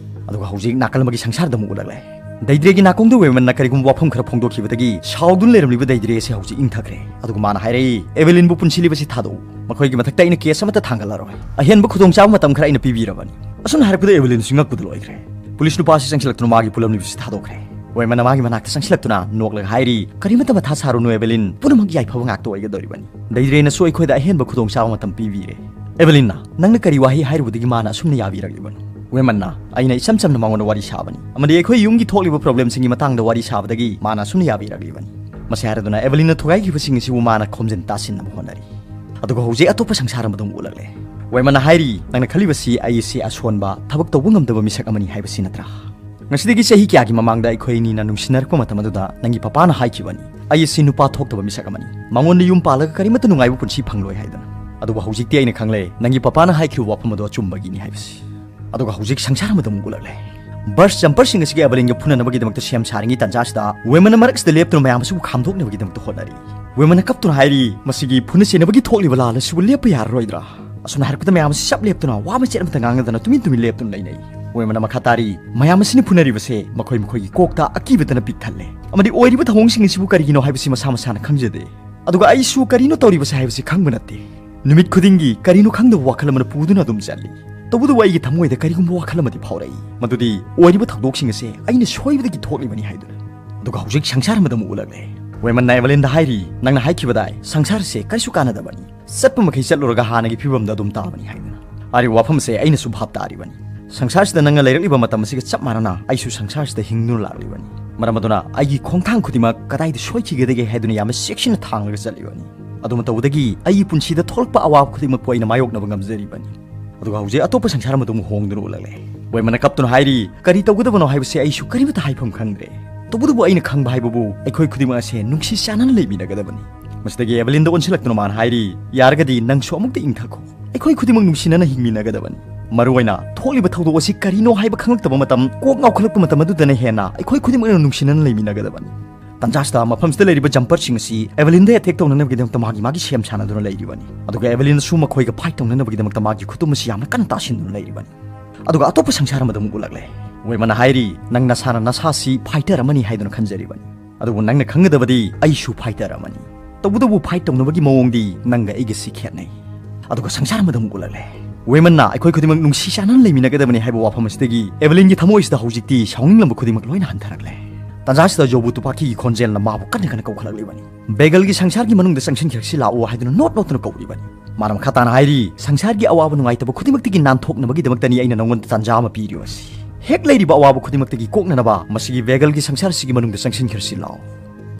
ꯑꯗꯨꯒ ꯍꯧꯖꯤꯛ ꯅꯥꯀꯜ ꯑꯃꯒꯤ ꯁꯪꯁꯥꯔꯗ ꯑꯃꯨꯛ ꯎꯠꯂꯛꯂꯦ꯫ ꯗꯩꯗ꯭ꯔꯦꯒꯤ ꯅꯥꯀꯣꯡꯗ ꯋꯦꯃꯟꯅ ꯀꯔꯤꯒꯨꯝꯕ ꯋꯥꯐꯝ ꯈꯔ ꯐꯣꯡꯗꯣꯛꯈꯤꯕꯗꯒꯤ ꯁꯥꯎꯗꯨꯅ ꯂꯩꯔꯝꯂꯤꯕ ꯗꯩꯗ꯭ꯔꯦ ꯑꯁꯤ ꯍꯧꯖꯤꯛ ꯏꯪꯊꯈ꯭ꯔꯦ꯫ ꯑꯗꯨꯒ ꯃꯥꯅ ꯍꯥꯏꯔꯛꯏ, "ꯑꯦꯕꯦꯂꯤꯟꯕꯨ ꯄꯨꯟꯁꯤꯜꯂꯤꯕꯁꯤ ꯊꯥꯗꯣꯛꯎ꯫ ꯃꯈꯣꯏꯒꯤ ꯃꯊꯛꯇ ꯑꯩꯅ ꯀꯦꯁ ꯑꯃꯠꯇ ꯊꯥꯡꯒꯠꯂꯔꯣꯏ꯫ ꯑꯍꯦꯟꯕ ꯈꯨꯗꯣꯡꯆꯥꯕ ꯃꯇꯝ ꯈꯔ ꯑꯩꯅ ꯄꯤꯕꯤꯔꯕꯅꯤ"꯫ ꯑꯁꯨꯝꯅ ꯍꯥꯏꯔꯛꯄꯗ ꯑꯦꯕꯦꯂꯤꯟꯁꯨ ꯉꯛꯄꯗ ꯂꯣꯏꯈ꯭ꯔꯦ꯫ ꯄꯨꯂꯤꯁ ꯅꯨꯄꯥꯁꯤ ꯆꯪꯁꯤꯜꯂꯛꯇꯨꯅ ꯃꯥꯒꯤ ꯄꯨꯜꯂꯝꯂꯤꯕꯁꯤ ꯊꯥꯗꯣꯛꯈ꯭ꯔꯦ꯫ ꯋꯦꯃꯟꯅ ꯃꯥꯒꯤ ꯃꯅꯥꯛꯇ ꯆꯪꯁꯤꯜꯂꯛꯇꯨꯅ ꯅꯣꯛꯂꯒ ꯍꯥꯏꯔꯤ, "ꯀꯔꯤꯃꯠꯇ ꯃꯊꯥ ꯁꯥꯔꯨꯅꯨ ꯑꯦꯕꯦꯂꯤꯟ, ꯄꯨꯝꯅꯃꯛ ꯌꯥꯏꯐꯕ ꯉꯥꯛꯇ ꯑꯣꯏꯒꯗꯧꯔꯤꯕꯅꯤ꯫ ꯗꯩꯗ꯭ꯔꯦꯅꯁꯨ ꯑꯩꯈꯣꯏꯗ ꯑꯍꯦꯟꯕ ꯈꯨꯗꯣꯡꯆꯥꯕ ꯃꯇꯝ ꯄꯤꯕꯤꯔꯦ"꯫ ꯑꯦꯕꯦꯂꯤꯟꯅ, "ꯅꯪꯅ ꯀꯔꯤ ꯋꯥꯍꯩ ꯍꯥꯏꯔꯨꯕꯗꯒꯤ ꯃꯥꯅ ꯑꯁꯨꯝꯅ ꯌꯥꯕꯤꯔꯛꯂꯤꯕꯅꯣ?" ꯋꯦꯃꯟꯅ, "ꯑꯩꯅ ꯏꯆꯝ ꯆꯝꯅ ꯃꯉꯣꯟꯗ ꯋꯥꯔꯤ ꯁꯥꯕꯅꯤ, ꯑꯃꯗꯤ ꯑꯩꯈꯣꯏ ꯌꯨꯝꯒꯤ ꯊꯣꯛꯂꯤꯕ ꯄ꯭ꯔꯣꯕ꯭ꯂꯦꯝꯁꯤꯡꯒꯤ ꯃꯇꯥꯡꯗ ꯋꯥꯔꯤ ꯁꯥꯕꯗꯒꯤ ꯃꯥꯅ ꯑꯁꯨꯝꯅ ꯌꯥꯕꯤꯔꯛꯂꯤꯕꯅꯤ"꯫ ꯃꯁꯤ ꯍꯥꯏꯔꯗꯨꯅ ꯑꯦꯕꯦꯂꯤꯟꯅ ꯊꯨꯒꯥꯏꯈꯤꯕꯁꯤꯡ ꯑꯁꯤꯕꯨ ꯃꯥꯅ ꯈꯣꯝꯖꯤꯟ ꯇꯥꯁꯤꯟꯅꯕ ꯍꯣꯠꯅꯔꯤ꯫ ꯑꯗꯨꯒ ꯍꯧꯖꯤꯛ ꯑꯇꯣꯞꯄ ꯁꯪꯁꯥꯔ ꯑꯃꯗ ꯑꯃꯨꯛ ꯎꯠꯂꯛꯂꯦ꯫ ꯋꯦꯃꯟꯅ ꯍꯥꯏꯔꯤ, "ꯅꯪꯅ ꯈꯜꯂꯤꯕꯁꯤ ꯑꯩ ꯑꯁꯤ ꯑꯁꯣꯟꯕ, ꯊꯕꯛ ꯇꯧꯕ ꯉꯝꯗꯕ ꯃꯤꯁꯛ ꯑꯃꯅꯤ ꯍꯥꯏꯕꯁꯤ ꯅꯠꯇ꯭ꯔꯥ? ꯉꯁꯤꯗꯒꯤ ꯆꯍꯤ ꯀꯌꯥꯒꯤ ꯃꯃꯥꯡꯗ ꯑꯩꯈꯣꯏ ꯑꯅꯤꯅ ꯅꯨꯡꯁꯤꯅꯔꯛꯄ ꯃꯇꯝ ꯑꯗꯨꯗ ꯅꯪꯒꯤ ꯄꯄꯥꯅ ꯍꯥꯏꯈꯤꯕꯅꯤ, ꯑꯩ ꯑꯁꯤ ꯅꯨꯄꯥ ꯊꯣꯛꯇꯕ ꯃꯤꯁꯛ ꯑꯃꯅꯤ, ꯃꯉꯣꯟꯗ ꯌꯨꯝ ꯄꯥꯜꯂꯒ ꯀꯔꯤꯃꯠꯇ ꯅꯨꯡꯉꯥꯏꯕ ꯄꯨꯟꯁꯤ ꯐꯪꯂꯣꯏ ꯍꯥꯏꯗꯅ꯫ ꯑꯗꯨꯕꯨ ꯍꯧꯖꯤꯛꯇꯤ ꯑꯩꯅ ꯈꯪꯂꯦ, ꯅꯪꯒꯤ ꯄꯄꯥꯅ ꯍꯥꯏꯈꯤꯕ ꯋꯥꯐꯝ ꯑꯗꯨ ꯑꯆꯨꯝꯕꯒꯤꯅꯤ ꯍꯥꯏꯕꯁꯤ"꯫ ꯑꯗꯨꯒ ꯍꯧꯖꯤꯛ ꯁꯪꯁꯥꯔ ꯑꯃꯗ ꯑꯃꯨꯛ ꯎꯠꯂꯛꯂꯦ꯫ ꯕꯔꯁ ꯖꯝꯄꯔꯁꯤꯡ ꯑꯁꯤꯒ ꯑꯦꯕꯦꯂꯤꯟꯒ ꯐꯨꯅꯅꯕꯒꯤꯗꯃꯛꯇ ꯁꯦꯝ ꯁꯥꯔꯤꯉꯩ ꯇꯥꯟꯖꯥꯁꯤꯗ ꯋꯦꯃꯟꯅ ꯃꯔꯛꯁꯤꯗ ꯂꯦꯞꯇꯨꯅ ꯃꯌꯥꯝ ꯑꯁꯤꯕꯨ ꯈꯥꯝꯗꯣꯛꯅꯕꯒꯤꯗꯃꯛꯇ ꯍꯣꯠꯅꯔꯤ꯫ ꯋꯦꯃꯟꯅ ꯀꯞꯇꯨꯅ ꯍꯥꯏꯔꯤ, "ꯃꯁꯤꯒꯤ ꯐꯨꯅ ꯆꯩꯅꯕꯒꯤ ꯊꯣꯛꯂꯤꯕ ꯂꯥꯜ ꯑꯁꯤꯕꯨ ꯂꯦꯞꯄ ꯌꯥꯔꯔꯣꯏꯗ꯭ꯔꯥ?" ꯑꯁꯨꯝꯅ ꯍꯥꯏꯔꯛꯄꯗ ꯃꯌꯥꯝ ꯑꯁꯤ ꯆꯞ ꯂꯦꯞꯇꯨꯅ ꯋꯥ ꯃꯆꯦꯠ ꯑꯃꯠꯇ ꯉꯥꯡꯅꯗꯅ ꯇꯨꯃꯤꯟ ꯇꯨꯃꯤꯟ ꯂꯦꯞꯇꯨꯅ ꯂꯩꯅꯩ꯫ ꯋꯦꯃꯟꯅ ꯃꯈꯥ ꯇꯥꯔꯤ, "ꯃꯌꯥꯝ ꯑꯁꯤꯅ ꯐꯨꯅꯔꯤꯕꯁꯦ ꯃꯈꯣꯏ ꯃꯈꯣꯏꯒꯤ ꯀꯣꯛꯇ ꯑꯀꯤꯕꯇꯅ ꯄꯤꯛ ꯊꯜꯂꯦ꯫ ꯑꯃꯗꯤ ꯑꯣꯏꯔꯤꯕ ꯊꯧꯑꯣꯡꯁꯤꯡ ꯑꯁꯤꯕꯨ ꯀꯔꯤꯒꯤꯅꯣ ꯍꯥꯏꯕꯁꯤ ꯃꯁꯥ ꯃꯁꯥꯅ ꯈꯪꯖꯗꯦ꯫ ꯑꯗꯨꯒ ꯑꯩꯁꯨ ꯀꯔꯤꯅꯣ ꯇꯧꯔꯤꯕꯁꯦ ꯍꯥꯏꯕꯁꯤ ꯈꯪꯕ ꯅꯠꯇꯦ꯫ ꯅꯨꯃꯤꯠ ꯈꯨꯗꯤꯡꯒꯤ ꯀꯔꯤꯅꯣ ꯈꯪꯗꯕ ꯋꯥꯈꯜ ꯑꯃꯅ ꯄꯨꯗꯨꯅ ꯑꯗꯨꯝ ꯆꯠꯂꯤ꯫ ꯇꯧꯕꯇꯕꯨ ꯑꯩꯒꯤ ꯊꯃꯣꯏꯗ ꯀꯔꯤꯒꯨꯝꯕ ꯋꯥꯈꯜ ꯑꯃꯗꯤ ꯐꯥꯎꯔꯛꯏ, ꯃꯗꯨꯗꯤ ꯑꯣꯏꯔꯤꯕ ꯊꯧꯗꯣꯛꯁꯤꯡ ꯑꯁꯦ ꯑꯩꯅ ꯁꯣꯏꯕꯗꯒꯤ ꯊꯣꯛꯂꯤꯕꯅꯤ ꯍꯥꯏꯗꯨꯅ"꯫ ꯑꯗꯨꯒ ꯍꯧꯖꯤꯛ ꯁꯪꯁꯥꯔ ꯑꯃꯗ ꯑꯃꯨꯛ ꯎꯠꯂꯛꯂꯦ꯫ ꯋꯦꯃꯟꯅ ꯑꯦꯕꯦꯂꯤꯟꯗ ꯍꯥꯏꯔꯤ, "ꯅꯪꯅ ꯍꯥꯏꯈꯤꯕꯗꯥꯏ, ꯁꯪꯁꯥꯔꯁꯦ ꯀꯔꯤꯁꯨ ꯀꯥꯟꯅꯗꯕꯅꯤ, ꯆꯠꯄ ꯃꯈꯩ ꯆꯠꯂꯨꯔꯒ ꯍꯥꯟꯅꯒꯤ ꯐꯤꯕꯝꯗ ꯑꯗꯨꯝ ꯇꯥꯕꯅꯤ" ꯍꯥꯏꯗꯨꯅ꯫ ꯍꯥꯏꯔꯤꯕ ꯋꯥꯐꯝ ꯑꯁꯦ ꯑꯩꯅꯁꯨ ꯚꯥꯞ ꯇꯥꯔꯤꯕꯅꯤ꯫ ꯁꯪꯁꯥꯔꯁꯤꯗ ꯅꯪꯅ ꯂꯩꯔꯛꯂꯤꯕ ꯃꯇꯝ ꯑꯁꯤꯒ ꯆꯞ ꯃꯥꯟꯅꯅ ꯑꯩꯁꯨ ꯁꯪꯁꯥꯔꯁꯤꯗ ꯍꯤꯡꯗꯨꯅ ꯂꯥꯛꯂꯤꯕꯅꯤ꯫ ꯃꯔꯝ ꯑꯗꯨꯅ ꯑꯩꯒꯤ ꯈꯣꯡꯊꯥꯡ ꯈꯨꯗꯤꯡꯃꯛ ꯀꯗꯥꯏꯗ ꯁꯣꯏꯈꯤꯒꯗꯒꯦ ꯍꯥꯏꯗꯨꯅ ꯌꯥꯝꯅ ꯆꯦꯛꯁꯤꯟꯅ ꯊꯥꯡꯂꯒ ꯆꯠꯂꯤꯕꯅꯤ꯫ ꯑꯗꯨꯝ ꯇꯧꯕꯗꯒꯤ ꯑꯩꯒꯤ ꯄꯨꯟꯁꯤꯗ ꯊꯣꯛꯂꯛꯄ ꯑꯋꯥꯕ ꯈꯨꯗꯤꯡꯃꯛꯄꯨ ꯑꯩꯅ ꯃꯥꯌꯣꯛꯅꯕ ꯉꯝꯖꯔꯤꯕꯅꯤ꯫ ꯑꯗꯨꯒ ꯍꯧꯖꯤꯛ ꯑꯇꯣꯞꯄ ꯁꯪꯁꯥꯔ ꯑꯃꯗ ꯑꯃꯨꯛ ꯍꯣꯡꯗꯨꯅ ꯎꯠꯂꯛꯂꯦ꯫ ꯋꯦꯃꯟꯅ ꯀꯞꯇꯨꯅ ꯍꯥꯏꯔꯤ, "ꯀꯔꯤ ꯇꯧꯒꯗꯕꯅꯣ ꯍꯥꯏꯕꯁꯤ ꯑꯩꯁꯨ ꯀꯔꯤꯃꯠꯇ ꯍꯥꯏꯐꯝ ꯈꯪꯗ꯭ꯔꯦ"꯫ "ꯇꯧꯕꯇꯕꯨ ꯑꯩꯅ ꯈꯪꯕ ꯍꯥꯏꯕꯕꯨ ꯑꯩꯈꯣꯏ ꯈꯨꯗꯤꯡꯃꯛ ꯑꯁꯦ ꯅꯨꯡꯁꯤ ꯆꯥꯟꯅꯅ ꯂꯩꯃꯤꯟꯅꯒꯗꯕꯅꯤ"꯫ ꯃꯁꯤꯗꯒꯤ ꯑꯦꯚꯦꯂꯤꯟꯗ ꯑꯣꯟꯁꯤꯜꯂꯛꯇꯨꯅ ꯃꯥꯅ ꯍꯥꯏꯔꯤ, "ꯌꯥꯔꯒꯗꯤ ꯅꯪꯁꯨ ꯑꯃꯨꯛꯇ ꯏꯪꯊꯈꯣ꯫ ꯑꯩꯈꯣꯏ ꯈꯨꯗꯤꯡꯃꯛ ꯅꯨꯡꯁꯤꯅꯅ ꯍꯤꯡꯃꯤꯟꯅꯒꯗꯕꯅꯤ꯫ ꯃꯔꯨꯑꯣꯏꯅ ꯊꯣꯛꯂꯤꯕ ꯊꯧꯗꯣꯛ ꯑꯁꯤ ꯀꯔꯤꯅꯣ ꯍꯥꯏꯕ ꯈꯪꯂꯛꯇꯕ ꯃꯇꯝ, ꯀꯣꯛ ꯉꯥꯎꯈꯠꯂꯛꯄ ꯃꯇꯝ ꯑꯗꯨꯗꯅ ꯍꯦꯟꯅ ꯑꯩꯈꯣꯏ ꯈꯨꯗꯤꯡꯃꯛꯅ ꯅꯨꯡꯁꯤꯅꯅ ꯂꯩꯃꯤꯟꯅꯒꯗꯕꯅꯤ"꯫ ꯇꯟꯖꯥꯁꯤꯗ ꯃꯐꯝꯁꯤꯗ ꯂꯩꯔꯤꯕ ꯖꯝꯄꯔꯁꯤꯡ ꯑꯁꯤ ꯑꯦꯚꯦꯂꯤꯟꯗ ꯑꯦꯇꯦꯛ ꯇꯧꯅꯅꯕꯒꯤꯗꯃꯛꯇ ꯃꯥꯒꯤ ꯃꯥꯒꯤ ꯁꯦꯝ ꯁꯥꯅꯗꯨꯅ ꯂꯩꯔꯤꯕꯅꯤ꯫ ꯑꯗꯨꯒ ꯑꯦꯚꯦꯂꯤꯟꯁꯨ ꯃꯈꯣꯏꯒ ꯐꯥꯏꯠ ꯇꯧꯅꯅꯕꯒꯤꯗꯃꯛꯇ ꯃꯥꯒꯤ ꯈꯨꯇꯨꯝ ꯑꯁꯤ ꯌꯥꯝꯅ ꯀꯟꯅ ꯇꯥꯁꯤꯟꯗꯨꯅ ꯂꯩꯔꯤꯕꯅꯤ꯫ ꯑꯗꯨꯒ ꯑꯇꯣꯞꯄ ꯁꯪꯁꯥꯔ ꯑꯃꯗ ꯑꯃꯨꯛ ꯎꯠꯂꯛꯂꯦ꯫ ꯋꯦꯃꯟꯅ ꯍꯥꯏꯔꯤ, "ꯅꯪ ꯅꯁꯥꯅ ꯅꯁꯥꯁꯤ ꯐꯥꯏꯇꯔ ꯑꯃꯅꯤ ꯍꯥꯏꯗꯨꯅ ꯈꯟꯖꯔꯤꯕꯅꯤ꯫ ꯑꯗꯨꯕꯨ ꯅꯪꯅ ꯈꯪꯒꯗꯕꯗꯤ ꯑꯩꯁꯨ ꯐꯥꯏꯇꯔ ꯑꯃꯅꯤ꯫ ꯇꯧꯕꯇꯕꯨ ꯐꯥꯏꯠ ꯇꯧꯅꯕꯒꯤ ꯃꯑꯣꯡꯗꯤ ꯅꯪꯒ ꯑꯩꯒꯁꯤ ꯈꯦꯠꯅꯩ"꯫ ꯑꯗꯨꯒ ꯁꯪꯁꯥꯔ ꯑꯃꯗ ꯑꯃꯨꯛ ꯎꯠꯂꯛꯂꯦ꯫ ꯋꯦꯃꯟꯅ ꯑꯩꯈꯣꯏ ꯈꯨꯗꯤꯡꯃꯛ ꯅꯨꯡꯁꯤ ꯆꯥꯟꯅꯅ ꯂꯩꯃꯤꯟꯅꯒꯗꯕꯅꯤ ꯍꯥꯏꯕ ꯋꯥꯐꯝ ꯑꯁꯤꯗꯒꯤ ꯑꯦꯚꯦꯂꯤꯟꯒꯤ ꯊꯃꯣꯏꯁꯤꯗ ꯍꯧꯖꯤꯛꯇꯤ ꯁꯥꯎꯅꯤꯡꯂꯝꯕ ꯈꯨꯗꯤꯡꯃꯛ ꯂꯣꯏꯅ ꯍꯟꯊꯔꯛꯂꯦ꯫ ꯇꯟꯖꯥꯁꯤꯗ ꯖꯣꯕꯨ ꯇꯨꯄꯥꯀꯤꯒꯤ ꯈꯣꯟꯖꯦꯜꯅ ꯃꯥꯕꯨ ꯀꯟꯅ ꯀꯟꯅ ꯀꯧꯈꯠꯂꯛꯂꯤꯕꯅꯤ꯫ "ꯕꯦꯒꯜꯒꯤ ꯁꯪꯁꯥꯔꯒꯤ ꯃꯅꯨꯡꯗ ꯆꯪꯁꯤꯟꯈꯤꯔꯛꯁꯤ ꯂꯥꯛꯑꯣ" ꯍꯥꯏꯗꯨꯅ ꯅꯣꯠ ꯅꯣꯠꯇꯨꯅ ꯀꯧꯔꯤꯕꯅꯤ꯫ ꯃꯥꯅ ꯃꯈꯥ ꯇꯥꯅ ꯍꯥꯏꯔꯤ, "ꯁꯪꯁꯥꯔꯒꯤ ꯑꯋꯥꯕ ꯅꯨꯡꯉꯥꯏꯇꯕ ꯈꯨꯗꯤꯡꯃꯛꯇꯒꯤ ꯅꯥꯟꯊꯣꯛꯅꯕꯒꯤꯗꯃꯛꯇꯅꯤ ꯑꯩꯅ ꯅꯉꯣꯟꯗ ꯇꯥꯟꯖꯥ ꯑꯃ ꯄꯤꯔꯤꯕꯁꯤ꯫ ꯍꯦꯛ ꯂꯩꯔꯤꯕ ꯑꯋꯥꯕ ꯈꯨꯗꯤꯡꯃꯛꯇꯒꯤ ꯀꯣꯛꯅꯅꯕ ꯃꯁꯤꯒꯤ ꯕꯦꯒꯜꯒꯤ ꯁꯪꯁꯥꯔꯁꯤꯒꯤ ꯃꯅꯨꯡꯗ ꯆꯪꯁꯤꯟꯈꯤꯔꯁꯤ ꯂꯥꯛꯑꯣ"꯫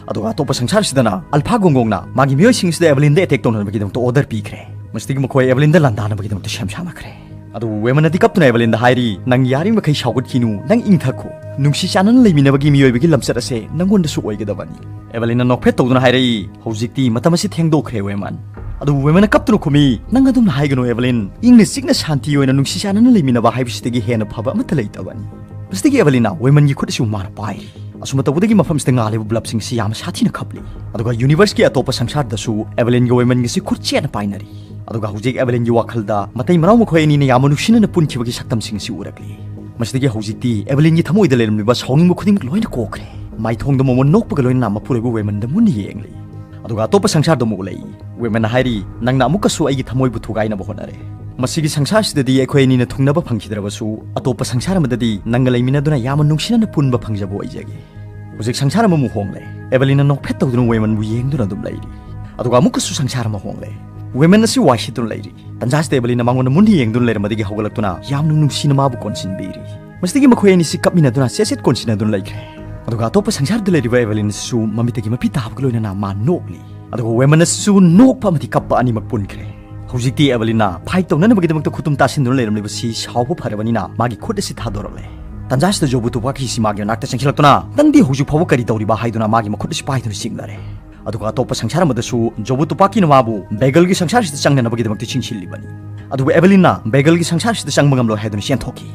ꯑꯗꯨꯒ ꯑꯇꯣꯞꯄ ꯁꯪꯁꯥꯔꯁꯤꯗꯅ ꯑꯜꯐꯥ ꯒꯣꯡꯒꯣꯡꯅ ꯃꯥꯒꯤ ꯃꯤꯑꯣꯏꯁꯤꯡꯁꯤꯗ ꯑꯦꯚꯦꯂꯤꯟꯗ ꯑꯦꯇꯦꯛ ꯇꯧꯅꯅꯕꯒꯤꯗꯃꯛꯇ ꯑꯣꯔꯗꯔ ꯄꯤꯈ꯭ꯔꯦ꯫ ꯃꯁꯤꯗꯒꯤ ꯃꯈꯣꯏ ꯑꯦꯚꯦꯂꯤꯟꯗ ꯂꯥꯟꯗꯥꯅꯕꯒꯤꯗꯃꯛꯇ ꯁꯦꯝ ꯁꯥꯅꯈ꯭ꯔꯦ꯫ ꯑꯗꯨꯕꯨ ꯋꯦꯃꯟꯅꯗꯤ ꯀꯞꯇꯨꯅ ꯑꯦꯚꯦꯂꯤꯟꯗ ꯍꯥꯏꯔꯤ, "ꯅꯪ ꯌꯥꯔꯤꯕꯃꯈꯩ ꯁꯥꯎꯒꯠꯈꯤꯅꯨ, ꯅꯪ ꯏꯪꯊꯈꯣ꯫ ꯅꯨꯡꯁꯤ ꯆꯥꯟꯅꯅ ꯂꯩꯃꯤꯟꯅꯕꯒꯤ ꯃꯤꯑꯣꯏꯕꯒꯤ ꯂꯝꯆꯠ ꯑꯁꯦ ꯅꯪꯉꯣꯟꯗꯁꯨ ꯑꯣꯏꯒꯗꯕꯅꯤ"꯫ ꯑꯦꯚꯦꯂꯤꯟꯅ ꯅꯣꯛꯐꯦꯠ ꯇꯧꯗꯨꯅ ꯍꯥꯏꯔꯛꯏ, "ꯍꯧꯖꯤꯛꯇꯤ ꯃꯇꯝ ꯑꯁꯤ ꯊꯦꯡꯗꯣꯛꯈ꯭ꯔꯦ, ꯋꯦꯃꯟ"꯫ ꯑꯗꯨꯕꯨ ꯋꯦꯃꯟꯅ ꯀꯞꯇꯨꯅ ꯈꯨꯝꯃꯤ, "ꯅꯪ ꯑꯗꯨꯝꯅ ꯍꯥꯏꯒꯅꯨ, ꯑꯦꯚꯦꯂꯤꯟ꯫ ꯏꯪꯅ ꯆꯤꯛꯅ ꯁꯥꯟꯇꯤ ꯑꯣꯏꯅ ꯅꯨꯡꯁꯤ ꯆꯥꯟꯅꯅ ꯂꯩꯃꯤꯟꯅꯕ ꯍꯥꯏꯕꯁꯤꯗꯒꯤ ꯍꯦꯟꯅ ꯐꯕ ꯑꯃꯠꯇ ꯂꯩꯇꯕꯅꯤ"꯫ ꯃꯁꯤꯗꯒꯤ ꯑꯦꯚꯦꯂꯤꯟꯅ ꯋꯦꯃꯟꯒꯤ ꯈꯨꯠ ꯑꯁꯤꯕꯨ ꯃꯥꯅ ꯄꯥꯏꯔꯤ꯫ ꯑꯁꯨꯝꯅ ꯇꯧꯕꯗꯒꯤ ꯃꯐꯝꯁꯤꯗ ꯉꯥꯜꯂꯤꯕ ꯕꯜꯕꯁꯤꯡ ꯑꯁꯤ ꯌꯥꯝꯅ ꯁꯥꯊꯤꯅ ꯈꯞꯂꯤ꯫ ꯑꯗꯨꯒ ꯌꯨꯅꯤꯚꯔꯁꯀꯤ ꯑꯇꯣꯞꯄ ꯁꯪꯁꯥꯔꯗꯁꯨ ꯑꯦꯚꯦꯂꯤꯟꯒ ꯋꯦꯃꯟꯒꯁꯤ ꯈꯨꯠ ꯆꯦꯠꯅ ꯄꯥꯏꯅꯔꯤ꯫ ꯑꯗꯨꯒ ꯍꯧꯖꯤꯛ ꯑꯦꯚꯦꯂꯤꯟꯒꯤ ꯋꯥꯈꯜꯗ ꯃꯇꯩ ꯃꯅꯥꯎ ꯃꯈꯣꯏ ꯑꯅꯤꯅ ꯌꯥꯝꯅ ꯅꯨꯡꯁꯤꯅꯅ ꯄꯨꯟꯈꯤꯕꯒꯤ ꯁꯛꯇꯝꯁꯤꯡ ꯑꯁꯤ ꯎꯔꯛꯂꯤ꯫ ꯃꯁꯤꯗꯒꯤ ꯍꯧꯖꯤꯛꯇꯤ ꯑꯦꯚꯦꯂꯤꯟꯒꯤ ꯊꯃꯣꯏꯗ ꯂꯩꯔꯝꯂꯤꯕ ꯁꯥꯎꯅꯤꯡꯕ ꯈꯨꯗꯤꯡꯃꯛ ꯂꯣꯏꯅ ꯀꯣꯛꯈ꯭ꯔꯦ꯫ ꯃꯥꯏꯊꯣꯡꯗ ꯃꯃꯣꯟ ꯅꯣꯛꯄꯒ ꯂꯣꯏꯅꯅ ꯃꯄꯨꯔꯣꯏꯕ ꯋꯦꯃꯟꯗ ꯃꯨꯟꯅ ꯌꯦꯡꯂꯤ꯫ ꯑꯗꯨꯒ ꯑꯇꯣꯞꯄ ꯁꯪꯁꯥꯔꯗ ꯑꯃꯨꯛ ꯎꯠꯂꯛꯏ꯫ ꯋꯦꯃꯟꯅ ꯍꯥꯏꯔꯤ, "ꯅꯪꯅ ꯑꯃꯨꯛꯀꯁꯨ ꯑꯩꯒꯤ ꯊꯃꯣꯏꯕꯨ ꯊꯨꯒꯥꯏꯅꯕ ꯍꯣꯠꯅꯔꯦ꯫ ꯃꯁꯤꯒꯤ ꯁꯪꯁꯥꯔꯁꯤꯗꯗꯤ ꯑꯩꯈꯣꯏ ꯑꯅꯤꯅ ꯊꯨꯡꯅꯕ ꯐꯪꯈꯤꯗ꯭ꯔꯕꯁꯨ, ꯑꯇꯣꯞꯄ ꯁꯪꯁꯥꯔ ꯑꯃꯗꯗꯤ ꯅꯪꯒ ꯂꯩꯃꯤꯟꯅꯗꯨꯅ ꯌꯥꯝꯅ ꯅꯨꯡꯁꯤꯅꯅ ꯄꯨꯟꯕ ꯐꯪꯖꯕ ꯑꯣꯏꯖꯒꯦ"꯫ ꯍꯧꯖꯤꯛ ꯁꯪꯁꯥꯔ ꯑꯃꯃꯨꯛ ꯍꯣꯡꯂꯦ꯫ ꯑꯦꯚꯦꯂꯤꯟꯅ ꯅꯣꯛꯐꯦꯠ ꯇꯧꯗꯨꯅ ꯋꯦꯃꯟꯕꯨ ꯌꯦꯡꯗꯨꯅ ꯑꯗꯨꯝ ꯂꯩꯔꯤ꯫ ꯑꯗꯨꯒ ꯑꯃꯨꯛꯀꯁꯨ ꯁꯪꯁꯥꯔ ꯑꯃ ꯍꯣꯡꯂꯦ꯫ ꯋꯦꯃꯟ ꯑꯁꯤ ꯋꯥꯏ ꯁꯤꯠꯇꯨꯅ ꯂꯩꯔꯤ꯫ ꯇꯟꯖꯥꯁꯤꯗ ꯑꯦꯚꯦꯂꯤꯟꯅ ꯃꯉꯣꯟꯗ ꯃꯨꯟꯅ ꯌꯦꯡꯗꯨꯅ ꯂꯩꯔꯝꯕꯗꯒꯤ ꯍꯧꯒꯠꯂꯛꯇꯨꯅ ꯌꯥꯝꯅ ꯅꯨꯡꯁꯤꯅ ꯃꯥꯕꯨ ꯀꯣꯟꯁꯤꯟꯕꯤꯔꯤ꯫ ꯃꯁꯤꯗꯒꯤ ꯃꯈꯣꯏ ꯑꯅꯤꯁꯤ ꯀꯞꯃꯤꯟꯅꯗꯨꯅ ꯆꯦꯠ ꯆꯦꯠ ꯀꯣꯟꯁꯤꯟꯅꯗꯨꯅ ꯂꯩꯈ꯭ꯔꯦ꯫ ꯑꯗꯨꯒ ꯑꯇꯣꯞꯄ ꯁꯪꯁꯥꯔꯗ ꯂꯩꯔꯤꯕ ꯑꯦꯚꯦꯂꯤꯟ ꯑꯁꯤꯁꯨ ꯃꯃꯤꯠꯇꯒꯤ ꯃꯄꯤ ꯇꯥꯕꯒ ꯂꯣꯏꯅꯅ ꯃꯥ ꯅꯣꯛꯂꯤ꯫ ꯑꯗꯨꯒ ꯋꯦꯃꯟ ꯑꯁꯤꯁꯨ ꯅꯣꯛꯄ ꯑꯃꯗꯤ ꯀꯞꯄ ꯑꯅꯤꯃꯛ ꯄꯨꯟꯈ꯭ꯔꯦ꯫ ꯍꯧꯖꯤꯛꯇꯤ ꯑꯦꯚꯦꯂꯤꯟꯅ ꯐꯥꯏꯠ ꯇꯧꯅꯅꯕꯒꯤꯗꯃꯛꯇ ꯈꯨꯇꯨꯝ ꯇꯥꯁꯤꯟꯗꯨꯅ ꯂꯩꯔꯝꯂꯤꯕꯁꯤ ꯁꯥꯎꯕ ꯐꯔꯕꯅꯤꯅ ꯃꯥꯒꯤ ꯈꯨꯠ ꯑꯁꯤ ꯊꯥꯗꯣꯔꯛꯂꯦ꯫ ꯇꯥꯟꯖꯥꯁꯤꯗ ꯖꯣꯕꯨ ꯇꯨꯄꯥꯀꯤꯁꯤ ꯃꯥꯒꯤ ꯃꯅꯥꯛꯇ ꯆꯪꯁꯤꯜꯂꯛꯇꯨꯅ, "ꯅꯪꯗꯤ ꯍꯧꯖꯤꯛ ꯐꯥꯎꯕ ꯀꯔꯤ ꯇꯧꯔꯤꯕ?" ꯍꯥꯏꯗꯨꯅ ꯃꯥꯒꯤ ꯃꯈꯨꯠ ꯑꯁꯤ ꯄꯥꯏꯗꯨꯅ ꯆꯤꯡꯅꯔꯦ꯫ ꯑꯗꯨꯒ ꯑꯇꯣꯞꯄ ꯁꯪꯁꯥꯔ ꯑꯃꯗꯁꯨ ꯖꯣꯕꯨ ꯇꯨꯄꯥꯀꯤꯅ ꯃꯥꯕꯨ ꯕꯦꯒꯜꯒꯤ ꯁꯪꯁꯥꯔꯁꯤꯗ ꯆꯪꯅꯅꯕꯒꯤꯗꯃꯛꯇ ꯆꯤꯡꯁꯤꯜꯂꯤꯕꯅꯤ꯫ ꯑꯗꯨꯕꯨ ꯑꯦꯕꯦꯂꯤꯟꯅ ꯕꯦꯒꯜꯒꯤ ꯁꯪꯁꯥꯔꯁꯤꯗ ꯆꯪꯕ ꯉꯝꯂꯣꯏ ꯍꯥꯏꯗꯨꯅ ꯆꯦꯟꯊꯣꯛꯈꯤ꯫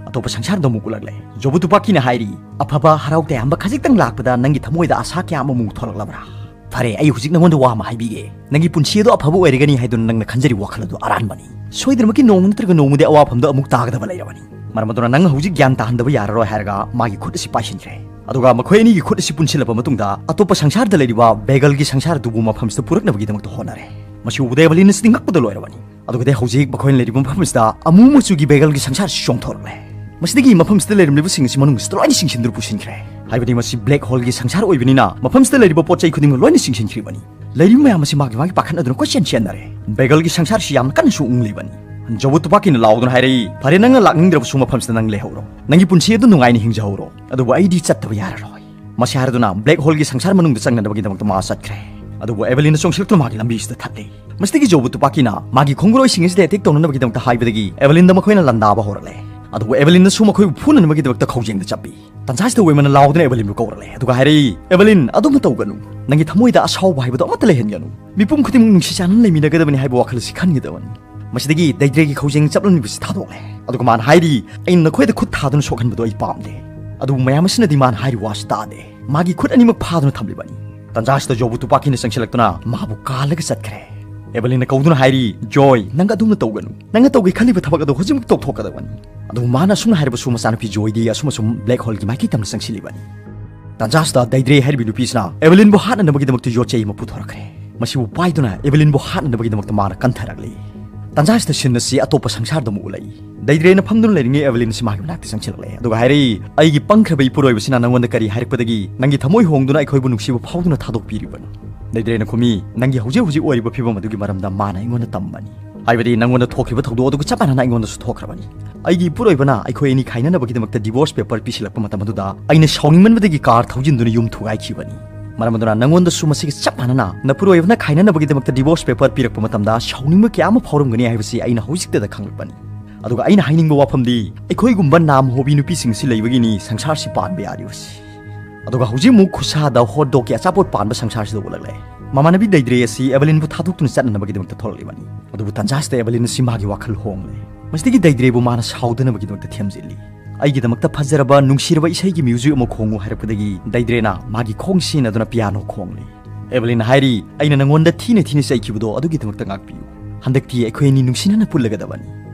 ꯑꯇꯣꯞꯄ ꯁꯪꯁꯥꯔꯗ ꯑꯃꯨꯛ ꯎꯠꯂꯛꯂꯦ꯫ ꯖꯣꯕꯨ ꯇꯨꯄꯥꯀꯤꯅ ꯍꯥꯏꯔꯤ, "ꯑꯐꯕ ꯍꯔꯥꯎ ꯇꯌꯥꯝꯕ ꯈꯖꯤꯛꯇꯪ ꯂꯥꯛꯄꯗ ꯅꯪꯒꯤ ꯊꯃꯣꯏꯗ ꯑꯁꯥ ꯀꯌꯥ ꯑꯃꯃꯨꯛ ꯊꯣꯛꯂꯛꯂꯕ꯭ꯔꯥ? ꯐꯔꯦ, ꯑꯩ ꯍꯧꯖꯤꯛ ꯅꯉꯣꯟꯗ ꯋꯥ ꯑꯃ ꯍꯥꯏꯕꯤꯒꯦ꯫ ꯅꯪꯒꯤ ꯄꯨꯟꯁꯤ ꯑꯗꯨ ꯑꯐꯕ ꯑꯣꯏꯔꯒꯅꯤ ꯍꯥꯏꯗꯨꯅ ꯅꯪꯅ ꯈꯟꯖꯔꯤꯕ ꯋꯥꯈꯜ ꯑꯗꯨ ꯑꯔꯥꯟꯕꯅꯤ꯫ ꯁꯣꯏꯗꯅꯃꯛꯀꯤ ꯅꯣꯡꯃ ꯅꯠꯇ꯭ꯔꯒ ꯅꯣꯡꯃꯗꯤ ꯑꯋꯥꯐꯝꯗ ꯑꯃꯨꯛ ꯇꯥꯒꯗꯕ ꯂꯩꯔꯕꯅꯤ꯫ ꯃꯔꯝ ꯑꯗꯨꯅ ꯅꯪ ꯍꯧꯖꯤꯛ ꯒ꯭ꯌꯥꯟ ꯇꯥꯍꯟꯗꯕ ꯌꯥꯔꯔꯣꯏ" ꯍꯥꯏꯔꯒ ꯃꯥꯒꯤ ꯈꯨꯠ ꯑꯁꯤ ꯄꯥꯏꯁꯤꯟꯈ꯭ꯔꯦ꯫ ꯑꯗꯨꯒ ꯃꯈꯣꯏ ꯑꯅꯤꯒꯤ ꯈꯨꯠ ꯑꯁꯤ ꯄꯨꯟꯁꯤꯜꯂꯕ ꯃꯇꯨꯡꯗ ꯑꯇꯣꯞꯄ ꯁꯪꯁꯥꯔꯗ ꯂꯩꯔꯤꯕ ꯕꯦꯒꯜꯒꯤ ꯁꯪꯁꯥꯔ ꯑꯗꯨꯕꯨ ꯃꯐꯝꯁꯤꯗ ꯄꯨꯔꯛꯅꯕꯒꯤꯗꯃꯛꯇ ꯍꯣꯠꯅꯔꯦ꯫ ꯃꯁꯤ ꯎꯕꯗ ꯑꯦꯕꯦꯂꯤꯟ ꯑꯁꯤꯗꯤ ꯉꯛꯄꯗ ꯂꯣꯏꯔꯕꯅꯤ꯫ ꯑꯗꯨꯒꯗꯤ ꯍꯧꯖꯤꯛ ꯃꯈꯣꯏꯅ ꯂꯩꯔꯤꯕ ꯃꯐꯝ ꯑꯁꯤꯗ ꯑꯃꯨ ꯃꯆꯨꯒꯤ ꯕꯦꯒꯜꯒꯤ ꯁꯪꯁꯥꯔ ꯑꯁꯤ ꯆꯣꯡꯊꯣꯔꯛꯂꯦ꯫ ꯃꯁꯤꯗꯒꯤ ꯃꯐꯝꯁꯤꯗ ꯂꯩꯔꯝꯂꯤꯕꯁꯤꯡ ꯑꯁꯤ ꯃꯅꯨꯡ ꯑꯁꯤꯗ ꯂꯣꯏꯅ ꯆꯤꯡꯁꯤꯟꯗꯨꯅ ꯄꯨꯁꯤꯟꯈ꯭ꯔꯦ꯫ ꯍꯥꯏꯕꯗꯤ ꯃꯁꯤ ꯕ꯭ꯂꯦꯛ ꯍꯣꯜꯒꯤ ꯁꯪꯁꯥꯔ ꯑꯣꯏꯕꯅꯤꯅ ꯃꯐꯝꯁꯤꯗ ꯂꯩꯔꯤꯕ ꯄꯣꯠ ꯆꯩ ꯈꯨꯗꯤꯡꯃꯛ ꯂꯣꯏꯅ ꯆꯤꯡꯁꯤꯟꯈ꯭ꯔꯤꯕꯅꯤ꯫ ꯂꯩꯔꯤꯕ ꯃꯌꯥꯝ ꯑꯁꯤ ꯃꯥꯒꯤ ꯃꯥꯒꯤ ꯄꯥꯈꯠꯅꯗꯨꯅ ꯀꯣꯏꯆꯦꯟ ꯆꯦꯟꯅꯔꯦ꯫ ꯕꯦꯒꯜꯒꯤ ꯁꯪꯁꯥꯔꯁꯤ ꯌꯥꯝꯅ ꯀꯟꯅꯁꯨ ꯎꯪꯂꯤꯕꯅꯤ꯫ ꯖꯣꯕꯨ ꯇꯨꯄꯥꯀꯤꯅ ꯂꯥꯎꯗꯨꯅ ꯍꯥꯏꯔꯛꯏ, "ꯐꯔꯦ, ꯅꯪꯅ ꯂꯥꯛꯅꯤꯡꯗ꯭ꯔꯕꯁꯨ ꯃꯐꯝꯁꯤꯗ ꯅꯪ ꯂꯩꯍꯧꯔꯣ꯫ ꯅꯪꯒꯤ ꯄꯨꯟꯁꯤ ꯑꯗꯨ ꯅꯨꯡꯉꯥꯏꯅ ꯍꯤꯡꯖꯍꯧꯔꯣ꯫ ꯑꯗꯨꯕꯨ ꯑꯩꯗꯤ ꯆꯠꯇꯕ ꯌꯥꯔꯔꯣꯏ"꯫ ꯃꯁꯤ ꯍꯥꯏꯔꯗꯨꯅ ꯕ꯭ꯂꯦꯛ ꯍꯣꯜꯒꯤ ꯁꯪꯁꯥꯔ ꯃꯅꯨꯡꯗ ꯆꯪꯅꯅꯕꯒꯤꯗꯃꯛꯇ ꯃꯥ ꯆꯠꯈ꯭ꯔꯦ꯫ ꯑꯗꯨꯕꯨ ꯑꯦꯕꯦꯂꯤꯟꯅ ꯆꯣꯡꯁꯤꯜꯂꯛꯇꯨꯅ ꯃꯥꯒꯤ ꯂꯝꯕꯤꯁꯤꯗ ꯊꯠꯂꯦ꯫ ꯃꯁꯤꯗꯒꯤ ꯖꯣꯕꯨ ꯇꯨꯄꯥꯀꯤꯅ ꯃꯥꯒꯤ ꯈꯣꯡꯒ꯭ꯔꯣꯏꯁꯤꯡ ꯑꯁꯤꯗ ꯑꯦꯇꯦꯛ ꯇꯧꯅꯅꯕꯒꯤꯗꯃꯛꯇ ꯍꯥꯏꯕꯗꯒꯤ ꯑꯦꯕꯦꯂꯤꯟꯗ ꯃꯈꯣꯏꯅ ꯂꯥꯟꯗꯥꯕ ꯍꯧꯔꯛꯂꯦ꯫ ꯑꯗꯨꯕꯨ ꯑꯦꯕꯦꯂꯤꯟꯅꯁꯨ ꯃꯈꯣꯏꯕꯨ ꯐꯨꯅꯅꯕꯒꯤꯗꯃꯛꯇ ꯈꯧꯖꯦꯡꯗ ꯆꯞꯄꯤ꯫ ꯇꯥꯟꯖꯥꯁꯤꯗ ꯋꯦꯃꯟꯅ ꯂꯥꯎꯗꯨꯅ ꯑꯦꯕꯦꯂꯤꯟꯕꯨ ꯀꯧꯔꯛꯂꯦ꯫ ꯑꯗꯨꯒ ꯍꯥꯏꯔꯛꯏ, "ꯑꯦꯕꯦꯂꯤꯟ, ꯑꯗꯨꯝꯅ ꯇꯧꯒꯅꯨ꯫ ꯅꯪꯒꯤ ꯊꯃꯣꯏꯗ ꯑꯁꯥꯎꯕ ꯍꯥꯏꯕꯗꯨ ꯑꯃꯠꯇ ꯂꯩꯍꯟꯒꯅꯨ꯫ ꯃꯤꯄꯨꯝ ꯈꯨꯗꯤꯡꯃꯛ ꯅꯨꯡꯁꯤ ꯆꯥꯟꯅꯅ ꯂꯩꯃꯤꯟꯅꯒꯗꯕꯅꯤ ꯍꯥꯏꯕ ꯋꯥꯈꯜ ꯑꯁꯤ ꯈꯟꯒꯗꯕꯅꯤ"꯫ ꯃꯁꯤꯗꯒꯤ ꯗꯩꯗ꯭ꯔꯦꯒꯤ ꯈꯧꯖꯦꯡ ꯆꯞꯂꯝꯂꯤꯕꯁꯤ ꯊꯥꯗꯣꯛꯂꯦ꯫ ꯑꯗꯨꯒ ꯃꯥꯅ ꯍꯥꯏꯔꯤ, "ꯑꯩꯅ ꯅꯈꯣꯏꯗ ꯈꯨꯠ ꯊꯥꯗꯨꯅ ꯁꯣꯛꯍꯟꯕꯗꯨ ꯑꯩ ꯄꯥꯝꯗꯦ"꯫ ꯑꯗꯨꯕꯨ ꯃꯌꯥꯝ ꯑꯁꯤꯅꯗꯤ ꯃꯥꯅ ꯍꯥꯏꯔꯤꯕ ꯋꯥꯁꯤ ꯇꯥꯗꯦ꯫ ꯃꯥꯒꯤ ꯈꯨꯠ ꯑꯅꯤꯃꯛ ꯐꯥꯗꯨꯅ ꯊꯝꯂꯤꯕꯅꯤ꯫ ꯇꯥꯟꯖꯥꯁꯤꯗ ꯖꯣꯕꯨ ꯇꯨꯄꯥꯀꯤꯅ ꯆꯪꯁꯤꯜꯂꯛꯇꯨꯅ ꯃꯥꯕꯨ ꯀꯥꯜꯂꯒ ꯆꯠꯈ꯭ꯔꯦ꯫ ꯑꯦꯕꯦꯂꯤꯟꯅ ꯀꯧꯗꯨꯅ ꯍꯥꯏꯔꯤ, "ꯖꯣꯏ, ꯅꯪ ꯑꯗꯨꯝꯅ ꯇꯧꯒꯅꯨ꯫ ꯅꯪꯅ ꯇꯧꯒꯦ ꯈꯜꯂꯤꯕ ꯊꯕꯛ ꯑꯗꯨ ꯍꯧꯖꯤꯛꯃꯛ ꯇꯧꯊꯣꯛꯀꯗꯕꯅꯤ"꯫ ꯑꯗꯨꯕꯨ ꯃꯥꯅ ꯑꯁꯨꯝꯅ ꯍꯥꯏꯔꯕꯁꯨ ꯃꯆꯥꯅꯨꯄꯤ ꯖꯣꯏꯗꯤ ꯑꯁꯨꯝ ꯑꯁꯨꯝ ꯕ꯭ꯂꯦꯛ ꯍꯣꯜꯒꯤ ꯃꯥꯏꯀꯩ ꯇꯝꯅ ꯆꯪꯁꯤꯜꯂꯤꯕꯅꯤ꯫ ꯇꯥꯟꯖꯥꯁꯤꯗ ꯗꯩꯗ꯭ꯔꯦ ꯍꯥꯏꯔꯤꯕꯤ ꯅꯨꯄꯤꯁꯤꯅ ꯑꯦꯕꯦꯂꯤꯟꯕꯨ ꯍꯥꯠꯅꯅꯕꯒꯤꯗꯃꯛꯇ ꯌꯣꯠꯆꯩ ꯑꯃ ꯄꯨꯊꯣꯔꯛꯈ꯭ꯔꯦ꯫ ꯃꯁꯤꯕꯨ ꯄꯥꯏꯗꯨꯅ ꯑꯦꯕꯦꯂꯤꯟꯕꯨ ꯍꯥꯠꯅꯅꯕꯒꯤꯗꯃꯛꯇ ꯃꯥꯅ ꯀꯟꯊꯔꯛꯂꯤ꯫ ꯇꯥꯟꯖꯥꯁꯤꯗ ꯁꯤꯟ ꯑꯁꯤ ꯑꯇꯣꯞꯄ ꯁꯪꯁꯥꯔꯗ ꯑꯃꯨꯛ ꯎꯠꯂꯛꯏ꯫ ꯗꯩꯗ꯭ꯔꯦꯅ ꯐꯝꯗꯨꯅ ꯂꯩꯔꯤꯉꯩ ꯑꯦꯕꯦꯂꯤꯟ ꯑꯁꯤ ꯃꯥꯒꯤ ꯃꯅꯥꯛꯇ ꯆꯪꯁꯤꯜꯂꯛꯂꯦ꯫ ꯑꯗꯨꯒ ꯍꯥꯏꯔꯛꯏ, "ꯑꯩꯒꯤ ꯄꯪꯈ꯭ꯔꯕ ꯏꯄꯨꯔꯣꯏꯕꯁꯤꯅ ꯅꯪꯉꯣꯟꯗ ꯀꯔꯤ ꯍꯥꯏꯔꯛꯄꯗꯒꯤ ꯅꯪꯒꯤ ꯊꯃꯣꯏ ꯍꯣꯡꯗꯨꯅ ꯑꯩꯈꯣꯏꯕꯨ ꯅꯨꯡꯁꯤꯕ ꯐꯥꯎꯗꯨꯅ ꯊꯥꯗꯣꯛꯄꯤꯔꯤꯕꯅꯣ?" ꯗꯩꯗ꯭ꯔꯦꯅ ꯈꯨꯝꯃꯤ, "ꯅꯪꯒꯤ ꯍꯧꯖꯤꯛ ꯍꯧꯖꯤꯛ ꯑꯣꯏꯔꯤꯕ ꯐꯤꯕꯝ ꯑꯗꯨꯒꯤ ꯃꯔꯝꯗ ꯃꯥꯅ ꯑꯩꯉꯣꯟꯗ ꯇꯝꯕꯅꯤ"꯫ ꯍꯥꯏꯕꯗꯤ ꯅꯪꯉꯣꯟꯗ ꯊꯣꯛꯈꯤꯕ ꯊꯧꯗꯣꯛ ꯑꯗꯨꯒ ꯆꯞ ꯃꯥꯟꯅꯅ ꯑꯩꯉꯣꯟꯗꯁꯨ ꯊꯣꯛꯈ꯭ꯔꯕꯅꯤ꯫ ꯑꯩꯒꯤ ꯏꯄꯨꯔꯣꯏꯕꯅ ꯑꯩꯈꯣꯏ ꯑꯅꯤ ꯈꯥꯏꯅꯅꯕꯒꯤꯗꯃꯛꯇ ꯗꯤꯚꯣꯔꯁ ꯄꯦꯄꯔ ꯄꯤꯁꯤꯜꯂꯛꯄ ꯃꯇꯝ ꯑꯗꯨꯗ ꯑꯩꯅ ꯁꯥꯎꯅꯤꯡꯃꯟꯕꯗꯒꯤ ꯀꯥꯔ ꯊꯧꯖꯤꯟꯗꯨꯅ ꯌꯨꯝ ꯊꯨꯒꯥꯏꯈꯤꯕꯅꯤ꯫ ꯃꯔꯝ ꯑꯗꯨꯅ ꯅꯪꯉꯣꯟꯗꯁꯨ ꯃꯁꯤꯒ ꯆꯞ ꯃꯥꯟꯅꯅ ꯅꯄꯨꯔꯣꯏꯕꯅ ꯈꯥꯏꯅꯅꯕꯒꯤꯗꯃꯛꯇ ꯗꯤꯚꯣꯔꯁ ꯄꯦꯄꯔ ꯄꯤꯔꯛꯄ ꯃꯇꯝꯗ ꯁꯥꯎꯅꯤꯡꯕ ꯀꯌꯥ ꯑꯃ ꯐꯥꯎꯔꯝꯒꯅꯤ ꯍꯥꯏꯕꯁꯤ ꯑꯩꯅ ꯍꯧꯖꯤꯛꯇꯗ ꯈꯪꯂꯛꯄꯅꯤ꯫ ꯑꯗꯨꯒ ꯑꯩꯅ ꯍꯥꯏꯅꯤꯡꯕ ꯋꯥꯐꯝꯗꯤ, ꯑꯩꯈꯣꯏꯒꯨꯝꯕ ꯅꯥꯝ ꯍꯣꯕꯤ ꯅꯨꯄꯤꯁꯤꯡ ꯑꯁꯤ ꯂꯩꯕꯒꯤꯅꯤ ꯁꯪꯁꯥꯔꯁꯤ ꯄꯥꯟꯕ ꯌꯥꯔꯤꯕꯁꯤ꯫ ꯑꯗꯨꯒ ꯍꯧꯖꯤꯛ ꯑꯃꯨꯛ ꯈꯨꯠꯁꯥꯗ ꯍꯣꯠ ꯗꯣꯒꯀꯤ ꯑꯆꯥꯄꯣꯠ ꯄꯥꯟꯕ ꯁꯪꯁꯥꯔꯁꯤꯗ ꯎꯠꯂꯛꯂꯦ꯫ ꯃꯃꯥꯟꯅꯕꯤ ꯗꯩꯗ꯭ꯔꯦ ꯑꯁꯤ ꯑꯦꯕꯦꯂꯤꯟꯕꯨ ꯊꯥꯗꯣꯛꯇꯨꯅ ꯆꯠꯅꯅꯕꯒꯤꯗꯃꯛꯇ ꯊꯣꯛꯂꯛꯂꯤꯕꯅꯤ꯫ ꯑꯗꯨꯕꯨ ꯇꯟꯖꯥꯁꯤꯗ ꯑꯦꯕꯦꯂꯤꯟ ꯑꯁꯤ ꯃꯥꯒꯤ ꯋꯥꯈꯜ ꯍꯣꯡꯂꯦ꯫ ꯃꯁꯤꯗꯒꯤ ꯗꯩꯗ꯭ꯔꯦꯕꯨ ꯃꯥꯅ ꯁꯥꯎꯗꯅꯕꯒꯤꯗꯃꯛꯇ ꯊꯦꯝꯖꯤꯜꯂꯤ꯫ "ꯑꯩꯒꯤꯗꯃꯛꯇ ꯐꯖꯔꯕ ꯅꯨꯡꯁꯤꯔꯕ ꯏꯁꯩꯒꯤ ꯃ꯭ꯌꯨꯖꯤꯛ ꯑꯃ ꯈꯣꯡꯉꯨ" ꯍꯥꯏꯔꯛꯄꯗꯒꯤ ꯗꯩꯗ꯭ꯔꯦꯅ ꯃꯥꯒꯤ ꯈꯣꯡ ꯁꯤꯖꯤꯟꯅꯗꯨꯅ ꯄꯤꯌꯥꯅꯣ ꯈꯣꯡꯂꯤ꯫ ꯑꯦꯕꯦꯂꯤꯟ ꯍꯥꯏꯔꯤ, "ꯑꯩꯅ ꯅꯪꯉꯣꯟꯗ ꯊꯤꯅ ꯊꯤꯅ ꯆꯩꯈꯤꯕꯗꯣ ꯑꯗꯨꯒꯤꯗꯃꯛꯇ ꯉꯥꯛꯄꯤꯌꯨ꯫ ꯍꯟꯗꯛꯇꯤ ꯑꯩꯈꯣꯏ ꯑꯅꯤ ꯅꯨꯡꯁꯤꯅꯅ ꯄꯨꯜꯂꯒꯗꯕꯅꯤ"꯫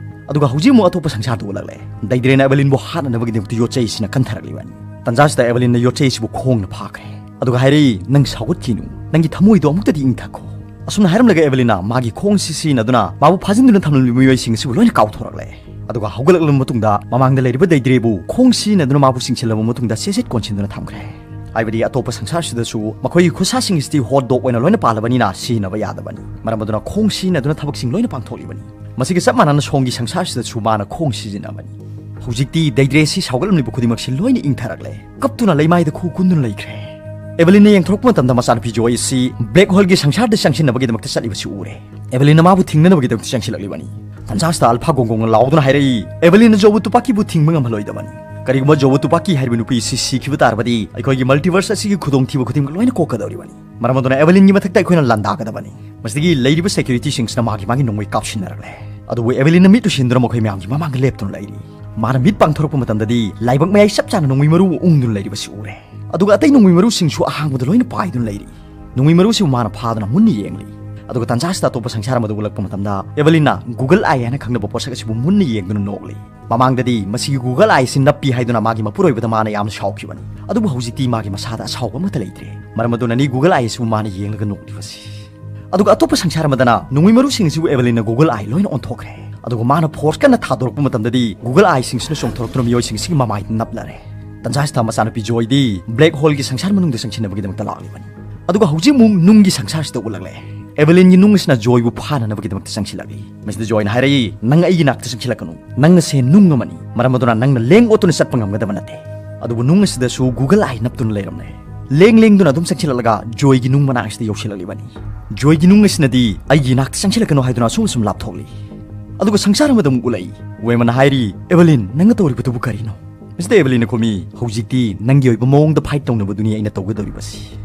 ꯑꯗꯨꯒ ꯍꯧꯖꯤꯛ ꯑꯃꯨꯛ ꯑꯇꯣꯞꯄ ꯁꯪꯁꯥꯔꯗ ꯎꯠꯂꯛꯂꯦ꯫ ꯗꯩꯗ꯭ꯔꯦꯅ ꯑꯦꯕꯦꯂꯤꯟꯕꯨ ꯍꯥꯠꯅꯅꯕꯒꯤꯗꯃꯛꯇ ꯌꯣꯠꯆꯩ ꯑꯁꯤꯅ ꯀꯟꯊꯔꯛꯂꯤꯕꯅꯤ꯫ ꯇꯟꯖꯥꯁꯤꯗ ꯑꯦꯕꯦꯂꯤꯟꯅ ꯌꯣꯠꯆꯩ ꯑꯁꯤꯕꯨ ꯈꯣꯡꯅ ꯐꯥꯈ꯭ꯔꯦ꯫ ꯑꯗꯨꯒ ꯍꯥꯏꯔꯛꯏ, "ꯅꯪ ꯁꯥꯎꯒꯠꯈꯤꯅꯨ, ꯅꯪꯒꯤ ꯊꯃꯣꯏꯗꯣ ꯑꯃꯨꯛꯇꯗꯤ ꯏꯪꯊꯈꯣ"꯫ ꯑꯁꯨꯝꯅ ꯍꯥꯏꯔꯝꯂꯒ ꯑꯦꯕꯦꯂꯤꯟꯅ ꯃꯥꯒꯤ ꯈꯣꯡ ꯁꯤꯖꯤꯟꯅꯗꯨꯅ ꯃꯥꯕꯨ ꯐꯥꯖꯤꯟꯗꯨꯅ ꯊꯝꯂꯝꯂꯤꯕ ꯃꯤꯑꯣꯏꯁꯤꯡ ꯑꯁꯤꯕꯨ ꯂꯣꯏꯅ ꯀꯥꯎꯊꯣꯔꯛꯂꯦ꯫ ꯑꯗꯨꯒ ꯍꯧꯒꯠꯂꯛꯂꯕ ꯃꯇꯨꯡꯗ ꯃꯃꯥꯡꯗ ꯂꯩꯔꯤꯕ ꯗꯩꯗ꯭ꯔꯦꯕꯨ ꯈꯣꯡ ꯁꯤꯖꯤꯟꯅꯗꯨꯅ ꯃꯥꯕꯨ ꯆꯤꯡꯁꯤꯜꯂꯕ ꯃꯇꯨꯡꯗ ꯆꯦꯠ ꯆꯦꯠ ꯀꯣꯟꯁꯤꯟꯗꯨꯅ ꯊꯝꯈ꯭ꯔꯦ꯫ ꯍꯥꯏꯕꯗꯤ ꯑꯇꯣꯞꯄ ꯁꯪꯁꯥꯔꯁꯤꯗꯁꯨ ꯃꯈꯣꯏꯒꯤ ꯈꯨꯠꯁꯥꯁꯤꯡ ꯑꯁꯤꯗꯤ ꯍꯣꯠ ꯗꯣꯒ ꯑꯣꯏꯅ ꯂꯣꯏꯅ ꯄꯥꯜꯂꯕꯅꯤꯅ ꯁꯤꯖꯤꯟꯅꯕ ꯌꯥꯗꯕꯅꯤ꯫ ꯃꯔꯝ ꯑꯗꯨꯅ ꯈꯣꯡ ꯁꯤꯖꯤꯟꯅꯗꯨꯅ ꯊꯕꯛꯁꯤꯡ ꯂꯣꯏꯅ ꯄꯥꯡꯊꯣꯛꯂꯤꯕꯅꯤ꯫ ꯃꯁꯤꯒ ꯆꯞ ꯃꯥꯟꯅꯅ ꯁꯣꯝꯒꯤ ꯁꯪꯁꯥꯔꯁꯤꯗꯁꯨ ꯃꯥꯅ ꯈꯣꯡ ꯁꯤꯖꯤꯟꯅꯕꯅꯤ꯫ ꯍꯧꯖꯤꯛꯇꯤ ꯗꯩꯗ꯭ꯔꯦꯁꯤ ꯁꯥꯎꯒꯠꯂꯝꯂꯤꯕ ꯈꯨꯗꯤꯡꯃꯛꯁꯤ ꯂꯣꯏꯅ ꯏꯪꯊꯔꯛꯂꯦ꯫ ꯀꯞꯇꯨꯅ ꯂꯩꯃꯥꯏꯗ ꯈꯨ ꯀꯨꯟꯗꯨꯅ ꯂꯩꯈ꯭ꯔꯦ꯫ ꯑꯦꯕꯦꯂꯤꯟꯅ ꯌꯦꯡꯊꯣꯔꯛꯄ ꯃꯇꯝꯗ ꯃꯆꯥꯅꯨꯄꯤ ꯖꯣꯏ ꯑꯁꯤ ꯕ꯭ꯂꯦꯛ ꯍꯣꯜꯒꯤ ꯁꯪꯁꯥꯔꯗ ꯆꯪꯁꯤꯟꯅꯕꯒꯤꯗꯃꯛꯇ ꯆꯠꯂꯤꯕꯁꯤ ꯎꯔꯦ꯫ ꯑꯦꯕꯦꯂꯤꯟꯅ ꯃꯥꯕꯨ ꯊꯤꯡꯅꯅꯕꯒꯤꯗꯃꯛꯇ ꯆꯪꯁꯤꯜꯂꯛꯂꯤꯕꯅꯤ꯫ ꯇꯟꯖꯥꯁꯤꯗ ꯑꯜꯐꯥ ꯒꯣꯡꯒꯣꯡꯅ ꯂꯥꯎꯗꯨꯅ ꯍꯥꯏꯔꯛꯏ, "ꯑꯦꯕꯦꯂꯤꯟꯅ ꯖꯣꯕꯨ ꯇꯨꯄꯥꯀꯤꯕꯨ ꯊꯤꯡꯕ ꯉꯝꯍꯜꯂꯣꯏꯗꯕꯅꯤ꯫ ꯀꯔꯤꯒꯨꯝꯕ ꯖꯣꯕꯨ ꯇꯨꯄꯥꯀꯤ ꯍꯥꯏꯔꯤꯕ ꯅꯨꯄꯤ ꯑꯁꯤ ꯁꯤꯈꯤꯕ ꯇꯥꯔꯕꯗꯤ ꯑꯩꯈꯣꯏꯒꯤ ꯃꯜꯇꯤꯚꯔꯁ ꯑꯁꯤꯒꯤ ꯈꯨꯗꯣꯡꯊꯤꯕ ꯈꯨꯗꯤꯡꯃꯛ ꯂꯣꯏꯅ ꯀꯣꯛꯀꯗꯧꯔꯤꯕꯅꯤ꯫ ꯃꯔꯝ ꯑꯗꯨꯅ ꯑꯦꯕꯦꯂꯤꯟꯒꯤ ꯃꯊꯛꯇ ꯑꯩꯈꯣꯏꯅ ꯂꯥꯟꯗꯥꯒꯗꯕꯅꯤ"꯫ ꯃꯁꯤꯗꯒꯤ ꯂꯩꯔꯤꯕ ꯁꯦꯀ꯭ꯌꯨꯔꯤꯇꯤꯁꯤꯡꯁꯤꯅ ꯃꯥꯒꯤ ꯃꯥꯒꯤ ꯅꯣꯡꯃꯩ ꯀꯥꯞꯁꯤꯟꯅꯔꯛꯂꯦ꯫ ꯑꯗꯨꯕꯨ ꯑꯦꯕꯦꯂꯤꯟꯅ ꯃꯤꯠ ꯎꯁꯤꯟꯗꯨꯅ ꯃꯈꯣꯏ ꯃꯌꯥꯝꯒꯤ ꯃꯃꯥꯡꯗ ꯂꯦꯞꯇꯨꯅ ꯂꯩꯔꯤ꯫ ꯃꯥꯅ ꯃꯤꯠ ꯄꯥꯡꯊꯣꯔꯛꯄ ꯃꯇꯝꯗꯗꯤ ꯂꯥꯏꯕꯛ ꯃꯌꯥꯏ ꯆꯞ ꯆꯥꯅ ꯅꯣꯡꯃꯩ ꯃꯔꯨ ꯑꯃ ꯎꯪꯗꯨꯅ ꯂꯩꯔꯤꯕꯁꯤ ꯎꯔꯦ꯫ ꯑꯗꯨꯒ ꯑꯇꯩ ꯅꯣꯡꯃꯩ ꯃꯔꯨꯁꯤꯡꯁꯨ ꯑꯍꯥꯡꯕꯗ ꯂꯣꯏꯅ ꯄꯥꯏꯗꯨꯅ ꯂꯩꯔꯤ꯫ ꯅꯣꯡꯃꯩ ꯃꯔꯨꯁꯤꯕꯨ ꯃꯥꯅ ꯐꯥꯗꯨꯅ ꯃꯨꯟꯅ ꯌꯦꯡꯂꯤ꯫ ꯑꯗꯨꯒ ꯇꯟꯖꯥꯁꯤꯗ ꯑꯇꯣꯞꯄ ꯁꯪꯁꯥꯔ ꯑꯃꯗ ꯎꯠꯂꯛꯄ ꯃꯇꯝꯗ ꯑꯦꯕꯦꯂꯤꯟꯅ ꯒꯨꯒꯜ ꯑꯥꯏ ꯍꯥꯏꯅ ꯈꯪꯅꯕ ꯄꯣꯠꯁꯛ ꯑꯁꯤꯕꯨ ꯃꯨꯟꯅ ꯌꯦꯡꯗꯨꯅ ꯅꯣꯛꯂꯤ꯫ ꯃꯃꯥꯡꯗꯗꯤ ꯃꯁꯤꯒꯤ ꯒꯨꯒꯜ ꯑꯥꯏ ꯑꯁꯤ ꯅꯞꯄꯤ ꯍꯥꯏꯗꯨꯅ ꯃꯥꯒꯤ ꯃꯄꯨꯔꯣꯏꯕꯗ ꯃꯥꯅ ꯌꯥꯝꯅ ꯁꯥꯎꯈꯤꯕꯅꯤ꯫ ꯑꯗꯨꯕꯨ ꯍꯧꯖꯤꯛꯇꯤ ꯃꯥꯒꯤ ꯃꯁꯥꯗ ꯑꯁꯥꯎꯕ ꯑꯃꯠꯇ ꯂꯩꯇ꯭ꯔꯦ꯫ ꯃꯔꯝ ꯑꯗꯨꯅꯅꯤ ꯒꯨꯒꯜ ꯑꯥꯏ ꯑꯁꯤꯕꯨ ꯃꯥꯅ ꯌꯦꯡꯂꯒ ꯅꯣꯛꯂꯤꯕꯁꯤ꯫ ꯑꯗꯨꯒ ꯑꯇꯣꯞꯄ ꯁꯪꯁꯥꯔ ꯑꯃꯗꯅ ꯅꯣꯡꯃꯩ ꯃꯔꯨꯁꯤꯡ ꯑꯁꯤꯕꯨ ꯑꯦꯕꯦꯂꯤꯟꯅ ꯒꯨꯒꯜ ꯑꯥꯏ ꯂꯣꯏꯅ ꯑꯣꯟꯊꯣꯛꯈ꯭ꯔꯦ꯫ ꯑꯗꯨꯒ ꯃꯥꯅ ꯐꯣꯔꯁ ꯀꯟꯅ ꯊꯥꯗꯣꯔꯛꯄ ꯃꯇꯝꯗꯗꯤ ꯒꯨꯒꯜ ꯑꯥꯏꯁꯤꯡꯁꯤꯅ ꯆꯣꯡꯊꯣꯔꯛꯇꯨꯅ ꯃꯤꯑꯣꯏꯁꯤꯡꯁꯤꯒꯤ ꯃꯃꯥꯏꯗ ꯅꯞꯂꯔꯦ꯫ ꯇꯟꯖꯥꯁꯤꯗ ꯃꯆꯥꯅꯨꯄꯤ ꯖꯣꯏꯗꯤ ꯕ꯭ꯂꯦꯛ ꯍꯣꯜꯒꯤ ꯁꯪꯁꯥꯔ ꯃꯅꯨꯡꯗ ꯆꯪꯁꯤꯟꯅꯕꯒꯤꯗꯃꯛꯇ ꯂꯥꯛꯂꯤꯕꯅꯤ꯫ ꯑꯗꯨꯒ ꯍꯧꯖꯤꯛ ꯑꯃꯨꯛ ꯅꯨꯡꯒꯤ ꯁꯪꯁꯥꯔꯁꯤꯗ ꯎꯠꯂꯛꯂꯦ꯫ ꯑꯦꯕꯦꯂꯤꯟꯒꯤ ꯅꯨꯡ ꯑꯁꯤꯅ ꯖꯣꯏꯕꯨ ꯐꯥꯅꯅꯕꯒꯤꯗꯃꯛꯇ ꯆꯪꯁꯤꯜꯂꯛꯂꯤ꯫ ꯃꯁꯤꯗ ꯖꯣꯏꯅ ꯍꯥꯏꯔꯛꯏ, "ꯅꯪ ꯑꯩꯒꯤ ꯅꯥꯛꯇ ꯆꯪꯁꯤꯜꯂꯛꯀꯅꯨ꯫ ꯅꯪ ꯑꯁꯦ ꯅꯨꯡ ꯑꯃꯅꯤ꯫ ꯃꯔꯝ ꯑꯗꯨꯅ ꯅꯪꯅ ꯂꯦꯡ ꯑꯣꯠꯇꯨꯅ ꯆꯠꯄ ꯉꯝꯒꯗꯕ ꯅꯠꯇꯦ"꯫ ꯑꯗꯨꯕꯨ ꯅꯨꯡ ꯑꯁꯤꯗꯁꯨ ꯒꯨꯒꯜ ꯑꯥꯏ ꯅꯞꯇꯨꯅ ꯂꯩꯔꯝꯂꯦ꯫ ꯂꯦꯡ ꯂꯦꯡꯗꯨꯅ ꯑꯗꯨꯝ ꯆꯪꯁꯤꯜꯂꯛꯂꯒ ꯖꯣꯏꯒꯤ ꯅꯨꯡ ꯃꯅꯥꯛ ꯑꯁꯤꯗ ꯌꯧꯁꯤꯜꯂꯛꯂꯤꯕꯅꯤ꯫ ꯖꯣꯏꯒꯤ ꯅꯨꯡ ꯑꯁꯤꯅꯗꯤ "ꯑꯩꯒꯤ ꯅꯥꯛꯇ ꯆꯪꯁꯤꯜꯂꯛꯀꯅꯨ" ꯍꯥꯏꯗꯨꯅ ꯑꯁꯨꯝ ꯑꯁꯨꯝ ꯂꯥꯞꯊꯣꯛꯂꯤ꯫ ꯑꯗꯨꯒ ꯁꯪꯁꯥꯔ ꯑꯃꯗ ꯑꯃꯨꯛ ꯎꯠꯂꯛꯏ꯫ ꯋꯦꯃꯟꯅ ꯍꯥꯏꯔꯤ, "ꯑꯦꯚꯦꯂꯤꯟ, ꯅꯪꯅ ꯇꯧꯔꯤꯕꯗꯨꯕꯨ ꯀꯔꯤꯅꯣ?" ꯃꯁꯤꯗ ꯑꯦꯚꯦꯂꯤꯟꯅ ꯈꯨꯝꯃꯤ, "ꯍꯧꯖꯤꯛꯇꯤ ꯅꯪꯒꯤ ꯑꯣꯏꯕ ꯃꯑꯣꯡꯗ ꯐꯥꯏꯠ ꯇꯧꯅꯕꯗꯨꯅꯤ ꯑꯩꯅ ꯇꯧꯒꯗꯧꯔꯤꯕꯁꯤ꯫"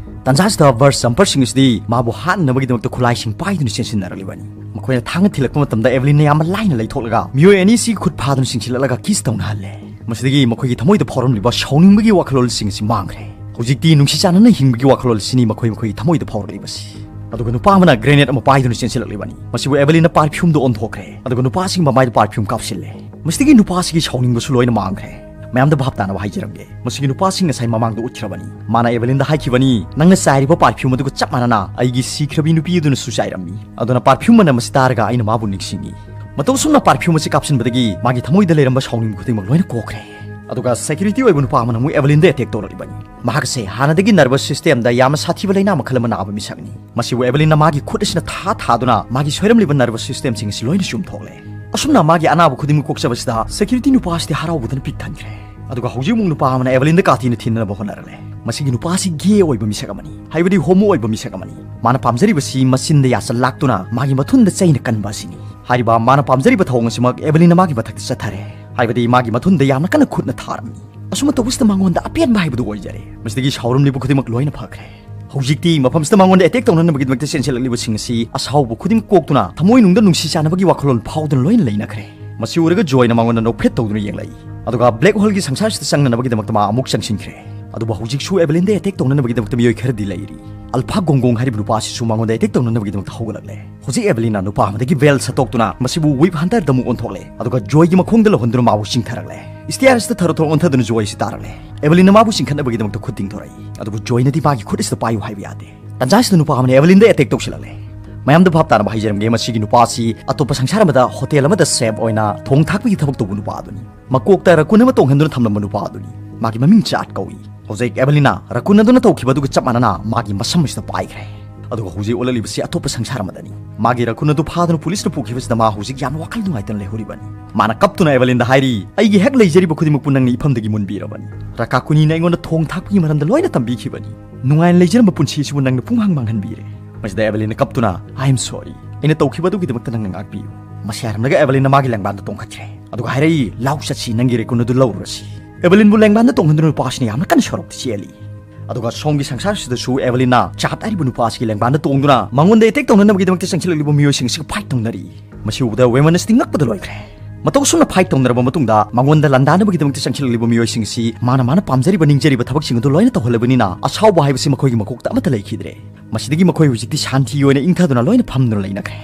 ꯇꯥꯟꯖꯥꯁꯤꯗ ꯚꯔꯁ ꯖꯝꯄꯔꯁꯤꯡ ꯑꯁꯤꯗꯤ ꯃꯥꯕꯨ ꯍꯥꯠꯅꯕꯒꯤꯗꯃꯛꯇ ꯈꯨꯠꯂꯥꯏꯁꯤꯡ ꯄꯥꯏꯗꯨꯅ ꯆꯦꯟꯁꯤꯟꯅꯔꯛꯂꯤꯕꯅꯤ꯫ ꯃꯈꯣꯏꯅ ꯊꯥꯡꯅ ꯊꯤꯜꯂꯛꯄ ꯃꯇꯝꯗ ꯑꯦꯚꯦꯂꯤꯟꯅ ꯌꯥꯝꯅ ꯂꯥꯏꯅ ꯂꯩꯊꯣꯛꯂꯒ ꯃꯤꯑꯣꯏ ꯑꯅꯤꯁꯤ ꯈꯨꯠ ꯐꯥꯗꯨꯅ ꯆꯤꯡꯁꯤꯜꯂꯛꯂꯒ ꯀꯤꯁ ꯇꯧꯅꯍꯜꯂꯦ꯫ ꯃꯁꯤꯗꯒꯤ ꯃꯈꯣꯏꯒꯤ ꯊꯃꯣꯏꯗ ꯐꯥꯎꯔꯝꯂꯤꯕ ꯁꯥꯎꯅꯤꯡꯕꯒꯤ ꯋꯥꯈꯜꯂꯣꯟꯁꯤꯡ ꯑꯁꯤ ꯃꯥꯡꯈ꯭ꯔꯦ꯫ ꯍꯧꯖꯤꯛꯇꯤ ꯅꯨꯡꯁꯤ ꯆꯥꯟꯅꯅ ꯍꯤꯡꯕꯒꯤ ꯋꯥꯈꯜꯂꯣꯟ ꯑꯁꯤꯅꯤ ꯃꯈꯣꯏ ꯃꯈꯣꯏꯒꯤ ꯊꯃꯣꯏꯗ ꯐꯥꯎꯔꯛꯂꯤꯕꯁꯤ꯫ ꯑꯗꯨꯒ ꯅꯨꯄꯥ ꯑꯃꯅ ꯒ꯭ꯔꯦꯅꯦꯗ ꯑꯃ ꯄꯥꯏꯗꯨꯅ ꯆꯦꯟꯁꯤꯜꯂꯛꯂꯤꯕꯅꯤ꯫ ꯃꯁꯤꯕꯨ ꯑꯦꯚꯦꯂꯤꯟꯅ ꯄꯥꯔꯐ꯭ꯌꯨꯝꯗ ꯑꯣꯟꯊꯣꯛꯈ꯭ꯔꯦ꯫ ꯑꯗꯨꯒ ꯅꯨꯄꯥꯁꯤꯒꯤ ꯃꯃꯥꯏꯗ ꯄꯥꯔꯐ꯭ꯌꯨꯝ ꯀꯥꯞꯁꯤꯜꯂꯦ꯫ ꯃꯁꯤꯗꯒꯤ ꯅꯨꯄꯥꯁꯤꯒꯤ ꯁꯥꯎꯅꯤꯡꯕꯁꯨ ꯂꯣꯏꯅ ꯃꯥꯡꯈ꯭ꯔꯦ꯫ ꯃꯌꯥꯝꯗ ꯚꯥꯞ ꯇꯥꯅꯕ ꯍꯥꯏꯖꯔꯝꯒꯦ, ꯃꯁꯤꯒꯤ ꯅꯨꯄꯥꯁꯤꯡ ꯉꯁꯥꯏ ꯃꯃꯥꯡꯗ ꯎꯠꯈ꯭ꯔꯕꯅꯤ꯫ ꯃꯥꯅ ꯑꯦꯚꯦꯂꯤꯟꯗ ꯍꯥꯏꯈꯤꯕꯅꯤ, "ꯅꯪꯅ ꯆꯥꯏꯔꯤꯕ ꯄꯥꯔꯐ꯭ꯌꯨꯝ ꯑꯗꯨꯒ ꯆꯞ ꯃꯥꯟꯅꯅ ꯑꯩꯒꯤ ꯁꯤꯈ꯭ꯔꯕꯤ ꯅꯨꯄꯤ ꯑꯗꯨꯅꯁꯨ ꯆꯥꯏꯔꯝꯃꯤ꯫" ꯑꯗꯨꯅ ꯄꯥꯔꯐ꯭ꯌꯨꯝ ꯃꯅꯝ ꯑꯁꯤ ꯇꯥꯔꯒ ꯑꯩꯅ ꯃꯥꯕꯨ ꯅꯤꯡꯁꯤꯡꯉꯤ꯫ ꯃꯇꯧ ꯑꯁꯨꯝꯅ ꯄꯥꯔꯐ꯭ꯌꯨꯝ ꯑꯁꯤ ꯀꯥꯞꯁꯤꯟꯕꯗꯒꯤ ꯃꯥꯒꯤ ꯊꯃꯣꯏꯗ ꯂꯩꯔꯝꯕ ꯁꯥꯎꯅꯤꯡꯕ ꯈꯨꯗꯤꯡꯃꯛ ꯂꯣꯏꯅ ꯀꯣꯛꯈ꯭ꯔꯦ꯫ ꯑꯗꯨꯒ ꯁꯦꯀ꯭ꯌꯨꯔꯤꯇꯤ ꯑꯣꯏꯕ ꯅꯨꯄꯥ ꯑꯃꯅ ꯑꯃꯨꯛ ꯑꯦꯚꯦꯂꯤꯟꯗ ꯑꯦꯇꯦꯛ ꯇꯧꯔꯛꯂꯤꯕꯅꯤ꯫ ꯃꯍꯥꯛ ꯑꯁꯦ ꯍꯥꯟꯅꯗꯒꯤ ꯅꯔꯚꯁ ꯁꯤꯁꯇꯦꯝꯗ ꯌꯥꯝꯅ ꯁꯥꯊꯤꯕ ꯂꯩꯅꯥ ꯃꯈꯜ ꯑꯃ ꯅꯥꯕ ꯃꯤꯁꯛꯅꯤ꯫ ꯃꯁꯤꯕꯨ ꯑꯦꯚꯦꯂꯤꯟꯅ ꯃꯥꯒꯤ ꯈꯨꯠ ꯑꯁꯤꯅ ꯊꯥ ꯊꯥꯗꯨꯅ ꯃꯥꯒꯤ ꯁꯣꯏꯔꯝꯂꯤꯕ ꯅꯔꯚꯁ ꯁꯤꯁꯇꯦꯝꯁꯤꯡ ꯑꯁꯤ ꯂꯣꯏꯅ ꯆꯨꯝꯊꯣꯛꯂꯦ꯫ ꯑꯁꯨꯝꯅ ꯃꯥꯒꯤ ꯑꯅꯥꯕ ꯈꯨꯗꯤꯡꯃꯛ ꯀꯣꯛꯆꯕꯁꯤꯗ ꯁꯦꯀ꯭ꯌꯨꯔꯤꯇꯤ ꯅꯨꯄꯥ ꯑꯁꯤꯗꯤ ꯍꯔꯥꯎꯕꯗꯅ ꯄꯤꯛ ꯊꯟꯈ꯭ꯔꯦ꯫ ꯑꯗꯨꯒ ꯍꯧꯖꯤꯛ ꯑꯃꯨꯛ ꯅꯨꯄꯥ ꯑꯃꯅ ꯑꯦꯚꯦꯂꯤꯟꯗ ꯀꯥꯇꯤꯅ ꯊꯤꯟꯅꯅꯕ ꯍꯣꯠꯅꯔꯛꯂꯦ꯫ ꯃꯁꯤꯒꯤ ꯅꯨꯄꯥ ꯑꯁꯤ ꯒꯦ ꯑꯣꯏꯕ ꯃꯤꯁꯛ ꯑꯃꯅꯤ, ꯍꯥꯏꯕꯗꯤ ꯍꯣꯃꯣ ꯑꯣꯏꯕ ꯃꯤꯁꯛ ꯑꯃꯅꯤ꯫ ꯃꯥꯅ ꯄꯥꯝꯖꯔꯤꯕꯁꯤ ꯃꯆꯤꯟꯗ ꯌꯥꯁꯜ ꯂꯥꯛꯇꯨꯅ ꯃꯥꯒꯤ ꯃꯊꯨꯟꯗ ꯆꯩꯅ ꯀꯟꯕ ꯑꯁꯤꯅꯤ꯫ ꯍꯥꯏꯔꯤꯕ ꯃꯥꯅ ꯄꯥꯝꯖꯔꯤꯕ ꯊꯧꯑꯣꯡ ꯑꯁꯤꯃꯛ ꯑꯦꯚꯦꯂꯤꯟꯅ ꯃꯥꯒꯤ ꯃꯊꯛꯇ ꯆꯠꯊꯔꯦ, ꯍꯥꯏꯕꯗꯤ ꯃꯥꯒꯤ ꯃꯊꯨꯟꯗ ꯌꯥꯝꯅ ꯀꯟꯅ ꯈꯨꯠꯅ ꯊꯥꯔꯝꯃꯤ꯫ ꯑꯁꯨꯝꯅ ꯇꯧꯕꯁꯤꯗ ꯃꯉꯣꯟꯗ ꯑꯄꯦꯟꯕ ꯍꯥꯏꯕꯗꯨ ꯑꯣꯏꯖꯔꯦ꯫ ꯃꯁꯤꯗꯒꯤ ꯁꯥꯎꯔꯝꯂꯤꯕ ꯈꯨꯗꯤꯡꯃꯛ ꯂꯣꯏꯅ ꯐꯈ꯭ꯔꯦ꯫ ꯍꯧꯖꯤꯛꯇꯤ ꯃꯐꯝꯁꯤꯗ ꯃꯉꯣꯟꯗ ꯑꯦꯇꯦꯛ ꯇꯧꯅꯅꯕꯒꯤꯗꯃꯛꯇ ꯆꯦꯟꯁꯤꯜꯂꯛꯂꯤꯕꯁꯤꯡ ꯑꯁꯤ ꯑꯁꯥꯎꯕ ꯈꯨꯗꯤꯡꯃꯛ ꯀꯣꯛꯇꯨꯅ ꯊꯃꯣꯏꯅꯨꯡꯗ ꯅꯨꯡꯁꯤ ꯆꯥꯟꯅꯕꯒꯤ ꯋꯥꯈꯜꯂꯣꯟ ꯐꯥꯎꯗꯨꯅ ꯂꯣꯏꯅ ꯂꯩꯅꯈ꯭ꯔꯦ꯫ ꯃꯁꯤ ꯎꯔꯒ ꯖꯣꯏꯅ ꯃꯉꯣꯟꯗ ꯅꯣꯛꯐꯦꯠ ꯇꯧꯗꯨꯅ ꯌꯦꯡꯂꯛꯏ꯫ ꯑꯗꯨꯒ ꯕ꯭ꯂꯦꯛ ꯍꯣꯜꯒꯤ ꯁꯪꯁꯥꯔꯁꯤꯗ ꯆꯪꯅꯅꯕꯒꯤꯗꯃꯛꯇ ꯃꯥ ꯑꯃꯨꯛ ꯆꯪꯁꯤꯟꯈ꯭ꯔꯦ꯫ ꯑꯗꯨꯕꯨ ꯍꯧꯖꯤꯛꯁꯨ ꯑꯦꯚꯦꯂꯤꯟꯗ ꯑꯦꯇꯦꯛ ꯇꯧꯅꯅꯕꯒꯤꯗꯃꯛꯇ ꯃꯤꯑꯣꯏ ꯈꯔꯗꯤ ꯂꯩꯔꯤ꯫ ꯑꯜꯐꯥ ꯒꯣꯡꯒꯣꯡ ꯍꯥꯏꯔꯤꯕ ꯅꯨꯄꯥ ꯑꯁꯤꯁꯨ ꯃꯉꯣꯟꯗ ꯑꯦꯇꯦꯛ ꯇꯧꯅꯅꯕꯒꯤꯗꯃꯛꯇ ꯍꯧꯒꯠꯂꯛꯂꯦ꯫ ꯍꯧꯖꯤꯛ ꯑꯦꯚꯦꯂꯤꯟꯅ ꯅꯨꯄꯥ ꯑꯃꯗꯒꯤ ꯚꯦꯜ ꯁꯠꯇꯣꯛꯇꯨꯅ ꯃꯁꯤꯕꯨ ꯋꯤꯞ ꯍꯟꯇꯔꯗ ꯑꯃꯨꯛ ꯑꯣꯟꯊꯣꯛꯂꯦ꯫ ꯑꯗꯨꯒ ꯖꯣꯏꯒꯤ ꯃꯈꯣꯡꯗ ꯂꯧꯍꯟꯗꯨꯅ ꯃꯥꯕꯨ ꯆꯤꯡꯊꯔꯛꯂꯦ꯫ ꯁ꯭ꯇꯦꯌꯔꯁꯇ ꯊꯔꯣ ꯊꯔꯣ ꯑꯣꯟꯊꯗꯨꯅ ꯖꯣꯏ ꯑꯁꯤ ꯇꯥꯔꯛꯂꯦ꯫ ꯑꯦꯚꯦꯂꯤꯟꯅ ꯃꯥꯕꯨ ꯆꯤꯡꯈꯠꯅꯕꯒꯤꯗꯃꯛꯇ ꯈꯨꯠ ꯇꯤꯡꯊꯣꯔꯛꯏ꯫ ꯑꯗꯨꯕꯨ ꯖꯣꯏꯅꯗꯤ ꯃꯥꯒꯤ ꯈꯨꯠ ꯑꯁꯤꯗ ꯄꯥꯏꯌꯨ ꯍꯥꯏꯕ ꯌꯥꯗꯦ꯫ ꯇꯟꯖꯥꯁꯤꯗ ꯅꯨꯄꯥ ꯑꯃꯅ ꯑꯦꯚꯦꯂꯤꯟꯗ ꯑꯦꯇꯦꯛ ꯇꯧꯁꯤꯜꯂꯛꯂꯦ꯫ ꯃꯌꯥꯝꯗ ꯚꯥꯞ ꯇꯥꯅꯕ ꯍꯥꯏꯖꯔꯝꯒꯦ, ꯃꯁꯤꯒꯤ ꯅꯨꯄꯥ ꯑꯁꯤ ꯑꯇꯣꯞꯄ ꯁꯪꯁꯥꯔ ꯑꯃꯗ ꯍꯣꯇꯦꯜ ꯑꯃꯗ ꯁꯦꯐ ꯑꯣꯏꯅ ꯊꯣꯡ ꯊꯥꯛꯄꯒꯤ ꯊꯕꯛ ꯇꯧꯕ ꯅꯨꯄꯥ ꯑꯗꯨꯅꯤ꯫ ꯃꯀꯣꯛꯇ ꯔꯀꯨꯟ ꯑꯃ ꯇꯣꯡꯍꯟꯗꯨꯅ ꯊꯝꯂꯝꯕ ꯅꯨꯄꯥ ꯑꯗꯨꯅꯤ꯫ ꯃꯥꯒꯤ ꯃꯃꯤꯡ ꯆꯥꯠ ꯀꯧꯏ꯫ ꯍꯧꯖꯤꯛ ꯑꯦꯚꯦꯂꯤꯟꯅ ꯔꯀꯨꯟ ꯑꯗꯨꯅ ꯇꯧꯈꯤꯕ ꯑꯗꯨꯒ ꯆꯞ ꯃꯥꯟꯅꯅ ꯃꯥꯒꯤ ꯃꯁꯝ ꯑꯁꯤꯗ ꯄꯥꯏꯈ꯭ꯔꯦ꯫ ꯑꯗꯨꯒ ꯍꯧꯖꯤꯛ ꯑꯣꯜꯂꯛꯂꯤꯕꯁꯤ ꯑꯇꯣꯞꯄ ꯁꯪꯁꯥꯔ ꯑꯃꯗꯅꯤ꯫ ꯃꯥꯒꯤ ꯔꯀꯨꯟ ꯑꯗꯨ ꯐꯥꯗꯨꯅ ꯄꯨꯂꯤꯁꯅ ꯄꯨꯈꯤꯕꯁꯤꯗ ꯃꯥ ꯍꯧꯖꯤꯛ ꯌꯥꯝꯅ ꯋꯥꯈꯜ ꯅꯨꯡꯉꯥꯏꯇꯅ ꯂꯩꯍꯧꯔꯤꯕꯅꯤ꯫ ꯃꯥꯅ ꯀꯞꯇꯨꯅ ꯑꯦꯚꯦꯂꯤꯟꯗ ꯍꯥꯏꯔꯤ, "ꯑꯩꯒꯤ ꯍꯦꯛ ꯂꯩꯖꯔꯤꯕ ꯈꯨꯗꯤꯡꯃꯛꯄꯨ ꯅꯪꯅ ꯏꯐꯝꯗꯒꯤ ꯃꯨꯟꯕꯤꯔꯕꯅꯤ꯫ ꯔꯀꯥꯀꯨꯅꯤꯅ ꯑꯩꯉꯣꯟꯗ ꯊꯣꯡ ꯊꯥꯛꯄꯒꯤ ꯃꯔꯝꯗ ꯂꯣꯏꯅ ꯇꯝꯕꯤꯈꯤꯕꯅꯤ꯫ ꯅꯨꯡꯉꯥꯏꯅ ꯂꯩꯖꯔꯝꯕ ꯄꯨꯟꯁꯤ ꯑꯁꯤꯕꯨ ꯅꯪꯅ ꯄꯨꯡꯍꯥꯡ ꯃꯥꯡꯍꯟꯕꯤꯔꯦ꯫" ꯃꯁꯤꯗ ꯑꯦꯚꯦꯂꯤꯟꯅ ꯀꯞꯇꯨꯅ, "I am sorry꯫ ꯑꯩꯅ ꯇꯧꯈꯤꯕ ꯑꯗꯨꯒꯤꯗꯃꯛꯇ ꯅꯪꯅ ꯉꯥꯛꯄꯤꯌꯨ꯫" ꯃꯁꯤ ꯍꯥꯏꯔꯝꯂꯒ ꯑꯦꯚꯦꯂꯤꯟꯅ ꯃꯥꯒꯤ ꯂꯦꯡꯕꯥꯟꯗ ꯇꯣꯡꯈꯠꯈ꯭ꯔꯦ꯫ ꯑꯗꯨꯒ ꯍꯥꯏꯔꯛꯏ, "ꯂꯥꯎ ꯆꯠꯁꯤ, ꯅꯪꯒꯤ ꯔꯦꯀꯨꯟ ꯑꯗꯨ ꯂꯧꯔꯨꯔꯁꯤ"꯫ ꯑꯦꯚꯦꯂꯤꯟꯕꯨ ꯂꯦꯡꯕꯥꯟꯗ ꯇꯣꯡꯍꯟꯗꯨꯅ ꯅꯨꯄꯥꯁꯤꯅ ꯌꯥꯝꯅ ꯀꯟꯅ ꯁꯣꯔꯣꯛꯇ ꯆꯦꯜꯂꯤ꯫ ꯑꯗꯨꯒ ꯁꯣꯝꯒꯤ ꯁꯪꯁꯥꯔꯁꯤꯗꯁꯨ ꯑꯦꯚꯦꯂꯤꯟꯅ ꯆꯥꯠ ꯍꯥꯏꯔꯤꯕ ꯅꯨꯄꯥ ꯑꯁꯤꯒꯤ ꯂꯦꯡꯕꯥꯟꯗ ꯇꯣꯡꯗꯨꯅ ꯃꯉꯣꯟꯗ ꯑꯦꯇꯦꯛ ꯇꯧꯅꯅꯕꯒꯤꯗꯃꯛꯇ ꯆꯪꯁꯤꯜꯂꯛꯂꯤꯕ ꯃꯤꯑꯣꯏꯁꯤꯡ ꯑꯁꯤꯒ ꯐꯥꯏꯠ ꯇꯧꯅꯔꯤ꯫ ꯃꯁꯤ ꯎꯕꯗ ꯋꯦꯃꯟ ꯑꯁꯤꯗꯤ ꯉꯛꯄꯗ ꯂꯣꯏꯈ꯭ꯔꯦ꯫ ꯃꯇꯧ ꯑꯁꯨꯝꯅ ꯐꯥꯏꯠ ꯇꯧꯅꯔꯕ ꯃꯇꯨꯡꯗ ꯃꯉꯣꯟꯗ ꯂꯥꯟꯗꯥꯅꯕꯒꯤꯗꯃꯛꯇ ꯆꯪꯁꯤꯜꯂꯛꯂꯤꯕ ꯃꯤꯑꯣꯏꯁꯤꯡ ꯑꯁꯤ ꯃꯥꯅ ꯃꯥꯅ ꯄꯥꯝꯖꯔꯤꯕ ꯅꯤꯡꯖꯔꯤꯕ ꯊꯕꯛꯁꯤꯡ ꯑꯗꯨ ꯂꯣꯏꯅ ꯇꯧꯍꯜꯂꯕꯅꯤꯅ ꯑꯁꯥꯎꯕ ꯍꯥꯏꯕꯁꯤ ꯃꯈꯣꯏꯒꯤ ꯃꯀꯣꯛꯇ ꯑꯃꯠꯇ ꯂꯩꯈꯤꯗ꯭ꯔꯦ꯫ ꯃꯁꯤꯗꯒꯤ ꯃꯈꯣꯏ ꯍꯧꯖꯤꯛꯇꯤ ꯁꯥꯟꯇꯤ ꯑꯣꯏꯅ ꯏꯪꯊꯗꯨꯅ ꯂꯣꯏꯅ ꯐꯝꯗꯨꯅ ꯂꯩꯅꯈ꯭ꯔꯦ꯫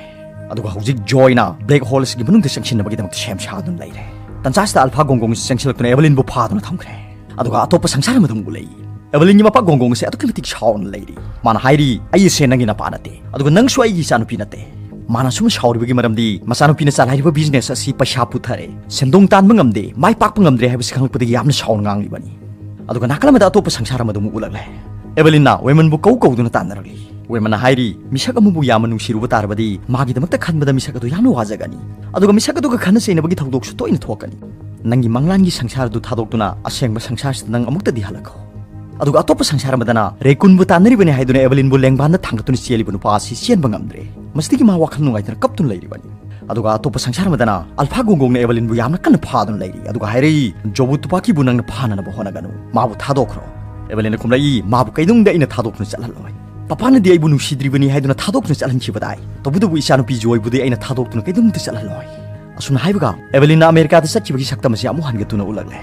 ꯑꯗꯨꯒ ꯍꯧꯖꯤꯛ ꯖꯣꯏꯅ ꯕ꯭ꯂꯦꯛ ꯍꯣꯜ ꯑꯁꯤꯒꯤ ꯃꯅꯨꯡꯗ ꯆꯪꯁꯤꯟꯅꯕꯒꯤꯗꯃꯛꯇ ꯁꯦꯝ ꯁꯥꯗꯨꯅ ꯂꯩꯔꯦ꯫ ꯇꯟꯖꯥꯁꯤꯗ ꯑꯜꯐꯥ ꯒꯣꯡꯒꯣꯡ ꯑꯁꯤ ꯆꯪꯁꯤꯜꯂꯛꯇꯨꯅ ꯑꯦꯚꯦꯂꯤꯟꯕꯨ ꯐꯥꯗꯨꯅ ꯊꯝꯈ꯭ꯔꯦ꯫ ꯑꯗꯨꯒ ꯑꯇꯣꯞꯄ ꯁꯪꯁꯥꯔ ꯑꯃꯗ ꯑꯃꯨꯛ ꯎꯠꯂꯛꯏ꯫ ꯑꯦꯚꯦꯂꯤꯟꯒꯤ ꯃꯄꯥ ꯒꯣꯡꯒꯣꯡ ꯑꯁꯤ ꯑꯗꯨꯛꯀꯤ ꯃꯇꯤꯛ ꯁꯥꯎꯅ ꯂꯩꯔꯤ꯫ ꯃꯥꯅ ꯍꯥꯏꯔꯤ, "ꯑꯩ ꯑꯁꯦ ꯅꯪꯒꯤ ꯅꯄꯥ ꯅꯠꯇꯦ, ꯑꯗꯨꯒ ꯅꯪꯁꯨ ꯑꯩꯒꯤ ꯏꯆꯥꯅꯨꯄꯤ ꯅꯠꯇꯦ"꯫ ꯃꯥꯅ ꯁꯨꯝ ꯁꯥꯎꯔꯤꯕꯒꯤ ꯃꯔꯝꯗꯤ ꯃꯆꯥꯅꯨꯄꯤꯅ ꯆꯂꯥꯏꯔꯤꯕ ꯕꯤꯖꯤꯅꯦꯁ ꯑꯁꯤ ꯄꯩꯁꯥ ꯄꯨꯊꯔꯦ, ꯁꯦꯟꯗꯣꯡ ꯇꯥꯟꯕ ꯉꯝꯗꯦ, ꯃꯥꯏ ꯄꯥꯛꯄ ꯉꯝꯗ꯭ꯔꯦ ꯍꯥꯏꯕꯁꯤ ꯈꯪꯂꯛꯄꯗꯒꯤ ꯌꯥꯝꯅ ꯁꯥꯎꯅ ꯉꯥꯡꯂꯤꯕꯅꯤ꯫ ꯑꯗꯨꯒ ꯅꯥꯀꯜ ꯑꯃꯗ ꯑꯇꯣꯞꯄ ꯁꯪꯁꯥꯔ ꯑꯃꯗ ꯑꯃꯨꯛ ꯎꯠꯂꯛꯂꯦ꯫ ꯑꯦꯚꯦꯂꯤꯟꯅ ꯋꯦꯃꯟꯕꯨ ꯀꯧ ꯀꯧꯗꯨꯅ ꯇꯥꯟꯅꯔꯛꯂꯤ꯫ ꯋꯦꯃꯟꯅ ꯍꯥꯏꯔꯤ, "ꯃꯤꯁꯛ ꯑꯃꯕꯨ ꯌꯥꯝꯅ ꯅꯨꯡꯁꯤꯔꯨꯕ ꯇꯥꯔꯕꯗꯤ ꯃꯥꯒꯤꯗꯃꯛꯇ ꯈꯟꯕꯗ ꯃꯤꯁꯛ ꯑꯗꯨ ꯌꯥꯝꯅ ꯋꯥꯖꯒꯅꯤ꯫ ꯑꯗꯨꯒ ꯃꯤꯁꯛ ꯑꯗꯨꯒ ꯈꯟꯅ ꯆꯩꯅꯕꯒꯤ ꯊꯧꯗꯣꯛꯁꯨ ꯇꯣꯏꯅ ꯊꯣꯛꯀꯅꯤ꯫ ꯅꯪꯒꯤ ꯃꯪꯂꯥꯟꯒꯤ ꯁꯪꯁꯥꯔ ꯑꯗꯨ ꯊꯥꯗꯣꯛꯇꯨꯅ ꯑꯁꯦꯡꯕ ꯁꯪꯁꯥꯔꯁꯤꯗ ꯅꯪ ꯑꯃꯨꯛꯇꯗꯤ ꯍꯜꯂꯛꯈꯣ"꯫ ꯑꯗꯨꯒ ꯑꯇꯣꯞꯄ ꯁꯪꯁꯥꯔ ꯑꯃꯗꯅ ꯔꯦꯀꯨꯟꯕꯨ ꯇꯥꯟꯅꯔꯤꯕꯅꯤ ꯍꯥꯏꯗꯨꯅ ꯑꯦꯚꯦꯂꯤꯟꯕꯨ ꯂꯦꯡꯕꯥꯟꯗ ꯊꯥꯡꯒꯠꯇꯨꯅ ꯆꯦꯜꯂꯤꯕ ꯅꯨꯄꯥ ꯑꯁꯤ ꯆꯦꯟꯕ ꯉꯝꯗ꯭ꯔꯦ꯫ ꯃꯁꯤꯗꯒꯤ ꯃꯥ ꯋꯥꯈꯜ ꯅꯨꯡꯉꯥꯏꯇꯅ ꯀꯞꯇꯨꯅ ꯂꯩꯔꯤꯕꯅꯤ꯫ ꯑꯗꯨꯒ ꯑꯇꯣꯞꯄ ꯁꯪꯁꯥꯔ ꯑꯃꯗꯅ ꯑꯜꯐꯥ ꯒꯣꯡꯒꯣꯡꯅ ꯑꯦꯚꯦꯂꯤꯟꯕꯨ ꯌꯥꯝꯅ ꯀꯟꯅ ꯐꯥꯗꯨꯅ ꯂꯩꯔꯤ꯫ ꯑꯗꯨꯒ ꯍꯥꯏꯔꯛꯏ, "ꯖꯣꯕꯨ ꯇꯨꯄꯥꯀꯤꯕꯨ ꯅꯪꯅ ꯐꯥꯅꯅꯕ ꯍꯣꯠꯅꯒꯅꯨ꯫ ꯃꯥꯕꯨ ꯊꯥꯗꯣꯛꯈ꯭ꯔꯣ"꯫ ꯑꯦꯚꯦꯂꯤꯟꯅ ꯈꯨꯝꯂꯛꯏ, "ꯃꯥꯕꯨ ꯀꯩꯗꯧꯅꯨꯡꯗ ꯑꯩꯅ ꯊꯥꯗꯣꯛꯇꯨꯅ ꯆꯠꯍꯜꯂꯣꯏ꯫ ꯄꯄꯥꯅꯗꯤ ꯑꯩꯕꯨ ꯅꯨꯡꯁꯤꯗ꯭ꯔꯤꯕꯅꯤ ꯍꯥꯏꯗꯨꯅ ꯊꯥꯗꯣꯛꯇꯨꯅ ꯆꯠꯍꯟꯈꯤꯕ ꯇꯥꯏ꯫ ꯇꯧꯕꯇꯕꯨ ꯏꯆꯥꯅꯨꯄꯤ ꯖꯣꯏꯕꯨꯗꯤ ꯑꯩꯅ ꯊꯥꯗꯣꯛꯇꯨꯅ ꯀꯩꯗꯧꯅꯨꯡꯗ ꯆꯠꯍꯜꯂꯣꯏ"꯫ ꯑꯁꯨꯝꯅ ꯍꯥꯏꯕꯒ ꯑꯦꯚꯦꯂꯤꯟꯅ ꯑꯃꯦꯔꯤꯀꯥꯗ ꯆꯠꯈꯤꯕꯒꯤ ꯁꯛꯇꯝ ꯑꯁꯤ ꯑꯃꯨꯛ ꯍꯟꯒꯠꯇꯨꯅ ꯎꯠꯂꯛꯂꯦ꯫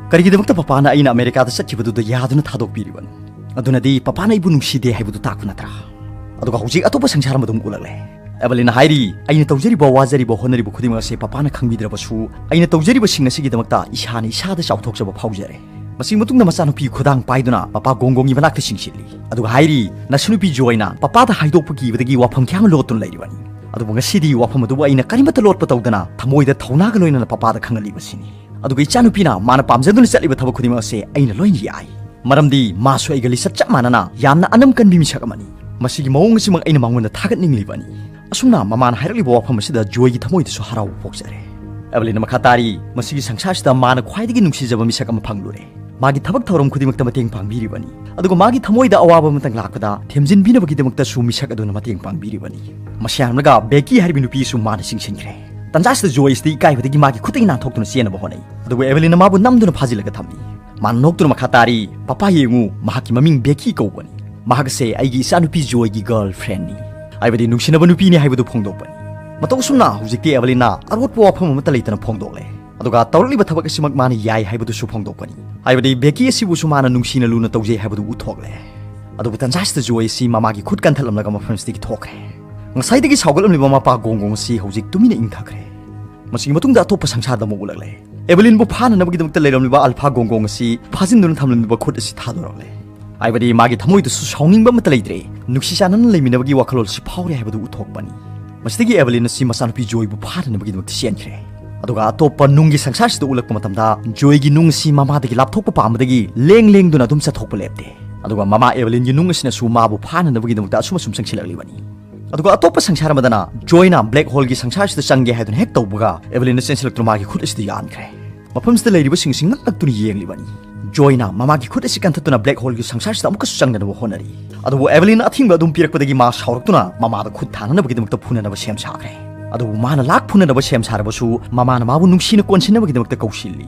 ꯀꯔꯤꯒꯤꯗꯃꯛꯇ ꯄꯄꯥꯅ ꯑꯩꯅ ꯑꯃꯦꯔꯤꯀꯥꯗ ꯆꯠꯈꯤꯕꯗꯨꯗ ꯌꯥꯗꯨꯅ ꯊꯥꯗꯣꯛꯄꯤꯔꯤꯕꯅꯣ? ꯑꯗꯨꯅꯗꯤ ꯄꯄꯥꯅ ꯑꯩꯕꯨ ꯅꯨꯡꯁꯤꯗꯦ ꯍꯥꯏꯕꯗꯨ ꯇꯥꯛꯄ ꯅꯠꯇ꯭ꯔꯥ? ꯑꯗꯨꯒ ꯍꯧꯖꯤꯛ ꯑꯇꯣꯞꯄ ꯁꯪꯁꯥꯔ ꯑꯃꯗ ꯑꯃꯨꯛ ꯎꯠꯂꯛꯂꯦ꯫ ꯑꯦꯚꯦꯂꯤꯟꯅ ꯍꯥꯏꯔꯤ, "ꯑꯩꯅ ꯇꯧꯖꯔꯤꯕ, ꯋꯥꯖꯔꯤꯕ, ꯍꯣꯠꯅꯔꯤꯕ ꯈꯨꯗꯤꯡꯃꯛ ꯑꯁꯤ ꯄꯄꯥꯅ ꯈꯪꯕꯤꯗ꯭ꯔꯕꯁꯨ, ꯑꯩꯅ ꯇꯧꯖꯔꯤꯕꯁꯤꯡ ꯑꯁꯤꯒꯤꯗꯃꯛꯇ ꯏꯁꯥꯅ ꯏꯁꯥꯗ ꯆꯥꯎꯊꯣꯛꯆꯕ ꯐꯥꯎꯖꯔꯦ"꯫ ꯃꯁꯤꯒꯤ ꯃꯇꯨꯡꯗ ꯃꯆꯥꯅꯨꯄꯤ ꯈꯨꯗꯥꯡ ꯄꯥꯏꯗꯨꯅ ꯄꯄꯥ ꯒꯣꯡꯒꯣꯡꯒꯤ ꯃꯅꯥꯛꯇ ꯆꯤꯡꯁꯤꯜꯂꯤ꯫ ꯑꯗꯨꯒ ꯍꯥꯏꯔꯤ, "ꯅꯁꯨꯅꯨꯄꯤ ꯖꯣꯏꯅ ꯄꯄꯥꯗ ꯍꯥꯏꯗꯣꯛꯄ ꯀꯤꯕꯗꯒꯤ ꯋꯥꯐꯝ ꯀꯌꯥ ꯑꯃ ꯂꯣꯠꯇꯨꯅ ꯂꯩꯔꯤꯕꯅꯤ꯫ ꯑꯗꯨꯕꯨ ꯉꯁꯤꯗꯤ ꯋꯥꯐꯝ ꯑꯗꯨꯕꯨ ꯑꯩꯅ ꯀꯔꯤꯃꯠꯇ ꯂꯣꯠꯄ ꯇꯧꯗꯅ ꯊꯃꯣꯏꯗ ꯊꯧꯅꯥꯒ ꯂꯣꯏꯅꯅ ꯄꯄꯥꯗ ꯈꯪꯍꯜꯂꯤꯕꯁꯤꯅꯤ꯫ ꯑꯗꯨꯒ ꯏꯆꯥꯅꯨꯄꯤꯅ ꯃꯥꯅ ꯄꯥꯝꯖꯗꯨꯅ ꯆꯠꯂꯤꯕ ꯊꯕꯛ ꯈꯨꯗꯤꯡꯃꯛ ꯑꯁꯦ ꯑꯩꯅ ꯂꯣꯏꯅ ꯌꯥꯏ꯫ ꯃꯔꯝꯗꯤ ꯃꯥꯁꯨ ꯑꯩꯒ ꯂꯤꯆꯠ ꯆꯞ ꯃꯥꯟꯅꯅ ꯌꯥꯝꯅ ꯑꯅꯝ ꯀꯟꯕꯤ ꯃꯤꯁꯛ ꯑꯃꯅꯤ꯫ ꯃꯁꯤꯒꯤ ꯃꯑꯣꯡ ꯑꯁꯤꯃꯛ ꯑꯩꯅ ꯃꯉꯣꯟꯗ ꯊꯥꯒꯠꯅꯤꯡꯂꯤꯕꯅꯤ"꯫ ꯑꯁꯨꯝꯅ ꯃꯃꯥꯅ ꯍꯥꯏꯔꯛꯂꯤꯕ ꯋꯥꯐꯝ ꯑꯁꯤꯗ ꯖꯣꯏꯒꯤ ꯊꯃꯣꯏꯗꯁꯨ ꯍꯔꯥꯎꯕ ꯄꯣꯛꯆꯔꯦ꯫ ꯑꯦꯚꯦꯂꯤꯟꯅ ꯃꯈꯥ ꯇꯥꯔꯤ, "ꯃꯁꯤꯒꯤ ꯁꯪꯁꯥꯔꯁꯤꯗ ꯃꯥꯅ ꯈ꯭ꯋꯥꯏꯗꯒꯤ ꯅꯨꯡꯁꯤꯖꯕ ꯃꯤꯁꯛ ꯑꯃ ꯐꯪꯂꯨꯔꯦ꯫ ꯃꯥꯒꯤ ꯊꯕꯛ ꯊꯧꯔꯝ ꯈꯨꯗꯤꯡꯃꯛꯇ ꯃꯇꯦꯡ ꯄꯥꯡꯕꯤꯔꯤꯕꯅꯤ꯫ ꯑꯗꯨꯒ ꯃꯥꯒꯤ ꯊꯃꯣꯏꯗ ꯑꯋꯥꯕ ꯑꯃꯇꯪ ꯂꯥꯛꯄꯗ ꯊꯦꯝꯖꯤꯟꯕꯤꯅꯕꯒꯤꯗꯃꯛꯇꯁꯨ ꯃꯤꯁꯛ ꯑꯗꯨꯅ ꯃꯇꯦꯡ ꯄꯥꯡꯕꯤꯔꯤꯕꯅꯤ"꯫ ꯃꯁꯤ ꯍꯥꯏꯔꯝꯂꯒ ꯕꯦꯀꯤ ꯍꯥꯏꯔꯤꯕ ꯅꯨꯄꯤ ꯑꯁꯨ ꯃꯥꯅ ꯆꯤꯡꯁꯤꯟꯈ꯭ꯔꯦ꯫ ꯇꯟꯖꯥꯁꯤꯗ ꯖꯣꯏꯁꯇꯤ ꯏꯀꯥꯏꯕꯗꯒꯤ ꯃꯥꯒꯤ ꯈꯨꯠꯇꯒꯤ ꯅꯥꯟꯊꯣꯛꯇꯨꯅ ꯆꯦꯟꯅꯕ ꯍꯣꯠꯅꯩ꯫ ꯑꯗꯨꯕꯨ ꯑꯦꯚꯦꯂꯤꯟꯅ ꯃꯥꯕꯨ ꯅꯝꯗꯨꯅ ꯐꯥꯖꯤꯜꯂꯒ ꯊꯝꯃꯤ꯫ ꯃꯥꯅ ꯅꯣꯛꯇꯨꯅ ꯃꯈꯥ ꯇꯥꯔꯤ, "ꯄꯄꯥ ꯌꯦꯡꯉꯨ, ꯃꯍꯥꯛꯀꯤ ꯃꯃꯤꯡ ꯕꯦꯀꯤ ꯀꯧꯕꯅꯤ꯫ ꯃꯍꯥꯛ ꯑꯁꯦ ꯑꯩꯒꯤ ꯏꯆꯥꯅꯨꯄꯤ ꯖꯣꯏꯒꯤ ꯒꯔꯜ ꯐ꯭ꯔꯦꯟꯅꯤ, ꯍꯥꯏꯕꯗꯤ ꯅꯨꯡꯁꯤꯅꯕ ꯅꯨꯄꯤꯅꯤ" ꯍꯥꯏꯕꯗꯨ ꯐꯣꯡꯗꯣꯛꯄꯅꯤ꯫ ꯃꯇꯧ ꯑꯁꯨꯝꯅ ꯍꯧꯖꯤꯛꯇꯤ ꯑꯦꯚꯦꯂꯤꯟꯅ ꯑꯔꯣꯠꯄ ꯋꯥꯐꯝ ꯑꯃꯠꯇ ꯂꯩꯇꯅ ꯐꯣꯡꯗꯣꯛꯂꯦ꯫ ꯑꯗꯨꯒ ꯇꯧꯔꯛꯂꯤꯕ ꯊꯕꯛ ꯑꯁꯤꯃꯛ ꯃꯥꯅ ꯌꯥꯏ ꯍꯥꯏꯕꯗꯨꯁꯨ ꯐꯣꯡꯗꯣꯛꯄꯅꯤ꯫ ꯍꯥꯏꯕꯗꯤ ꯕꯦꯀꯤ ꯑꯁꯤꯕꯨꯁꯨ ꯃꯥꯅ ꯅꯨꯡꯁꯤꯅ ꯂꯨꯅ ꯇꯧꯖꯩ ꯍꯥꯏꯕꯗꯨ ꯎꯠꯊꯣꯛꯂꯦ꯫ ꯑꯗꯨꯕꯨ ꯇꯟꯖꯥꯁꯤꯗ ꯖꯣꯏ ꯑꯁꯤ ꯃꯃꯥꯒꯤ ꯈꯨꯠ ꯀꯟꯊꯠꯂꯝꯂꯒ ꯃꯐꯝꯁꯤꯗꯒꯤ ꯊꯣꯛꯈ꯭ꯔꯦ꯫ ꯉꯁꯥꯏꯗꯒꯤ ꯁꯥꯎꯒꯠꯂꯝꯂꯤꯕ ꯃꯄꯥ ꯒꯣꯡꯒꯣꯡ ꯑꯁꯤ ꯍꯧꯖꯤꯛ ꯇꯨꯃꯤꯟꯅ ꯏꯪꯊꯈ꯭ꯔꯦ꯫ ꯃꯁꯤꯒꯤ ꯃꯇꯨꯡꯗ ꯑꯇꯣꯞꯄ ꯁꯪꯁꯥꯔꯗ ꯑꯃꯨꯛ ꯎꯠꯂꯛꯂꯦ꯫ ꯑꯦꯚꯦꯂꯤꯟꯕꯨ ꯐꯥꯅꯅꯕꯒꯤꯗꯃꯛꯇ ꯂꯩꯔꯝꯂꯤꯕ ꯑꯜꯐꯥ ꯒꯣꯡꯒꯣꯡ ꯑꯁꯤ ꯐꯥꯖꯤꯟꯗꯨꯅ ꯊꯝꯂꯝꯂꯤꯕ ꯈꯨꯠ ꯑꯁꯤ ꯊꯥꯗꯣꯔꯛꯂꯦ꯫ ꯍꯥꯏꯕꯗꯤ ꯃꯥꯒꯤ ꯊꯃꯣꯏꯗꯁꯨ ꯁꯥꯎꯅꯤꯡꯕ ꯑꯃꯠꯇ ꯂꯩꯇ꯭ꯔꯦ꯫ ꯅꯨꯡꯁꯤ ꯆꯥꯟꯅꯅ ꯂꯩꯃꯤꯟꯅꯕꯒꯤ ꯋꯥꯈꯜꯂꯣꯟ ꯑꯁꯤ ꯐꯥꯎꯔꯦ ꯍꯥꯏꯕꯗꯨ ꯎꯠꯊꯣꯛꯄꯅꯤ꯫ ꯃꯁꯤꯗꯒꯤ ꯑꯦꯚꯦꯂꯤꯟ ꯑꯁꯤ ꯃꯆꯥꯅꯨꯄꯤ ꯖꯣꯏꯕꯨ ꯐꯥꯅꯅꯕꯒꯤꯗꯃꯛꯇ ꯆꯦꯟꯈ꯭ꯔꯦ꯫ ꯑꯗꯨꯒ ꯑꯇꯣꯞꯄ ꯅꯨꯡꯒꯤ ꯁꯪꯁꯥꯔꯁꯤꯗ ꯎꯠꯂꯛꯄ ꯃꯇꯝꯗ ꯖꯣꯏꯒꯤ ꯅꯨꯡ ꯑꯁꯤ ꯃꯃꯥꯗꯒꯤ ꯂꯥꯞꯊꯣꯛꯄ ꯄꯥꯝꯕꯗꯒꯤ ꯂꯦꯡ ꯂꯦꯡꯗꯨꯅ ꯑꯗꯨꯝ ꯆꯠꯊꯣꯛꯄ ꯂꯦꯞꯇꯦ꯫ ꯑꯗꯨꯒ ꯃꯃꯥ ꯑꯦꯚꯦꯂꯤꯟꯒꯤ ꯅꯨꯡ ꯑꯁꯤꯅꯁꯨ ꯃꯥꯕꯨ ꯐꯥꯅꯅꯕꯒꯤꯗꯃꯛꯇ ꯑꯁꯨꯝ ꯑꯁꯨꯝ ꯆꯪꯁꯤꯜꯂꯛꯂꯤꯕꯅꯤ꯫ ꯑꯗꯨꯒ ꯑꯇꯣꯞꯄ ꯁꯪꯁꯥꯔ ꯑꯃꯗꯅ ꯖꯣꯏꯅ ꯕ꯭ꯂꯦꯛ ꯍꯣꯜꯒꯤ ꯁꯪꯁꯥꯔꯁꯤꯗ ꯆꯪꯒꯦ ꯍꯥꯏꯗꯨꯅ ꯍꯦꯛ ꯇꯧꯕꯒ ꯑꯦꯚꯦꯂꯤꯟꯅ ꯆꯦꯟꯁꯤꯜꯂꯛꯇꯨꯅ ꯃꯥꯒꯤ ꯈꯨꯠ ꯑꯁꯤꯗ ꯌꯥꯟꯈ꯭ꯔꯦ꯫ ꯃꯐꯝꯁꯤꯗ ꯂꯩꯔꯤꯕꯁꯤꯡ ꯑꯁꯤ ꯉꯛꯂꯛꯇꯨꯅ ꯌꯦꯡꯂꯤꯕꯅꯤ꯫ ꯖꯣꯏꯅ ꯃꯃꯥꯒꯤ ꯈꯨꯠ ꯑꯁꯤ ꯀꯟꯊꯠꯇꯨꯅ ꯕ꯭ꯂꯦꯛ ꯍꯣꯜꯒꯤ ꯁꯪꯁꯥꯔꯁꯤꯗ ꯑꯃꯨꯛꯀꯁꯨ ꯆꯪꯅꯅꯕ ꯍꯣꯠꯅꯔꯤ꯫ ꯑꯗꯨꯕꯨ ꯑꯦꯚꯦꯂꯤꯟꯅ ꯑꯊꯤꯡꯕ ꯑꯗꯨꯝ ꯄꯤꯔꯛꯄꯗꯒꯤ ꯃꯥ ꯁꯥꯎꯔꯛꯇꯨꯅ ꯃꯃꯥꯗ ꯈꯨꯠ ꯊꯥꯅꯅꯕꯒꯤꯗꯃꯛꯇ ꯐꯨꯅꯅꯕ ꯁꯦꯝ ꯁꯥꯈ꯭ꯔꯦ꯫ ꯑꯗꯨꯕꯨ ꯃꯥꯅ ꯂꯥꯛ ꯐꯨꯅꯅꯕ ꯁꯦꯝ ꯁꯥꯔꯕꯁꯨ ꯃꯃꯥꯅ ꯃꯥꯕꯨ ꯅꯨꯡꯁꯤꯅ ꯀꯣꯟꯁꯤꯟꯅꯕꯒꯤꯗꯃꯛꯇ ꯀꯧꯁꯤꯜꯂꯤ꯫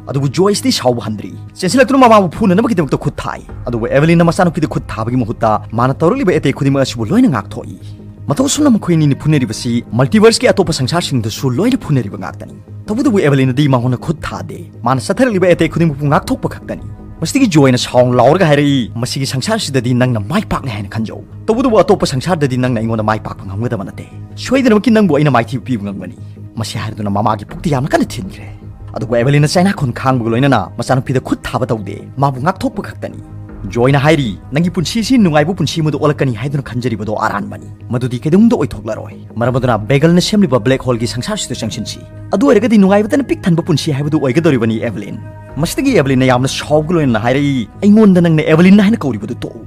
ꯑꯗꯨꯕꯨ ꯖꯣꯏꯁꯇꯤ ꯁꯥꯎꯕ ꯍꯟꯗ꯭ꯔꯤ꯫ ꯆꯦꯟꯁꯤꯜꯂꯛꯇꯨꯅ ꯃꯃꯥꯕꯨ ꯐꯨꯅꯅꯕꯒꯤꯗꯃꯛꯇ ꯈꯨꯠ ꯊꯥꯏ꯫ ꯑꯗꯨꯕꯨ ꯑꯦꯚꯦꯂꯤꯟꯅ ꯃꯆꯥꯅꯨꯄꯤꯗ ꯈꯨꯠ ꯊꯥꯕꯒꯤ ꯃꯍꯨꯠꯇ ꯃꯥꯅ ꯇꯧꯔꯛꯂꯤꯕ ꯑꯦꯇꯦꯛ ꯈꯨꯗꯤꯡꯃꯛ ꯑꯁꯤꯕꯨ ꯂꯣꯏꯅ ꯉꯥꯛꯊꯣꯛꯏ꯫ ꯃꯇꯧ ꯑꯁꯨꯝꯅ ꯃꯈꯣꯏ ꯑꯅꯤꯅ ꯐꯨꯅꯔꯤꯕꯁꯤ ꯃꯜꯇꯤꯚꯔꯁꯀꯤ ꯑꯇꯣꯞꯄ ꯁꯪꯁꯥꯔꯁꯤꯡꯗꯁꯨ ꯂꯣꯏꯅ ꯐꯨꯅꯔꯤꯕ ꯉꯥꯛꯇꯅꯤ꯫ ꯇꯧꯕꯇꯕꯨ ꯑꯦꯚꯦꯂꯤꯟꯅꯗꯤ ꯃꯉꯣꯟꯗ ꯈꯨꯠ ꯊꯥꯗꯦ꯫ ꯃꯥꯅ ꯆꯠꯊꯔꯛꯂꯤꯕ ꯑꯦꯇꯦꯛ ꯈꯨꯗꯤꯡꯃꯛꯄꯨ ꯉꯥꯛꯊꯣꯛꯄ ꯈꯛꯇꯅꯤ꯫ ꯃꯁꯤꯗꯒꯤ ꯖꯣꯏꯅ ꯁꯥꯎꯅ ꯂꯥꯎꯔꯒ ꯍꯥꯏꯔꯛꯏ, "ꯃꯁꯤꯒꯤ ꯁꯪꯁꯥꯔꯁꯤꯗꯗꯤ ꯅꯪꯅ ꯃꯥꯏ ꯄꯥꯛꯂꯦ ꯍꯥꯏꯅ ꯈꯟꯖꯧ꯫ ꯇꯧꯕꯇꯕꯨ ꯑꯇꯣꯞꯄ ꯁꯪꯁꯥꯔꯗꯗꯤ ꯅꯪꯅ ꯑꯩꯉꯣꯟꯗ ꯃꯥꯏ ꯄꯥꯛꯄ ꯉꯝꯒꯗꯕ ꯅꯠꯇꯦ꯫ ꯁꯣꯏꯗꯅꯃꯛꯀꯤ ꯅꯪꯕꯨ ꯑꯩꯅ ꯃꯥꯏꯊꯤꯕ ꯄꯤꯕ ꯉꯝꯒꯅꯤ"꯫ ꯃꯁꯤ ꯍꯥꯏꯔꯗꯨꯅ ꯃꯃꯥꯒꯤ ꯄꯨꯛꯇ ꯌꯥꯝꯅ ꯀꯟꯅ ꯊꯤꯟꯈ꯭ꯔꯦ꯫ ꯑꯗꯨꯕꯨ ꯑꯦꯚꯦꯂꯤꯟꯅ ꯆꯩꯅꯥꯈꯣꯟ ꯈꯥꯡꯕꯒ ꯂꯣꯏꯅꯅ ꯃꯆꯥꯅꯨꯄꯤꯗ ꯈꯨꯠ ꯊꯥꯕ ꯇꯧꯗꯦ, ꯃꯥꯕꯨ ꯉꯥꯛꯊꯣꯛꯄ ꯈꯛꯇꯅꯤ꯫ ꯖꯣꯏꯅ ꯍꯥꯏꯔꯤ, "ꯅꯪꯒꯤ ꯄꯨꯟꯁꯤ ꯑꯁꯤ ꯅꯨꯡꯉꯥꯏꯕ ꯄꯨꯟꯁꯤ ꯑꯃꯗ ꯑꯣꯜꯂꯛꯀꯅꯤ ꯍꯥꯏꯗꯨꯅ ꯈꯟꯖꯔꯤꯕꯗꯣ ꯑꯔꯥꯟꯕꯅꯤ꯫ ꯃꯗꯨꯗꯤ ꯀꯩꯗꯧꯅꯨꯡꯗ ꯑꯣꯏꯊꯣꯛꯂꯔꯣꯏ꯫ ꯃꯔꯝ ꯑꯗꯨꯅ ꯕꯦꯒꯜꯅ ꯁꯦꯝꯂꯤꯕ ꯕ꯭ꯂꯦꯛ ꯍꯣꯜꯒꯤ ꯁꯪꯁꯥꯔꯁꯤꯗ ꯆꯪꯁꯤꯟꯁꯤ꯫ ꯑꯗꯨ ꯑꯣꯏꯔꯒꯗꯤ ꯅꯨꯡꯉꯥꯏꯕꯇꯅ ꯄꯤꯛ ꯊꯟꯕ ꯄꯨꯟꯁꯤ ꯍꯥꯏꯕꯗꯨ ꯑꯣꯏꯒꯗꯧꯔꯤꯕꯅꯤ, ꯑꯦꯚꯦꯂꯤꯟ"꯫ ꯃꯁꯤꯗꯒꯤ ꯑꯦꯚꯦꯂꯤꯟꯅ ꯌꯥꯝꯅ ꯁꯥꯎꯕꯒ ꯂꯣꯏꯅꯅ ꯍꯥꯏꯔꯛꯏ, "ꯑꯩꯉꯣꯟꯗ ꯅꯪꯅ ꯑꯦꯚꯦꯂꯤꯟ ꯍꯥꯏꯅ ꯀꯧꯔꯤꯕꯗꯨ ꯇꯣꯛꯎ"꯫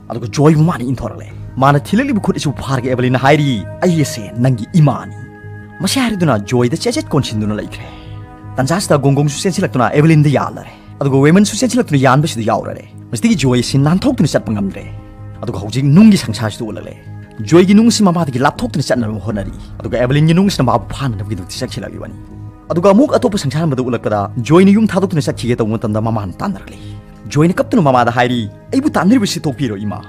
ꯑꯗꯨꯒ ꯖꯣꯏꯕꯨ ꯃꯥꯅ ꯏꯟꯊꯣꯔꯛꯂꯦ꯫ ꯃꯥꯅ ꯊꯤꯜꯂꯛꯂꯤꯕ ꯈꯨꯠ ꯑꯁꯤꯕꯨ ꯐꯥꯔꯒ ꯑꯦꯚꯦꯂꯤꯟꯅ ꯍꯥꯏꯔꯤ, "ꯑꯩ ꯑꯁꯦ ꯅꯪꯒꯤ ꯏꯃꯥꯅꯤ"꯫ ꯃꯁꯤ ꯍꯥꯏꯔꯗꯨꯅ ꯖꯣꯏꯗ ꯆꯦꯆꯦꯠ ꯀꯣꯟꯁꯤꯟꯗꯨꯅ ꯂꯩꯈ꯭ꯔꯦ꯫ ꯇꯟꯖꯥꯁꯤꯗ ꯒꯣꯡꯒꯣꯡꯁꯨ ꯆꯦꯟꯁꯤꯜꯂꯛꯇꯨꯅ ꯑꯦꯚꯦꯂꯤꯟꯗ ꯌꯥꯜꯂꯔꯦ꯫ ꯑꯗꯨꯒ ꯋꯦꯃꯟꯁꯨ ꯆꯦꯟꯁꯤꯜꯂꯛꯇꯨꯅ ꯌꯥꯟꯕꯁꯤꯗ ꯌꯥꯎꯔꯔꯦ꯫ ꯃꯁꯤꯗꯒꯤ ꯖꯣꯏ ꯑꯁꯤ ꯅꯥꯟꯊꯣꯛꯇꯨꯅ ꯆꯠꯄ ꯉꯝꯗ꯭ꯔꯦ꯫ ꯑꯗꯨꯒ ꯍꯧꯖꯤꯛ ꯅꯨꯡꯒꯤ ꯁꯪꯁꯥꯔꯁꯤꯗ ꯎꯠꯂꯛꯂꯦ꯫ ꯖꯣꯏꯒꯤ ꯅꯨꯡ ꯑꯁꯤ ꯃꯃꯥꯗꯒꯤ ꯂꯥꯞꯊꯣꯛꯇꯨꯅ ꯆꯠꯅꯕ ꯍꯣꯠꯅꯔꯤ꯫ ꯑꯗꯨꯒ ꯑꯦꯚꯦꯂꯤꯟꯒꯤ ꯅꯨꯡ ꯑꯁꯤꯅ ꯃꯥꯕꯨ ꯐꯥꯅꯅꯕꯒꯤꯗꯃꯛꯇ ꯆꯪꯁꯤꯜꯂꯛꯂꯤꯕꯅꯤ꯫ ꯑꯗꯨꯒ ꯑꯃꯨꯛ ꯑꯇꯣꯞꯄ ꯁꯪꯁꯥꯔ ꯑꯃꯗ ꯎꯠꯂꯛꯄꯗ ꯖꯣꯏꯅ ꯌꯨꯝ ꯊꯥꯗꯣꯛꯇꯨꯅ ꯆꯠꯈꯤꯒꯦ ꯇꯧꯕ ꯃꯇꯝꯗ ꯃꯃꯥꯅ ꯇꯥꯟꯅꯔꯛꯂꯤ꯫ ꯖꯣꯏꯅ ꯀꯞꯇꯨꯅ ꯃꯃꯥꯗ ꯍꯥꯏꯔꯤ, "ꯑꯩꯕꯨ ꯇꯥꯟꯅꯔꯤꯕꯁꯤ ꯇꯣꯛꯄꯤꯔꯣ ꯏꯃꯥ꯫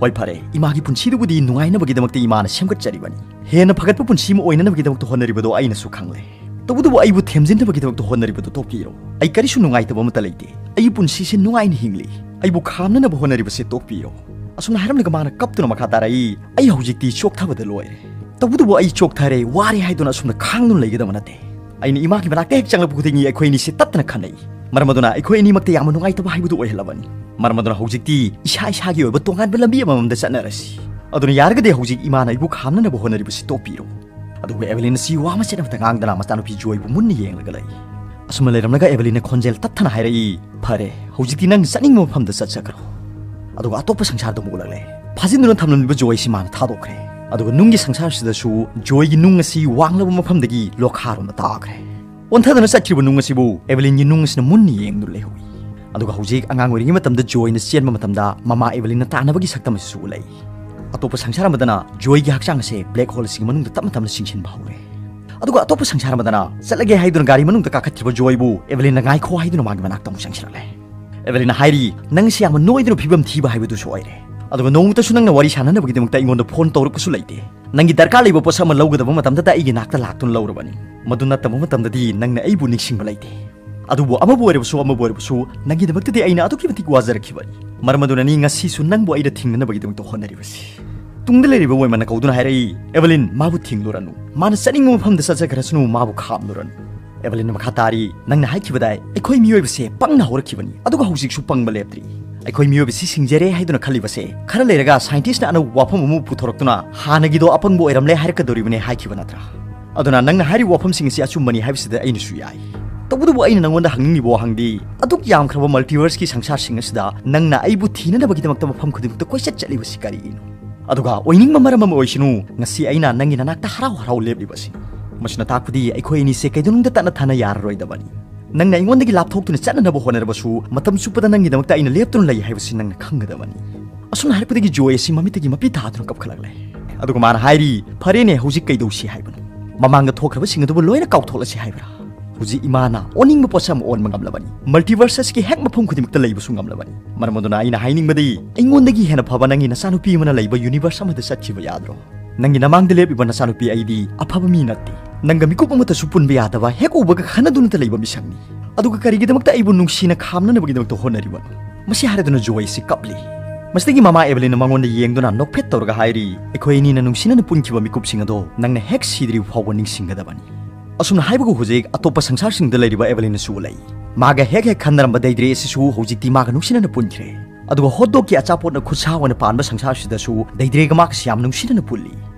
ꯍꯣꯏ ꯐꯔꯦ, ꯏꯃꯥꯒꯤ ꯄꯨꯟꯁꯤꯗꯨꯕꯨꯗꯤ ꯅꯨꯡꯉꯥꯏꯅꯕꯒꯤꯗꯃꯛꯇ ꯏꯃꯥꯅ ꯁꯦꯝꯒꯠꯆꯔꯤꯕꯅꯤ꯫ ꯍꯦꯟꯅ ꯐꯒꯠꯄ ꯄꯨꯟꯁꯤ ꯑꯃ ꯑꯣꯏꯅꯅꯕꯒꯤꯗꯃꯛꯇ ꯍꯣꯠꯅꯔꯤꯕꯗꯣ ꯑꯩꯅꯁꯨ ꯈꯪꯂꯦ꯫ ꯇꯧꯕꯇꯕꯨ ꯑꯩꯕꯨ ꯊꯦꯝꯖꯤꯟꯅꯕꯒꯤꯗꯃꯛꯇ ꯍꯣꯠꯅꯔꯤꯕꯗꯨ ꯇꯣꯛꯄꯤꯔꯣ꯫ ꯑꯩ ꯀꯔꯤꯁꯨ ꯅꯨꯡꯉꯥꯏꯇꯕ ꯑꯃꯠꯇ ꯂꯩꯇꯦ꯫ ꯑꯩꯒꯤ ꯄꯨꯟꯁꯤꯁꯦ ꯅꯨꯡꯉꯥꯏꯅ ꯍꯤꯡꯂꯤ꯫ ꯑꯩꯕꯨ ꯈꯥꯝꯅꯅꯕ ꯍꯣꯠꯅꯔꯤꯕꯁꯦ ꯇꯣꯛꯄꯤꯔꯣ"꯫ ꯑꯁꯨꯝꯅ ꯍꯥꯏꯔꯝꯂꯒ ꯃꯥꯅ ꯀꯞꯇꯨꯅ ꯃꯈꯥ ꯇꯥꯔꯛꯏ, "ꯑꯩ ꯍꯧꯖꯤꯛꯇꯤ ꯆꯣꯛꯊꯕꯗ ꯂꯣꯏꯔꯦ꯫ ꯇꯧꯕꯇꯕꯨ ꯑꯩ ꯆꯣꯛꯊꯔꯦ, ꯋꯥꯔꯦ ꯍꯥꯏꯗꯨꯅ ꯑꯁꯨꯝꯅ ꯈꯥꯡꯗꯨꯅ ꯂꯩꯒꯗꯕ ꯅꯠꯇꯦ꯫ ꯑꯩꯅ ꯏꯃꯥꯒꯤ ꯃꯅꯥꯛꯇ ꯍꯦꯛ ꯆꯪꯂꯛꯄ ꯈꯨꯗꯤꯡꯒꯤ ꯑꯩꯈꯣꯏ ꯑꯅꯤꯁꯦ ꯇꯠꯇꯅ ꯈꯟꯅꯩ꯫ ꯃꯔꯝ ꯑꯗꯨꯅ ꯑꯩꯈꯣꯏ ꯑꯅꯤꯃꯛꯇ ꯌꯥꯝꯅ ꯅꯨꯡꯉꯥꯏꯇꯕ ꯍꯥꯏꯕꯗꯨ ꯑꯣꯏꯍꯜꯂꯕꯅꯤ꯫ ꯃꯔꯝ ꯑꯗꯨꯅ ꯍꯧꯖꯤꯛꯇꯤ ꯏꯁꯥ ꯏꯁꯥꯒꯤ ꯑꯣꯏꯕ ꯇꯣꯉꯥꯟꯕ ꯂꯝꯕꯤ ꯑꯃꯃꯝꯗ ꯆꯠꯅꯔꯁꯤ꯫ ꯑꯗꯨꯅ ꯌꯥꯔꯒꯗꯤ ꯍꯧꯖꯤꯛ ꯏꯃꯥꯅ ꯑꯩꯕꯨ ꯈꯥꯝꯅꯅꯕ ꯍꯣꯠꯅꯔꯤꯕꯁꯤ ꯇꯣꯛꯄꯤꯔꯣ"꯫ ꯑꯗꯨꯕꯨ ꯑꯦꯚꯦꯂꯤꯟ ꯑꯁꯤ ꯋꯥ ꯃꯆꯦꯠ ꯑꯃꯠꯇ ꯉꯥꯡꯗꯅ ꯃꯆꯥꯅꯨꯄꯤ ꯖꯣꯏꯕꯨ ꯃꯨꯟꯅ ꯌꯦꯡꯂꯒ ꯂꯩ꯫ ꯑꯁꯨꯝꯅ ꯂꯩꯔꯝꯂꯒ ꯑꯦꯚꯦꯂꯤꯟꯅ ꯈꯣꯟꯖꯦꯜ ꯇꯞꯊꯅ ꯍꯥꯏꯔꯛꯏ, "ꯐꯔꯦ, ꯍꯧꯖꯤꯛꯇꯤ ꯅꯪ ꯆꯠꯅꯤꯡꯕ ꯃꯐꯝꯗ ꯆꯠꯆꯈ꯭ꯔꯣ"꯫ ꯑꯗꯨꯒ ꯑꯇꯣꯞꯄ ꯁꯪꯁꯥꯔꯗ ꯑꯃꯨꯛ ꯎꯠꯂꯛꯂꯦ꯫ ꯐꯥꯖꯤꯟꯗꯨꯅ ꯊꯝꯂꯝꯂꯤꯕ ꯖꯣꯏ ꯑꯁꯤ ꯃꯥꯅ ꯊꯥꯗꯣꯛꯈ꯭ꯔꯦ꯫ ꯑꯗꯨꯒ ꯅꯨꯡꯒꯤ ꯁꯪꯁꯥꯔꯁꯤꯗꯁꯨ ꯖꯣꯏꯒꯤ ꯅꯨꯡ ꯑꯁꯤ ꯋꯥꯡꯂꯕ ꯃꯐꯝꯗꯒꯤ ꯂꯣꯈꯥꯔꯣꯝꯗ ꯇꯥꯈ꯭ꯔꯦ꯫ ꯑꯣꯟꯊꯗꯨꯅ ꯆꯠꯈ꯭ꯔꯤꯕ ꯅꯨꯡ ꯑꯁꯤꯕꯨ ꯑꯦꯚꯦꯂꯤꯟꯒꯤ ꯅꯨꯡ ꯑꯁꯤꯅ ꯃꯨꯟꯅ ꯌꯦꯡꯗꯨꯅ ꯂꯩꯍꯧꯏ꯫ ꯑꯗꯨꯒ ꯍꯧꯖꯤꯛ ꯑꯉꯥꯡ ꯑꯣꯏꯔꯤꯉꯩ ꯃꯇꯝꯗ ꯖꯣꯏꯅ ꯆꯦꯟꯕ ꯃꯇꯝꯗ ꯃꯃꯥ ꯑꯦꯚꯦꯂꯤꯟꯅ ꯇꯥꯟꯅꯕꯒꯤ ꯁꯛꯇꯝ ꯑꯁꯤꯁꯨ ꯎꯠꯂꯛꯏ꯫ ꯑꯇꯣꯞꯄ ꯁꯪꯁꯥꯔ ꯑꯃꯗꯅ ꯖꯣꯏꯒꯤ ꯍꯛꯆꯥꯡ ꯑꯁꯦ ꯕ꯭ꯂꯦꯛ ꯍꯣꯜ ꯑꯁꯤꯒꯤ ꯃꯅꯨꯡꯗ ꯇꯞꯅ ꯇꯞꯅ ꯆꯤꯡꯁꯤꯟꯕ ꯍꯧꯔꯦ꯫ ꯑꯗꯨꯒ ꯑꯇꯣꯞꯄ ꯁꯪꯁꯥꯔ ꯑꯃꯗꯅ ꯆꯠꯂꯒꯦ ꯍꯥꯏꯗꯨꯅ ꯒꯥꯔꯤ ꯃꯅꯨꯡꯗ ꯀꯥꯈꯠꯈꯤꯕ ꯖꯣꯏꯕꯨ ꯑꯦꯚꯦꯂꯤꯟꯅ ꯉꯥꯏꯈꯣ ꯍꯥꯏꯗꯨꯅ ꯃꯥꯒꯤ ꯃꯅꯥꯛꯇ ꯑꯃꯨꯛ ꯆꯪꯁꯤꯜꯂꯛꯂꯦ꯫ ꯑꯦꯚꯦꯂꯤꯟꯅ ꯍꯥꯏꯔꯤ, "ꯅꯪꯁꯤ ꯌꯥꯝꯅ ꯅꯣꯏꯗꯨꯅ ꯐꯤꯕꯝ ꯊꯤꯕ ꯍꯥꯏꯕꯗꯨꯁꯨ ꯑꯣꯏꯔꯦ꯫ ꯑꯗꯨꯒ ꯅꯣꯡꯃꯇꯁꯨ ꯅꯪꯅ ꯋꯥꯔꯤ ꯁꯥꯟꯅꯅꯕꯒꯤꯗꯃꯛꯇ ꯑꯩꯉꯣꯟꯗ ꯐꯣꯟ ꯇꯧꯔꯛꯄꯁꯨ ꯂꯩꯇꯦ꯫ ꯅꯪꯒꯤ ꯗꯔꯀꯥꯔ ꯂꯩꯕ ꯄꯣꯠꯁꯛ ꯑꯃ ꯂꯧꯒꯗꯕ ꯃꯇꯝꯗꯇ ꯑꯩꯒꯤ ꯅꯥꯛꯇ ꯂꯥꯛꯇꯨꯅ ꯂꯧꯔꯕꯅꯤ꯫ ꯃꯗꯨ ꯅꯠꯇꯕ ꯃꯇꯝꯗꯗꯤ ꯅꯪꯅ ꯑꯩꯕꯨ ꯅꯤꯡꯁꯤꯡꯕ ꯂꯩꯇꯦ꯫ ꯑꯗꯨꯕꯨ ꯑꯃꯕꯨ ꯑꯣꯏꯔꯕꯁꯨ ꯑꯃꯕꯨ ꯑꯣꯏꯔꯕꯁꯨ ꯅꯪꯒꯤꯗꯃꯛꯇꯗꯤ ꯑꯩꯅ ꯑꯗꯨꯛꯀꯤ ꯃꯇꯤꯛ ꯋꯥꯖꯔꯛꯈꯤꯕꯅꯤ꯫ ꯃꯔꯝ ꯑꯗꯨꯅꯅꯤ ꯉꯁꯤꯁꯨ ꯅꯪꯕꯨ ꯑꯩꯅ ꯊꯤꯡꯅꯅꯕꯒꯤꯗꯃꯛꯇ ꯍꯣꯠꯅꯔꯤꯕꯁꯤ"꯫ ꯇꯨꯡꯗ ꯂꯩꯔꯤꯕ ꯋꯦꯃꯟꯅ ꯀꯧꯗꯨꯅ ꯍꯥꯏꯔꯛꯏ, "ꯑꯦꯚꯦꯂꯤꯟ, ꯃꯥꯕꯨ ꯊꯤꯡꯂꯨꯔꯅꯨ꯫ ꯃꯥꯅ ꯆꯠꯅꯤꯡꯕ ꯃꯐꯝꯗ ꯆꯠꯆꯈ꯭ꯔꯁꯅꯨ, ꯃꯥꯕꯨ ꯈꯥꯝꯂꯨꯔꯅꯨ"꯫ ꯑꯦꯚꯦꯂꯤꯟꯅ ꯃꯈꯥ ꯇꯥꯔꯤ, "ꯅꯪꯅ ꯍꯥꯏꯈꯤꯕꯗꯥꯏ, ꯑꯩꯈꯣꯏ ꯃꯤꯑꯣꯏꯕꯁꯦ ꯄꯪꯅ ꯍꯧꯔꯛꯈꯤꯕꯅꯤ, ꯑꯗꯨꯒ ꯍꯧꯖꯤꯛꯁꯨ ꯄꯪꯕ ꯂꯦꯞꯇ꯭ꯔꯤ꯫ ꯑꯩꯈꯣꯏ ꯃꯤꯑꯣꯏꯕꯁꯤ ꯁꯤꯡꯖꯔꯦ ꯍꯥꯏꯗꯨꯅ ꯈꯜꯂꯤꯕꯁꯦ, ꯈꯔ ꯂꯩꯔꯒ ꯁꯥꯏꯟꯇꯤꯁꯅ ꯑꯅꯧꯕ ꯋꯥꯐꯝ ꯑꯃ ꯄꯨꯊꯣꯔꯛꯇꯨꯅ ꯍꯥꯟꯅꯒꯤꯗꯣ ꯑꯄꯪꯕ ꯑꯣꯏꯔꯝꯂꯦ ꯍꯥꯏꯔꯛꯀꯗꯧꯔꯤꯕꯅꯦ ꯍꯥꯏꯈꯤꯕ ꯅꯠꯇ꯭ꯔꯥ? ꯑꯗꯨꯅ ꯅꯪꯅ ꯍꯥꯏꯔꯤꯕ ꯋꯥꯐꯝꯁꯤꯡ ꯑꯁꯤ ꯑꯆꯨꯝꯕꯅꯤ ꯍꯥꯏꯕꯁꯤꯗ ꯑꯩꯅꯁꯨ ꯌꯥꯏ꯫ ꯇꯧꯕꯇꯕꯨ ꯑꯩꯅ ꯅꯪꯉꯣꯟꯗ ꯍꯪꯅꯤꯡꯂꯤꯕ ꯋꯥꯍꯪꯗꯤ, ꯑꯗꯨꯛ ꯌꯥꯝꯈ꯭ꯔꯕ ꯃꯜꯇꯤꯚꯔꯁꯀꯤ ꯁꯪꯁꯥꯔꯁꯤꯡ ꯑꯁꯤꯗ ꯅꯪꯅ ꯑꯩꯕꯨ ꯊꯤꯅꯅꯕꯒꯤꯗꯃꯛꯇ ꯃꯐꯝ ꯈꯨꯗꯤꯡꯃꯛꯇ ꯀꯣꯏꯆꯠ ꯆꯠꯂꯤꯕꯁꯤ ꯀꯔꯤꯒꯤꯅꯣ? ꯑꯗꯨꯒ ꯑꯣꯏꯅꯤꯡꯕ ꯃꯔꯝ ꯑꯃ ꯑꯣꯏꯁꯅꯨ, ꯉꯁꯤ ꯑꯩꯅ ꯅꯪꯒꯤ ꯅꯅꯥꯛꯇ ꯍꯔꯥꯎ ꯍꯔꯥꯎ ꯂꯦꯞꯂꯤꯕꯁꯤꯅꯤ꯫ ꯃꯁꯤꯅ ꯇꯥꯛꯄꯗꯤ ꯑꯩꯈꯣꯏ ꯑꯅꯤꯁꯦ ꯀꯩꯗꯧꯅꯨꯡꯗ ꯇꯠꯅ ꯊꯥꯅ ꯌꯥꯔꯔꯣꯏꯗꯕꯅꯤ꯫ ꯅꯪꯅ ꯑꯩꯉꯣꯟꯗꯒꯤ ꯂꯥꯞꯊꯣꯛꯇꯨꯅ ꯆꯠꯅꯅꯕ ꯍꯣꯠꯅꯔꯕꯁꯨ, ꯃꯇꯝ ꯆꯨꯞꯄꯗ ꯅꯪꯒꯤꯗꯃꯛꯇ ꯑꯩꯅ ꯂꯦꯞꯇꯨꯅ ꯂꯩ ꯍꯥꯏꯕꯁꯤ ꯅꯪꯅ ꯈꯪꯒꯗꯕꯅꯤ꯫ ꯑꯁꯨꯝꯅ ꯍꯥꯏꯔꯛꯄꯗꯒꯤ ꯖꯣꯏ ꯑꯁꯤ ꯃꯃꯤꯠꯇꯒꯤ ꯃꯄꯤ ꯇꯥꯗꯨꯅ ꯀꯞꯈꯠꯂꯛꯂꯦ꯫ ꯑꯗꯨꯒ ꯃꯥꯅ ꯍꯥꯏꯔꯤ, "ꯐꯔꯦꯅꯦ, ꯍꯧꯖꯤꯛ ꯀꯩꯗꯧꯁꯤ ꯍꯥꯏꯕꯅꯣ? ꯃꯃꯥꯡꯗ ꯊꯣꯛꯈ꯭ꯔꯕꯁꯤꯡ ꯑꯗꯨꯕꯨ ꯂꯣꯏꯅ ꯀꯥꯎꯊꯣꯛꯂꯁꯤ ꯍꯥꯏꯕ꯭ꯔꯥ?" ꯍꯧꯖꯤꯛ ꯏꯃꯥꯅ ꯑꯣꯟꯅꯤꯡꯕ ꯄꯣꯠꯁꯛ ꯑꯃ ꯑꯣꯟꯕ ꯉꯝꯂꯕꯅꯤ꯫ Multiverseꯀꯤ ꯍꯦꯛ ꯃꯐꯝ ꯈꯨꯗꯤꯡꯃꯛꯇ ꯂꯩꯕꯁꯨ ꯉꯝꯂꯕꯅꯤ꯫ ꯃꯔꯝ ꯑꯗꯨꯅ ꯑꯩꯅ ꯍꯥꯏꯅꯤꯡꯕꯗꯤ, ꯑꯩꯉꯣꯟꯗꯒꯤ ꯍꯦꯟꯅ ꯐꯕ ꯅꯪꯒꯤ ꯅꯆꯥꯅꯨꯄꯤ ꯑꯃꯅ ꯂꯩꯕ universe ꯑꯃꯗ ꯆꯠꯈꯤꯕ ꯌꯥꯗ꯭ꯔꯣ? ꯅꯪꯒꯤ ꯅꯃꯥꯡꯗ ꯂꯦꯞꯂꯤꯕ ꯅꯆꯥꯅꯨꯄꯤ ꯑꯩꯗꯤ ꯑꯐꯕ ꯃꯤ ꯅꯠꯇꯦ꯫ ꯅꯪꯒ ꯃꯤꯀꯨꯞ ꯑꯃꯠꯇꯁꯨ ꯄꯨꯟꯕ ꯌꯥꯗꯕ, ꯍꯦꯛ ꯎꯕꯒ ꯈꯟꯅꯗꯨꯅꯇ ꯂꯩꯕ ꯃꯤꯁꯛꯅꯤ꯫ ꯑꯗꯨꯒ ꯀꯔꯤꯒꯤꯗꯃꯛꯇ ꯑꯩꯕꯨ ꯅꯨꯡꯁꯤꯅ ꯈꯥꯝꯅꯅꯕꯒꯤꯗꯃꯛꯇ ꯍꯣꯠꯅꯔꯤꯕꯅꯣ?" ꯃꯁꯤ ꯍꯥꯏꯔꯗꯨꯅ ꯖꯣꯏꯁꯤ ꯀꯞꯂꯤ꯫ ꯃꯁꯤꯗꯒꯤ ꯃꯃꯥ ꯑꯦꯚꯦꯂꯤꯟꯅ ꯃꯉꯣꯟꯗ ꯌꯦꯡꯗꯨꯅ ꯅꯣꯛꯐꯦꯠ ꯇꯧꯔꯒ ꯍꯥꯏꯔꯤ, "ꯑꯩꯈꯣꯏ ꯑꯅꯤꯅ ꯅꯨꯡꯁꯤꯅꯅ ꯄꯨꯟꯈꯤꯕ ꯃꯤꯀꯨꯞꯁꯤꯡ ꯑꯗꯣ ꯅꯪꯅ ꯍꯦꯛ ꯁꯤꯗ꯭ꯔꯤꯕ ꯐꯥꯎꯕ ꯅꯤꯡꯁꯤꯡꯒꯗꯕꯅꯤ"꯫ ꯑꯁꯨꯝꯅ ꯍꯥꯏꯕꯒ ꯍꯧꯖꯤꯛ ꯑꯇꯣꯞꯄ ꯁꯪꯁꯥꯔꯁꯤꯡꯗ ꯂꯩꯔꯤꯕ ꯑꯦꯚꯦꯂꯤꯟꯅꯁꯨ ꯎꯠꯂꯛꯏ꯫ ꯃꯥꯒ ꯍꯦꯛ ꯍꯦꯛ ꯈꯟꯅꯔꯝꯕ ꯗꯩꯗ꯭ꯔꯦ ꯑꯁꯤꯁꯨ ꯍꯧꯖꯤꯛꯇꯤ ꯃꯥꯒ ꯅꯨꯡꯁꯤꯅꯅ ꯄꯨꯟꯈ꯭ꯔꯦ꯫ ꯑꯗꯨꯒ ꯍꯣꯠ ꯗꯣꯒꯀꯤ ꯑꯆꯥꯄꯣꯠꯅ ꯈꯨꯠꯁꯥ ꯑꯣꯏꯅ ꯄꯥꯟꯕ ꯁꯪꯁꯥꯔꯁꯤꯗꯁꯨ ꯗꯩꯗ꯭ꯔꯦꯒ ꯃꯥꯒꯁꯤ ꯌꯥꯝ ꯅꯨꯡꯁꯤꯅꯅ ꯄꯨꯜꯂꯤ꯫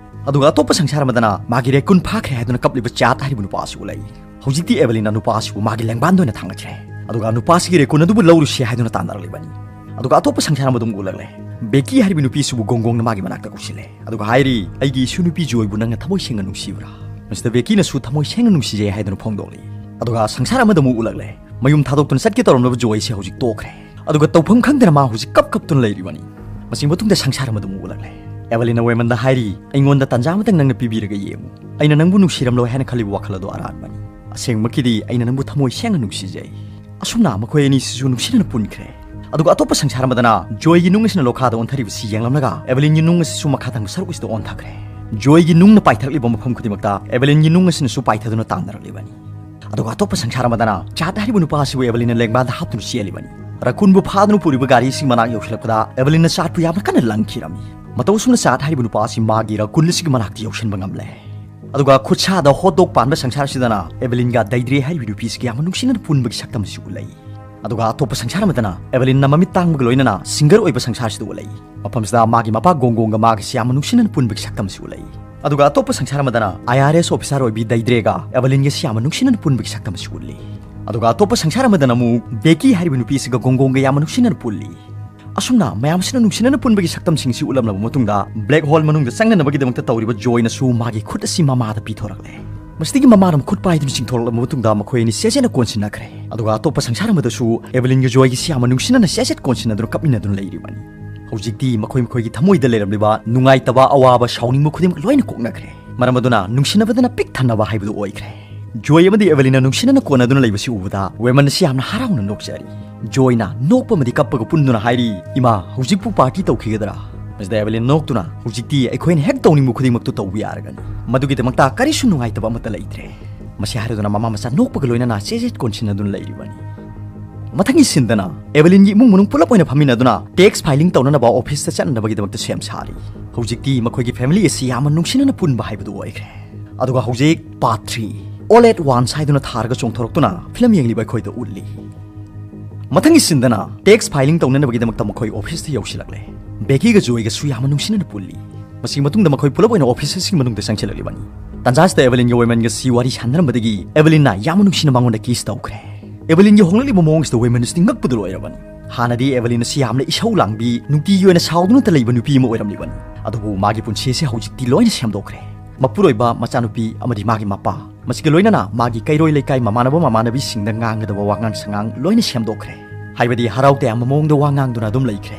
ꯑꯗꯨꯒ ꯑꯇꯣꯞꯄ ꯁꯪꯁꯥꯔ ꯑꯃꯗꯅ ꯃꯥꯒꯤ ꯔꯦꯀꯨꯟ ꯐꯥꯈ꯭ꯔꯦ ꯍꯥꯏꯗꯨꯅ ꯀꯞꯂꯤꯕ ꯆꯥꯠ ꯍꯥꯏꯔꯤꯕ ꯅꯨꯄꯥ ꯑꯁꯤ ꯎꯠꯂꯛꯏ꯫ ꯍꯧꯖꯤꯛꯇꯤ ꯑꯦꯚꯦꯂꯤꯟꯅ ꯅꯨꯄꯥ ꯑꯁꯤꯕꯨ ꯃꯥꯒꯤ ꯂꯦꯡꯕꯥꯟꯗ ꯑꯣꯏꯅ ꯊꯥꯡꯒꯠꯈ꯭ꯔꯦ꯫ ꯑꯗꯨꯒ ꯅꯨꯄꯥ ꯑꯁꯤꯒꯤ ꯔꯦꯀꯨꯟ ꯑꯗꯨꯕꯨ ꯂꯧꯔꯨꯁꯤ ꯍꯥꯏꯗꯨꯅ ꯇꯥꯟꯅꯔꯛꯂꯤꯕꯅꯤ꯫ ꯑꯗꯨꯒ ꯑꯇꯣꯞꯄ ꯁꯪꯁꯥꯔ ꯑꯃꯗ ꯑꯃꯨꯛ ꯎꯠꯂꯛꯂꯦ꯫ ꯕꯦꯀꯤ ꯍꯥꯏꯔꯤꯕ ꯅꯨꯄꯤ ꯑꯁꯤꯕꯨ ꯒꯣꯡꯒꯣꯡꯅ ꯃꯥꯒꯤ ꯃꯅꯥꯛꯇ ꯀꯧꯁꯤꯜꯂꯦ꯫ ꯑꯗꯨꯒ ꯍꯥꯏꯔꯤ, "ꯑꯩꯒꯤ ꯏꯁꯨ ꯅꯨꯄꯤ ꯖꯣꯏꯕꯨ ꯅꯪꯅ ꯊꯃꯣꯏ ꯁꯦꯡꯅ ꯅꯨꯡꯁꯤꯕ꯭ꯔꯥ?" ꯃꯁꯤꯗ ꯕꯦꯀꯤꯅꯁꯨ ꯊꯃꯣꯏ ꯁꯦꯡꯅ ꯅꯨꯡꯁꯤꯖꯩ ꯍꯥꯏꯗꯨꯅ ꯐꯣꯡꯗꯣꯛꯂꯤ꯫ ꯑꯗꯨꯒ ꯁꯪꯁꯥꯔ ꯑꯃꯗ ꯑꯃꯨꯛ ꯎꯠꯂꯛꯂꯦ꯫ ꯃꯌꯨꯝ ꯊꯥꯗꯣꯛꯇꯨꯅ ꯆꯠꯀꯦ ꯇꯧꯔꯝꯂꯕ ꯖꯣꯏꯁꯤ ꯍꯧꯖꯤꯛ ꯇꯣꯛꯈ꯭ꯔꯦ꯫ ꯑꯗꯨꯒ ꯇꯧꯐꯝ ꯈꯪꯗꯅ ꯃꯥ ꯍꯧꯖꯤꯛ ꯀꯞ ꯀꯞꯇꯨꯅ ꯂꯩꯔꯤꯕꯅꯤ꯫ ꯃꯁꯤ ꯃꯇꯨꯡꯗ ꯁꯪꯁꯥꯔ ꯑꯃꯗ ꯑꯃꯨꯛ ꯎꯠꯂꯛꯂꯦ꯫ ꯑꯦꯚꯦꯂꯤꯟꯅ ꯋꯦꯃꯟꯗ ꯍꯥꯏꯔꯤ, "ꯑꯩꯉꯣꯟꯗ ꯇꯥꯟꯖꯥ ꯑꯃꯇꯪ ꯅꯪꯅ ꯄꯤꯕꯤꯔꯒ ꯌꯦꯡꯉꯨ꯫ ꯑꯩꯅ ꯅꯪꯕꯨ ꯅꯨꯡꯁꯤꯔꯝꯂꯣꯏ ꯍꯥꯏꯅ ꯈꯜꯂꯤꯕ ꯋꯥꯈꯜ ꯑꯗꯨ ꯑꯔꯥꯟꯕꯅꯤ꯫ ꯑꯁꯦꯡꯕꯃꯛꯀꯤꯗꯤ ꯑꯩꯅ ꯅꯪꯕꯨ ꯊꯃꯣꯏ ꯁꯦꯡꯅ ꯅꯨꯡꯁꯤꯖꯩ"꯫ ꯑꯁꯨꯝꯅ ꯃꯈꯣꯏ ꯑꯅꯤꯁꯤꯁꯨ ꯅꯨꯡꯁꯤꯅꯅ ꯄꯨꯟꯈ꯭ꯔꯦ꯫ ꯑꯗꯨꯒ ꯑꯇꯣꯞꯄ ꯁꯪꯁꯥꯔ ꯑꯃꯗꯅ ꯖꯣꯏꯒꯤ ꯅꯨꯡ ꯑꯁꯤꯅ ꯂꯣꯈꯥꯗ ꯑꯣꯟꯊꯔꯤꯕꯁꯤ ꯌꯦꯡꯂꯝꯂꯒ ꯑꯦꯚꯦꯂꯤꯟꯒꯤ ꯅꯨꯡ ꯑꯁꯤꯁꯨ ꯃꯈꯥ ꯊꯪꯕ ꯁꯔꯨꯛ ꯑꯁꯤꯗ ꯑꯣꯟꯊꯈ꯭ꯔꯦ꯫ ꯖꯣꯏꯒꯤ ꯅꯨꯡꯅ ꯄꯥꯏꯊꯔꯛꯂꯤꯕ ꯃꯐꯝ ꯈꯨꯗꯤꯡꯃꯛꯇ ꯑꯦꯚꯦꯂꯤꯟꯒꯤ ꯅꯨꯡ ꯑꯁꯤꯅꯁꯨ ꯄꯥꯏꯊꯗꯨꯅ ꯇꯥꯟꯅꯔꯛꯂꯤꯕꯅꯤ꯫ ꯑꯗꯨꯒ ꯑꯇꯣꯞꯄ ꯁꯪꯁꯥꯔ ꯑꯃꯗꯅ ꯆꯥꯠ ꯍꯥꯏꯔꯤꯕ ꯅꯨꯄꯥ ꯑꯁꯤꯕꯨ ꯑꯦꯚꯦꯂꯤꯟꯅ ꯂꯦꯡꯕꯥꯟꯗ ꯍꯥꯞꯇꯨꯅ ꯆꯦꯜꯂꯤꯕꯅꯤ꯫ ꯔꯥꯀꯨꯟꯕꯨ ꯐꯥꯗꯨꯅ ꯄꯨꯔꯤꯕ ꯒꯥꯔꯤ ꯑꯁꯤꯒꯤ ꯃꯅꯥꯛ ꯌꯧꯁꯤꯜꯂꯛꯄꯗ ꯑꯦꯚꯦꯂꯤꯟꯅ ꯆꯥꯠꯄꯨ ꯌꯥꯝꯅ ꯀꯟꯅ ꯂꯪꯈꯤꯔꯝꯃꯤ꯫ ꯃꯇꯧ ꯑꯁꯨꯝꯅ ꯆꯥꯠ ꯍꯥꯏꯔꯤꯕ ꯅꯨꯄꯥ ꯑꯁꯤ ꯃꯥꯒꯤ ꯔꯥꯀꯨꯟ ꯑꯁꯤꯒꯤ ꯃꯅꯥꯛꯇ ꯌꯧꯁꯤꯟꯕ ꯉꯝꯂꯦ꯫ ꯑꯗꯨꯒ ꯈꯨꯠꯁꯥꯗ ꯍꯣꯠ ꯗꯣꯒ ꯄꯥꯟꯕ ꯁꯪꯁꯥꯔ ꯑꯁꯤꯗꯅ ꯑꯦꯚꯦꯂꯤꯟꯒ ꯗꯩꯗ꯭ꯔꯦ ꯍꯥꯏꯔꯤꯕ ꯅꯨꯄꯤ ꯑꯁꯤꯒ ꯌꯥꯝꯅ ꯅꯨꯡꯁꯤꯅꯅ ꯄꯨꯟꯕꯒꯤ ꯁꯛꯇꯝ ꯑꯁꯤ ꯎꯠꯂꯛꯏ꯫ ꯑꯗꯨꯒ ꯑꯇꯣꯞꯄ ꯁꯪꯁꯥꯔ ꯑꯃꯗꯅ ꯑꯦꯚꯦꯂꯤꯟꯅ ꯃꯃꯤꯠ ꯇꯥꯡꯕꯒ ꯂꯣꯏꯅꯅ ꯁꯤꯡꯒꯔ ꯑꯣꯏꯕ ꯁꯪꯁꯥꯔꯁꯤꯗ ꯎꯠꯂꯛꯏ꯫ ꯃꯐꯝꯁꯤꯗ ꯃꯥꯒꯤ ꯃꯄꯥ ꯒꯣꯡꯒꯣꯡꯒ ꯃꯥꯒꯁꯤ ꯌꯥꯝꯅ ꯅꯨꯡꯁꯤꯅꯅ ꯄꯨꯟꯕꯒꯤ ꯁꯛꯇꯝ ꯑꯁꯤ ꯎꯠꯂꯛꯏ꯫ ꯑꯗꯨꯒ ꯑꯇꯣꯞꯄ ꯁꯪꯁꯥꯔ ꯑꯃꯗꯅ ꯑꯥꯏ ꯑꯥꯔ ꯑꯦꯁ ꯑꯣꯐꯤꯁꯥꯔ ꯑꯣꯏꯕꯤ ꯗꯩꯗ꯭ꯔꯦꯒ ꯑꯦꯚꯦꯂꯤꯟꯒꯁꯤ ꯌꯥꯝꯅ ꯅꯨꯡꯁꯤꯅꯅ ꯄꯨꯟꯕꯒꯤ ꯁꯛꯇꯝ ꯑꯁꯤ ꯎꯠꯂꯤ꯫ ꯑꯗꯨꯒ ꯑꯇꯣꯞꯄ ꯁꯪꯁꯥꯔ ꯑꯃꯗꯅ ꯑꯃꯨꯛ ꯕꯦꯀꯤ ꯍꯥꯏꯔꯤꯕ ꯅꯨꯄꯤ ꯑꯁꯤꯒ ꯒꯣꯡꯒꯣꯡꯒ ꯌꯥꯝꯅ ꯅꯨꯡꯁꯤꯅꯅ ꯄꯨꯜꯂꯤ꯫ ꯑꯁꯨꯝꯅ ꯃꯌꯥꯝꯁꯤꯅ ꯅꯨꯡꯁꯤꯅꯅ ꯄꯨꯟꯕꯒꯤ ꯁꯛꯇꯝꯁꯤꯡꯁꯤ ꯎꯠꯂꯝꯂꯕ ꯃꯇꯨꯡꯗ, ꯕ꯭ꯂꯦꯛ ꯍꯣꯜ ꯃꯅꯨꯡꯗ ꯆꯪꯅꯅꯕꯒꯤꯗꯃꯛꯇ ꯇꯧꯔꯤꯕ ꯖꯣꯏꯅꯁꯨ ꯃꯥꯒꯤ ꯈꯨꯠ ꯑꯁꯤ ꯃꯃꯥꯗ ꯄꯤꯊꯣꯔꯛꯂꯦ꯫ ꯃꯁꯤꯗꯒꯤ ꯃꯃꯥꯅ ꯃꯈꯨꯠ ꯄꯥꯏꯗꯨꯅ ꯆꯤꯡꯊꯣꯔꯛꯂꯕ ꯃꯇꯨꯡꯗ ꯃꯈꯣꯏ ꯑꯅꯤ ꯆꯦꯠꯆꯦꯠꯅ ꯀꯣꯟꯁꯤꯟꯅꯈ꯭ꯔꯦ꯫ ꯑꯗꯨꯒ ꯑꯇꯣꯞꯄ ꯁꯪꯁꯥꯔ ꯑꯃꯗꯁꯨ ꯑꯦꯚꯦꯂꯤꯟꯒ ꯖꯣꯏꯒꯤꯁꯤ ꯌꯥꯝꯅ ꯅꯨꯡꯁꯤꯅꯅ ꯆꯦꯠꯆꯦꯠ ꯀꯣꯟꯁꯤꯟꯅꯗꯨꯅ ꯀꯞꯃꯤꯟꯅꯗꯨꯅ ꯂꯩꯔꯤꯕꯅꯤ꯫ ꯍꯧꯖꯤꯛꯇꯤ ꯃꯈꯣꯏ ꯃꯈꯣꯏꯒꯤ ꯊꯃꯣꯏꯗ ꯂꯩꯔꯝꯂꯤꯕ ꯅꯨꯡꯉꯥꯏꯇꯕ, ꯑꯋꯥꯕ, ꯁꯥꯎꯅꯤꯡꯕ ꯈꯨꯗꯤꯡꯃꯛ ꯂꯣꯏꯅ ꯀꯣꯛꯅꯈ꯭ꯔꯦ꯫ ꯃꯔꯝ ꯑꯗꯨꯅ ꯅꯨꯡꯁꯤꯅꯕꯗꯅ ꯄꯤꯛ ꯊꯟꯅꯕ ꯍꯥꯏꯕꯗꯨ ꯑꯣꯏꯈ꯭ꯔꯦ꯫ ꯖꯣꯏ ꯑꯃꯗꯤ ꯑꯦꯚꯦꯂꯤꯟꯅ ꯅꯨꯡꯁꯤꯅꯅ ꯀꯣꯟꯅꯗꯨꯅ ꯂꯩꯕꯁꯤ ꯎꯕꯗ ꯋꯦꯃꯟ ꯑꯁꯤ ꯌꯥꯝꯅ ꯍꯔꯥꯎꯅ ꯅꯣꯛꯆꯔꯤ꯫ ꯖꯣꯏꯅ ꯅꯣꯛꯄ ꯑꯃꯗꯤ ꯀꯞꯄꯒ ꯄꯨꯟꯗꯨꯅ ꯍꯥꯏꯔꯤ, "ꯏꯃꯥ, ꯍꯧꯖꯤꯛꯄꯨ ꯄꯥꯔꯇꯤ ꯇꯧꯈꯤꯒꯗ꯭ꯔꯥ?" ꯃꯁꯤꯗ ꯑꯦꯚꯦꯂꯤꯟ ꯅꯣꯛꯇꯨꯅ, "ꯍꯧꯖꯤꯛꯇꯤ ꯑꯩꯈꯣꯏꯅ ꯍꯦꯛ ꯇꯧꯅꯤꯡꯕ ꯈꯨꯗꯤꯡꯃꯛꯇꯨ ꯇꯧꯕ ꯌꯥꯔꯒꯅꯤ꯫ ꯃꯗꯨꯒꯤꯗꯃꯛꯇ ꯀꯔꯤꯁꯨ ꯅꯨꯡꯉꯥꯏꯇꯕ ꯑꯃꯠꯇ ꯂꯩꯇ꯭ꯔꯦ"꯫ ꯃꯁꯤ ꯍꯥꯏꯔꯗꯨꯅ ꯃꯃꯥ ꯃꯆꯥ ꯅꯣꯛꯄꯒ ꯂꯣꯏꯅꯅ ꯆꯦꯆꯦꯠ ꯀꯣꯟꯁꯤꯟꯅꯗꯨꯅ ꯂꯩꯔꯤꯕꯅꯤ꯫ ꯃꯊꯪꯒꯤ ꯁꯤꯟꯗꯅ ꯑꯦꯚꯦꯂꯤꯟꯒꯤ ꯏꯃꯨꯡ ꯃꯅꯨꯡ ꯄꯨꯂꯞ ꯑꯣꯏꯅ ꯐꯝꯃꯤꯟꯅꯗꯨꯅ ꯇꯦꯛꯁ ꯐꯥꯏꯂꯤꯡ ꯇꯧꯅꯅꯕ ꯑꯣꯐꯤꯁꯇ ꯆꯠꯅꯅꯕꯒꯤꯗꯃꯛꯇ ꯁꯦꯝ ꯁꯥꯔꯤ꯫ ꯍꯧꯖꯤꯛꯇꯤ ꯃꯈꯣꯏꯒꯤ ꯐꯦꯃꯤꯂꯤ ꯑꯁꯤ ꯌꯥꯝꯅ ꯅꯨꯡꯁꯤꯅꯅ ꯄꯨꯟꯕ ꯍꯥꯏꯕꯗꯨ ꯑꯣꯏꯈ꯭ꯔꯦ꯫ ꯑꯗꯨꯒ ꯍꯧꯖꯤꯛ part three, All at Once ꯍꯥꯏꯗꯨꯅ ꯊꯥꯔꯒ ꯆꯣꯡꯊꯣꯔꯛꯇꯨꯅ ꯐꯤꯂꯝ ꯌꯦꯡꯂꯤꯕ ꯑꯩꯈꯣꯏꯗ ꯎꯠꯂꯤ꯫ ꯃꯊꯪꯒꯤ ꯁꯤꯟꯗꯅ ꯇꯦꯛꯁ ꯐꯥꯏꯂꯤꯡ ꯇꯧꯅꯅꯕꯒꯤꯗꯃꯛꯇ ꯃꯈꯣꯏ ꯑꯣꯐꯤꯁꯇ ꯌꯧꯁꯤꯜꯂꯛꯂꯦ꯫ ꯕꯦꯀꯤꯒ ꯖꯣꯏꯒꯁꯨ ꯌꯥꯝꯅ ꯅꯨꯡꯁꯤꯅꯅ ꯄꯨꯜꯂꯤ꯫ ꯃꯁꯤꯒꯤ ꯃꯇꯨꯡꯗ ꯃꯈꯣꯏ ꯄꯨꯂꯞ ꯑꯣꯏꯅ ꯑꯣꯐꯤꯁ ꯑꯁꯤꯒꯤ ꯃꯅꯨꯡꯗ ꯆꯪꯁꯤꯜꯂꯛꯂꯤꯕꯅꯤ꯫ ꯇꯟꯖꯥꯁꯤꯗ ꯑꯦꯚꯦꯂꯤꯟꯒ ꯋꯦꯃꯟꯒꯁꯤ ꯋꯥꯔꯤ ꯁꯥꯟꯅꯔꯝꯕꯗꯒꯤ ꯑꯦꯚꯦꯂꯤꯟꯅ ꯌꯥꯝꯅ ꯅꯨꯡꯁꯤꯅ ꯃꯉꯣꯟꯗ ꯀꯤꯁ ꯇꯧꯈ꯭ꯔꯦ꯫ ꯑꯦꯚꯦꯂꯤꯟꯒꯤ ꯍꯣꯡꯂꯛꯂꯤꯕ ꯃꯑꯣꯡꯁꯤꯗ ꯋꯦꯃꯟ ꯑꯁꯤꯗꯤ ꯉꯛꯄꯗ ꯂꯣꯏꯔꯕꯅꯤ꯫ ꯍꯥꯟꯅꯗꯤ ꯑꯦꯚꯦꯂꯤꯟ ꯑꯁꯤ ꯌꯥꯝꯅ ꯏꯁꯧ ꯂꯥꯡꯕꯤ, ꯅꯨꯡꯇꯤꯒꯤ ꯑꯣꯏꯅ ꯁꯥꯎꯗꯨꯅꯇ ꯂꯩꯕ ꯅꯨꯄꯤ ꯑꯃ ꯑꯣꯏꯔꯝꯂꯤꯕꯅꯤ꯫ ꯑꯗꯨꯕꯨ ꯃꯥꯒꯤ ꯄꯨꯟꯁꯤ ꯑꯁꯤ ꯍꯧꯖꯤꯛꯇꯤ ꯂꯣꯏꯅ ꯁꯦꯝꯗꯣꯛꯈ꯭ꯔꯦ꯫ ꯃꯄꯨꯔꯣꯏꯕ, ꯃꯆꯥꯅꯨꯄꯤ ꯑꯃꯗꯤ ꯃꯥꯒꯤ ꯃꯄꯥ, ꯃꯁꯤꯒ ꯂꯣꯏꯅꯅ ꯃꯥꯒꯤ ꯀꯩꯔꯣꯏ ꯂꯩꯀꯥꯏ ꯃꯃꯥꯟꯅꯕ ꯃꯃꯥꯟꯅꯕꯤꯁꯤꯡꯗ ꯉꯥꯡꯒꯗꯕ ꯋꯥꯉꯥꯡ ꯁꯉꯥꯡ ꯂꯣꯏꯅ ꯁꯦꯝꯗꯣꯛꯈ꯭ꯔꯦ꯫ ꯍꯥꯏꯕꯗꯤ ꯍꯔꯥꯎ ꯇꯌꯥꯝꯕ ꯃꯑꯣꯡꯗ ꯋꯥ ꯉꯥꯡꯗꯨꯅ ꯑꯗꯨꯝ ꯂꯩꯈ꯭ꯔꯦ꯫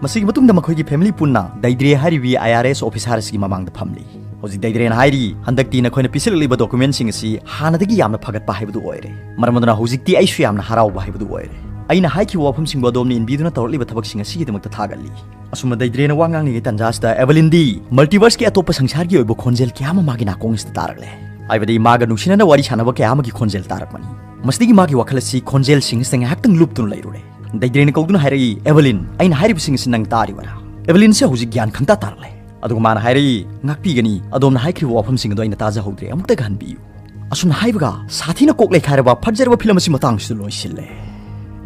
ꯃꯁꯤꯒꯤ ꯃꯇꯨꯡꯗ ꯃꯈꯣꯏꯒꯤ ꯐꯦꯃꯤꯂꯤ ꯄꯨꯟꯅ ꯗꯩꯗ꯭ꯔꯦ ꯍꯥꯏꯔꯤꯕꯤ ꯑꯥꯏ ꯑꯥꯔ ꯑꯦꯁ ꯑꯣꯐꯤꯁꯥꯔ ꯑꯁꯤꯒꯤ ꯃꯃꯥꯡꯗ ꯐꯝꯂꯤ꯫ ꯍꯧꯖꯤꯛ ꯗꯩꯗ꯭ꯔꯦꯅ ꯍꯥꯏꯔꯤ, "ꯍꯟꯗꯛꯇꯤ ꯅꯈꯣꯏꯅ ꯄꯤꯁꯤꯜꯂꯛꯂꯤꯕ ꯗꯣꯀꯨꯃꯦꯟꯁꯤꯡ ꯑꯁꯤ ꯍꯥꯟꯅꯗꯒꯤ ꯌꯥꯝꯅ ꯐꯒꯠꯄ ꯍꯥꯏꯕꯗꯨ ꯑꯣꯏꯔꯦ꯫ ꯃꯔꯝ ꯑꯗꯨꯅ ꯍꯧꯖꯤꯛꯇꯤ ꯑꯩꯁꯨ ꯌꯥꯝꯅ ꯍꯔꯥꯎꯕ ꯍꯥꯏꯕꯗꯨ ꯑꯣꯏꯔꯦ꯫ ꯑꯩꯅ ꯍꯥꯏꯈꯤꯕ ꯋꯥꯐꯝꯁꯤꯡꯕꯨ ꯑꯗꯣꯝꯅ ꯏꯟꯕꯤꯗꯨꯅ ꯇꯧꯔꯛꯂꯤꯕ ꯊꯕꯛꯁꯤꯡ ꯑꯁꯤꯒꯤꯗꯃꯛꯇ ꯊꯥꯒꯠꯂꯤ"꯫ ꯑꯁꯨꯝꯅ ꯗꯩꯗ꯭ꯔꯦꯅ ꯋꯥ ꯉꯥꯡꯂꯤꯉꯩ ꯇꯟꯖꯥꯁꯤꯗ ꯑꯦꯚꯦꯂꯤꯟꯗꯤ ꯃꯜꯇꯤꯚꯔꯁꯀꯤ ꯑꯇꯣꯞꯄ ꯁꯪꯁꯥꯔꯒꯤ ꯑꯣꯏꯕ ꯈꯣꯟꯖꯦꯜ ꯀꯌꯥ ꯑꯃ ꯃꯥꯒꯤ ꯅꯥꯀꯣꯡꯁꯤꯗ ꯇꯥꯔꯛꯂꯦ꯫ ꯍꯥꯏꯕꯗꯤ ꯃꯥꯒ ꯅꯨꯡꯁꯤꯅꯅ ꯋꯥꯔꯤ ꯁꯥꯟꯅꯕ ꯀꯌꯥ ꯑꯃꯒꯤ ꯈꯣꯟꯖꯦꯜ ꯇꯥꯔꯛꯄꯅꯤ꯫ ꯃꯁꯤꯗꯒꯤ ꯃꯥꯒꯤ ꯋꯥꯈꯜ ꯑꯁꯤ ꯈꯣꯟꯖꯦꯜꯁꯤꯡ ꯑꯁꯤꯗ ꯉꯥꯏꯍꯥꯛꯇꯪ ꯂꯨꯞꯇꯨꯅ ꯂꯩꯔꯨꯔꯦ꯫ ꯗꯩꯗ꯭ꯔꯦꯅ ꯀꯧꯗꯨꯅ ꯍꯥꯏꯔꯛꯏ, "ꯑꯦꯚꯦꯂꯤꯟ, ꯑꯩꯅ ꯍꯥꯏꯔꯤꯕꯁꯤꯡ ꯑꯁꯤ ꯅꯪ ꯇꯥꯔꯤꯕꯔꯥ?" ꯑꯦꯚꯦꯂꯤꯟꯁꯦ ꯍꯧꯖꯤꯛ ꯒ꯭ꯌꯥꯟ ꯈꯪꯇꯥ ꯇꯥꯔꯛꯂꯦ꯫ ꯑꯗꯨꯒ ꯃꯥꯅ ꯍꯥꯏꯔꯛꯏ, "ꯉꯥꯛꯄꯤꯒꯅꯤ, ꯑꯗꯣꯝꯅ ꯍꯥꯏꯈ꯭ꯔꯤꯕ ꯋꯥꯐꯝꯁꯤꯡ ꯑꯗꯨ ꯑꯩꯅ ꯇꯥꯖꯍꯧꯗ꯭ꯔꯦ, ꯑꯃꯨꯛꯇꯒ ꯍꯟꯕꯤꯌꯨ"꯫ ꯑꯁꯨꯝꯅ ꯍꯥꯏꯕꯒ ꯁꯥꯊꯤꯅ ꯀꯣꯛ ꯂꯩꯈꯥꯏꯔꯕ ꯐꯠꯖꯔꯕ ꯐꯤꯂꯝ ꯑꯁꯤ ꯃꯇꯥꯡꯁꯤꯗ ꯂꯣꯏꯁꯤꯜꯂꯦ꯫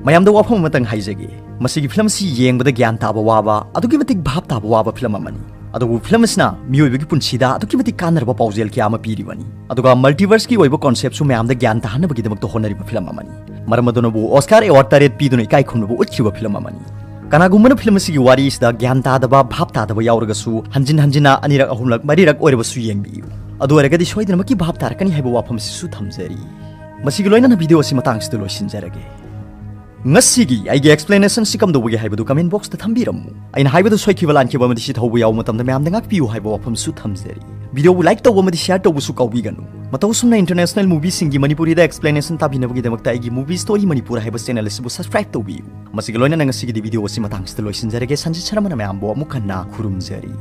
ꯃꯌꯥꯝꯗ ꯋꯥꯐꯝ ꯑꯃꯇꯪ ꯍꯥꯏꯖꯒꯦ, ꯃꯁꯤꯒꯤ ꯐꯤꯂꯝ ꯑꯁꯤ ꯌꯦꯡꯕꯗ ꯒ꯭ꯌꯥꯟ ꯇꯥꯕ ꯋꯥꯕ, ꯑꯗꯨꯛꯀꯤ ꯃꯇꯤꯛ ꯚꯥꯞ ꯇꯥꯕ ꯋꯥꯕ ꯐꯤꯂꯝ ꯑꯃꯅꯤ꯫ ꯑꯗꯨꯕꯨ ꯐꯤꯂꯝ ꯑꯁꯤꯅ ꯃꯤꯑꯣꯏꯕꯒꯤ ꯄꯨꯟꯁꯤꯗ ꯑꯗꯨꯛꯀꯤ ꯃꯇꯤꯛ ꯀꯥꯟꯅꯔꯕ ꯄꯥꯎꯖꯦꯜ ꯀꯌꯥ ꯑꯃ ꯄꯤꯔꯤꯕꯅꯤ꯫ ꯑꯗꯨꯒ ꯃꯜꯇꯤꯚꯔꯁꯀꯤ ꯑꯣꯏꯕ ꯀꯣꯟꯁꯦꯞꯁꯨ ꯃꯌꯥꯝꯗ ꯒ꯭ꯌꯥꯟ ꯇꯥꯍꯟꯅꯕꯒꯤꯗꯃꯛꯇ ꯍꯣꯠꯅꯔꯤꯕ ꯐꯤꯂꯝ ꯑꯃꯅꯤ꯫ ꯃꯔꯝ ꯑꯗꯨꯅꯕꯨ ꯑꯣꯁꯀꯥꯔ ꯑꯦꯋꯥꯔꯗ ꯇꯔꯦꯠ ꯄꯤꯗꯨꯅ ꯏꯀꯥꯏ ꯈꯨꯝꯅꯕ ꯎꯠꯈꯤꯕ ꯐꯤꯂꯝ ꯑꯃꯅꯤ꯫ ꯀꯅꯥꯒꯨꯝꯕꯅ ꯐꯤꯂꯝ ꯑꯁꯤꯒꯤ ꯋꯥꯔꯤꯁꯤꯗ ꯒ꯭ꯌꯥꯟ ꯇꯥꯗꯕ, ꯚꯥꯞ ꯇꯥꯗꯕ ꯌꯥꯎꯔꯒꯁꯨ ꯍꯟꯖꯤꯟ ꯍꯟꯖꯤꯟꯅ ꯑꯅꯤꯔꯛ, ꯑꯍꯨꯝꯂꯛ, ꯃꯔꯤꯔꯛ ꯑꯣꯏꯔꯕꯁꯨ ꯌꯦꯡꯕꯤꯌꯨ꯫ ꯑꯗꯨ ꯑꯣꯏꯔꯒꯗꯤ ꯁꯣꯏꯗꯅꯃꯛꯀꯤ ꯚꯥꯞ ꯇꯥꯔꯛꯀꯅꯤ ꯍꯥꯏꯕ ꯋꯥꯐꯝ ꯑꯁꯤꯁꯨ ꯊꯝꯖꯔꯤ꯫ ꯃꯁꯤꯒ ꯂꯣꯏꯅꯅ ꯚꯤꯗꯤꯑꯣ ꯑꯁꯤ ꯃꯇꯥꯡꯁꯤꯗ ꯂꯣꯏꯁꯤꯟꯖꯔꯒꯦ꯫ ꯉꯁꯤꯒꯤ ꯑꯩꯒꯤ explanation ꯁꯤ ꯀꯝꯗꯧꯕꯒꯦ ꯍꯥꯏꯕꯗꯨ comment box ꯇ ꯊꯝꯕꯤꯔꯝꯃꯨ꯫ ꯑꯩꯅ ꯍꯥꯏꯕꯗ ꯁꯣꯏꯈꯤꯕ ꯂꯥꯟꯈꯤꯕ ꯑꯃꯗꯤ ꯁꯤꯊꯧꯕ ꯌꯥꯎꯕ ꯃꯇꯝꯗ ꯃꯌꯥꯝꯗ ꯉꯥꯛꯄꯤꯌꯨ ꯍꯥꯏꯕ ꯋꯥꯐꯝꯁꯨ ꯊꯝꯖꯔꯤ꯫ Video ꯕꯨ like ꯇꯧꯕ ꯑꯃꯗꯤ share ꯇꯧꯕꯁꯨ ꯀꯥꯎꯕꯤꯒꯅꯨ꯫ ꯃꯇꯧ ꯑꯁꯨꯝꯅ international movie ꯁꯤꯡꯒꯤ ꯃꯅꯤꯄꯨꯔꯤꯗ explanation ꯇꯥꯕꯤꯅꯕꯒꯤꯗꯃꯛꯇ ꯑꯩꯒꯤ Movie Story ꯃꯅꯤꯄꯨꯔ ꯍꯥꯏꯕ channel ꯑꯁꯤꯕꯨ subscribe ꯇꯧꯕꯤꯌꯨ꯫ ꯃꯁꯤꯒ ꯂꯣꯏꯅꯅ ꯉꯁꯤꯒꯤꯗꯤ video ꯑꯁꯤ ꯃꯇꯥꯡꯁꯤꯗ ꯂꯣꯏꯁꯤꯟꯖꯔꯒꯦ꯫ ꯁꯟꯖꯤꯠ ꯁꯔꯃꯅ ꯃꯌꯥꯝꯕꯨ ꯑꯃꯨꯛ ꯍꯟꯅ ꯈꯨꯔꯨꯝꯖꯔꯤ꯫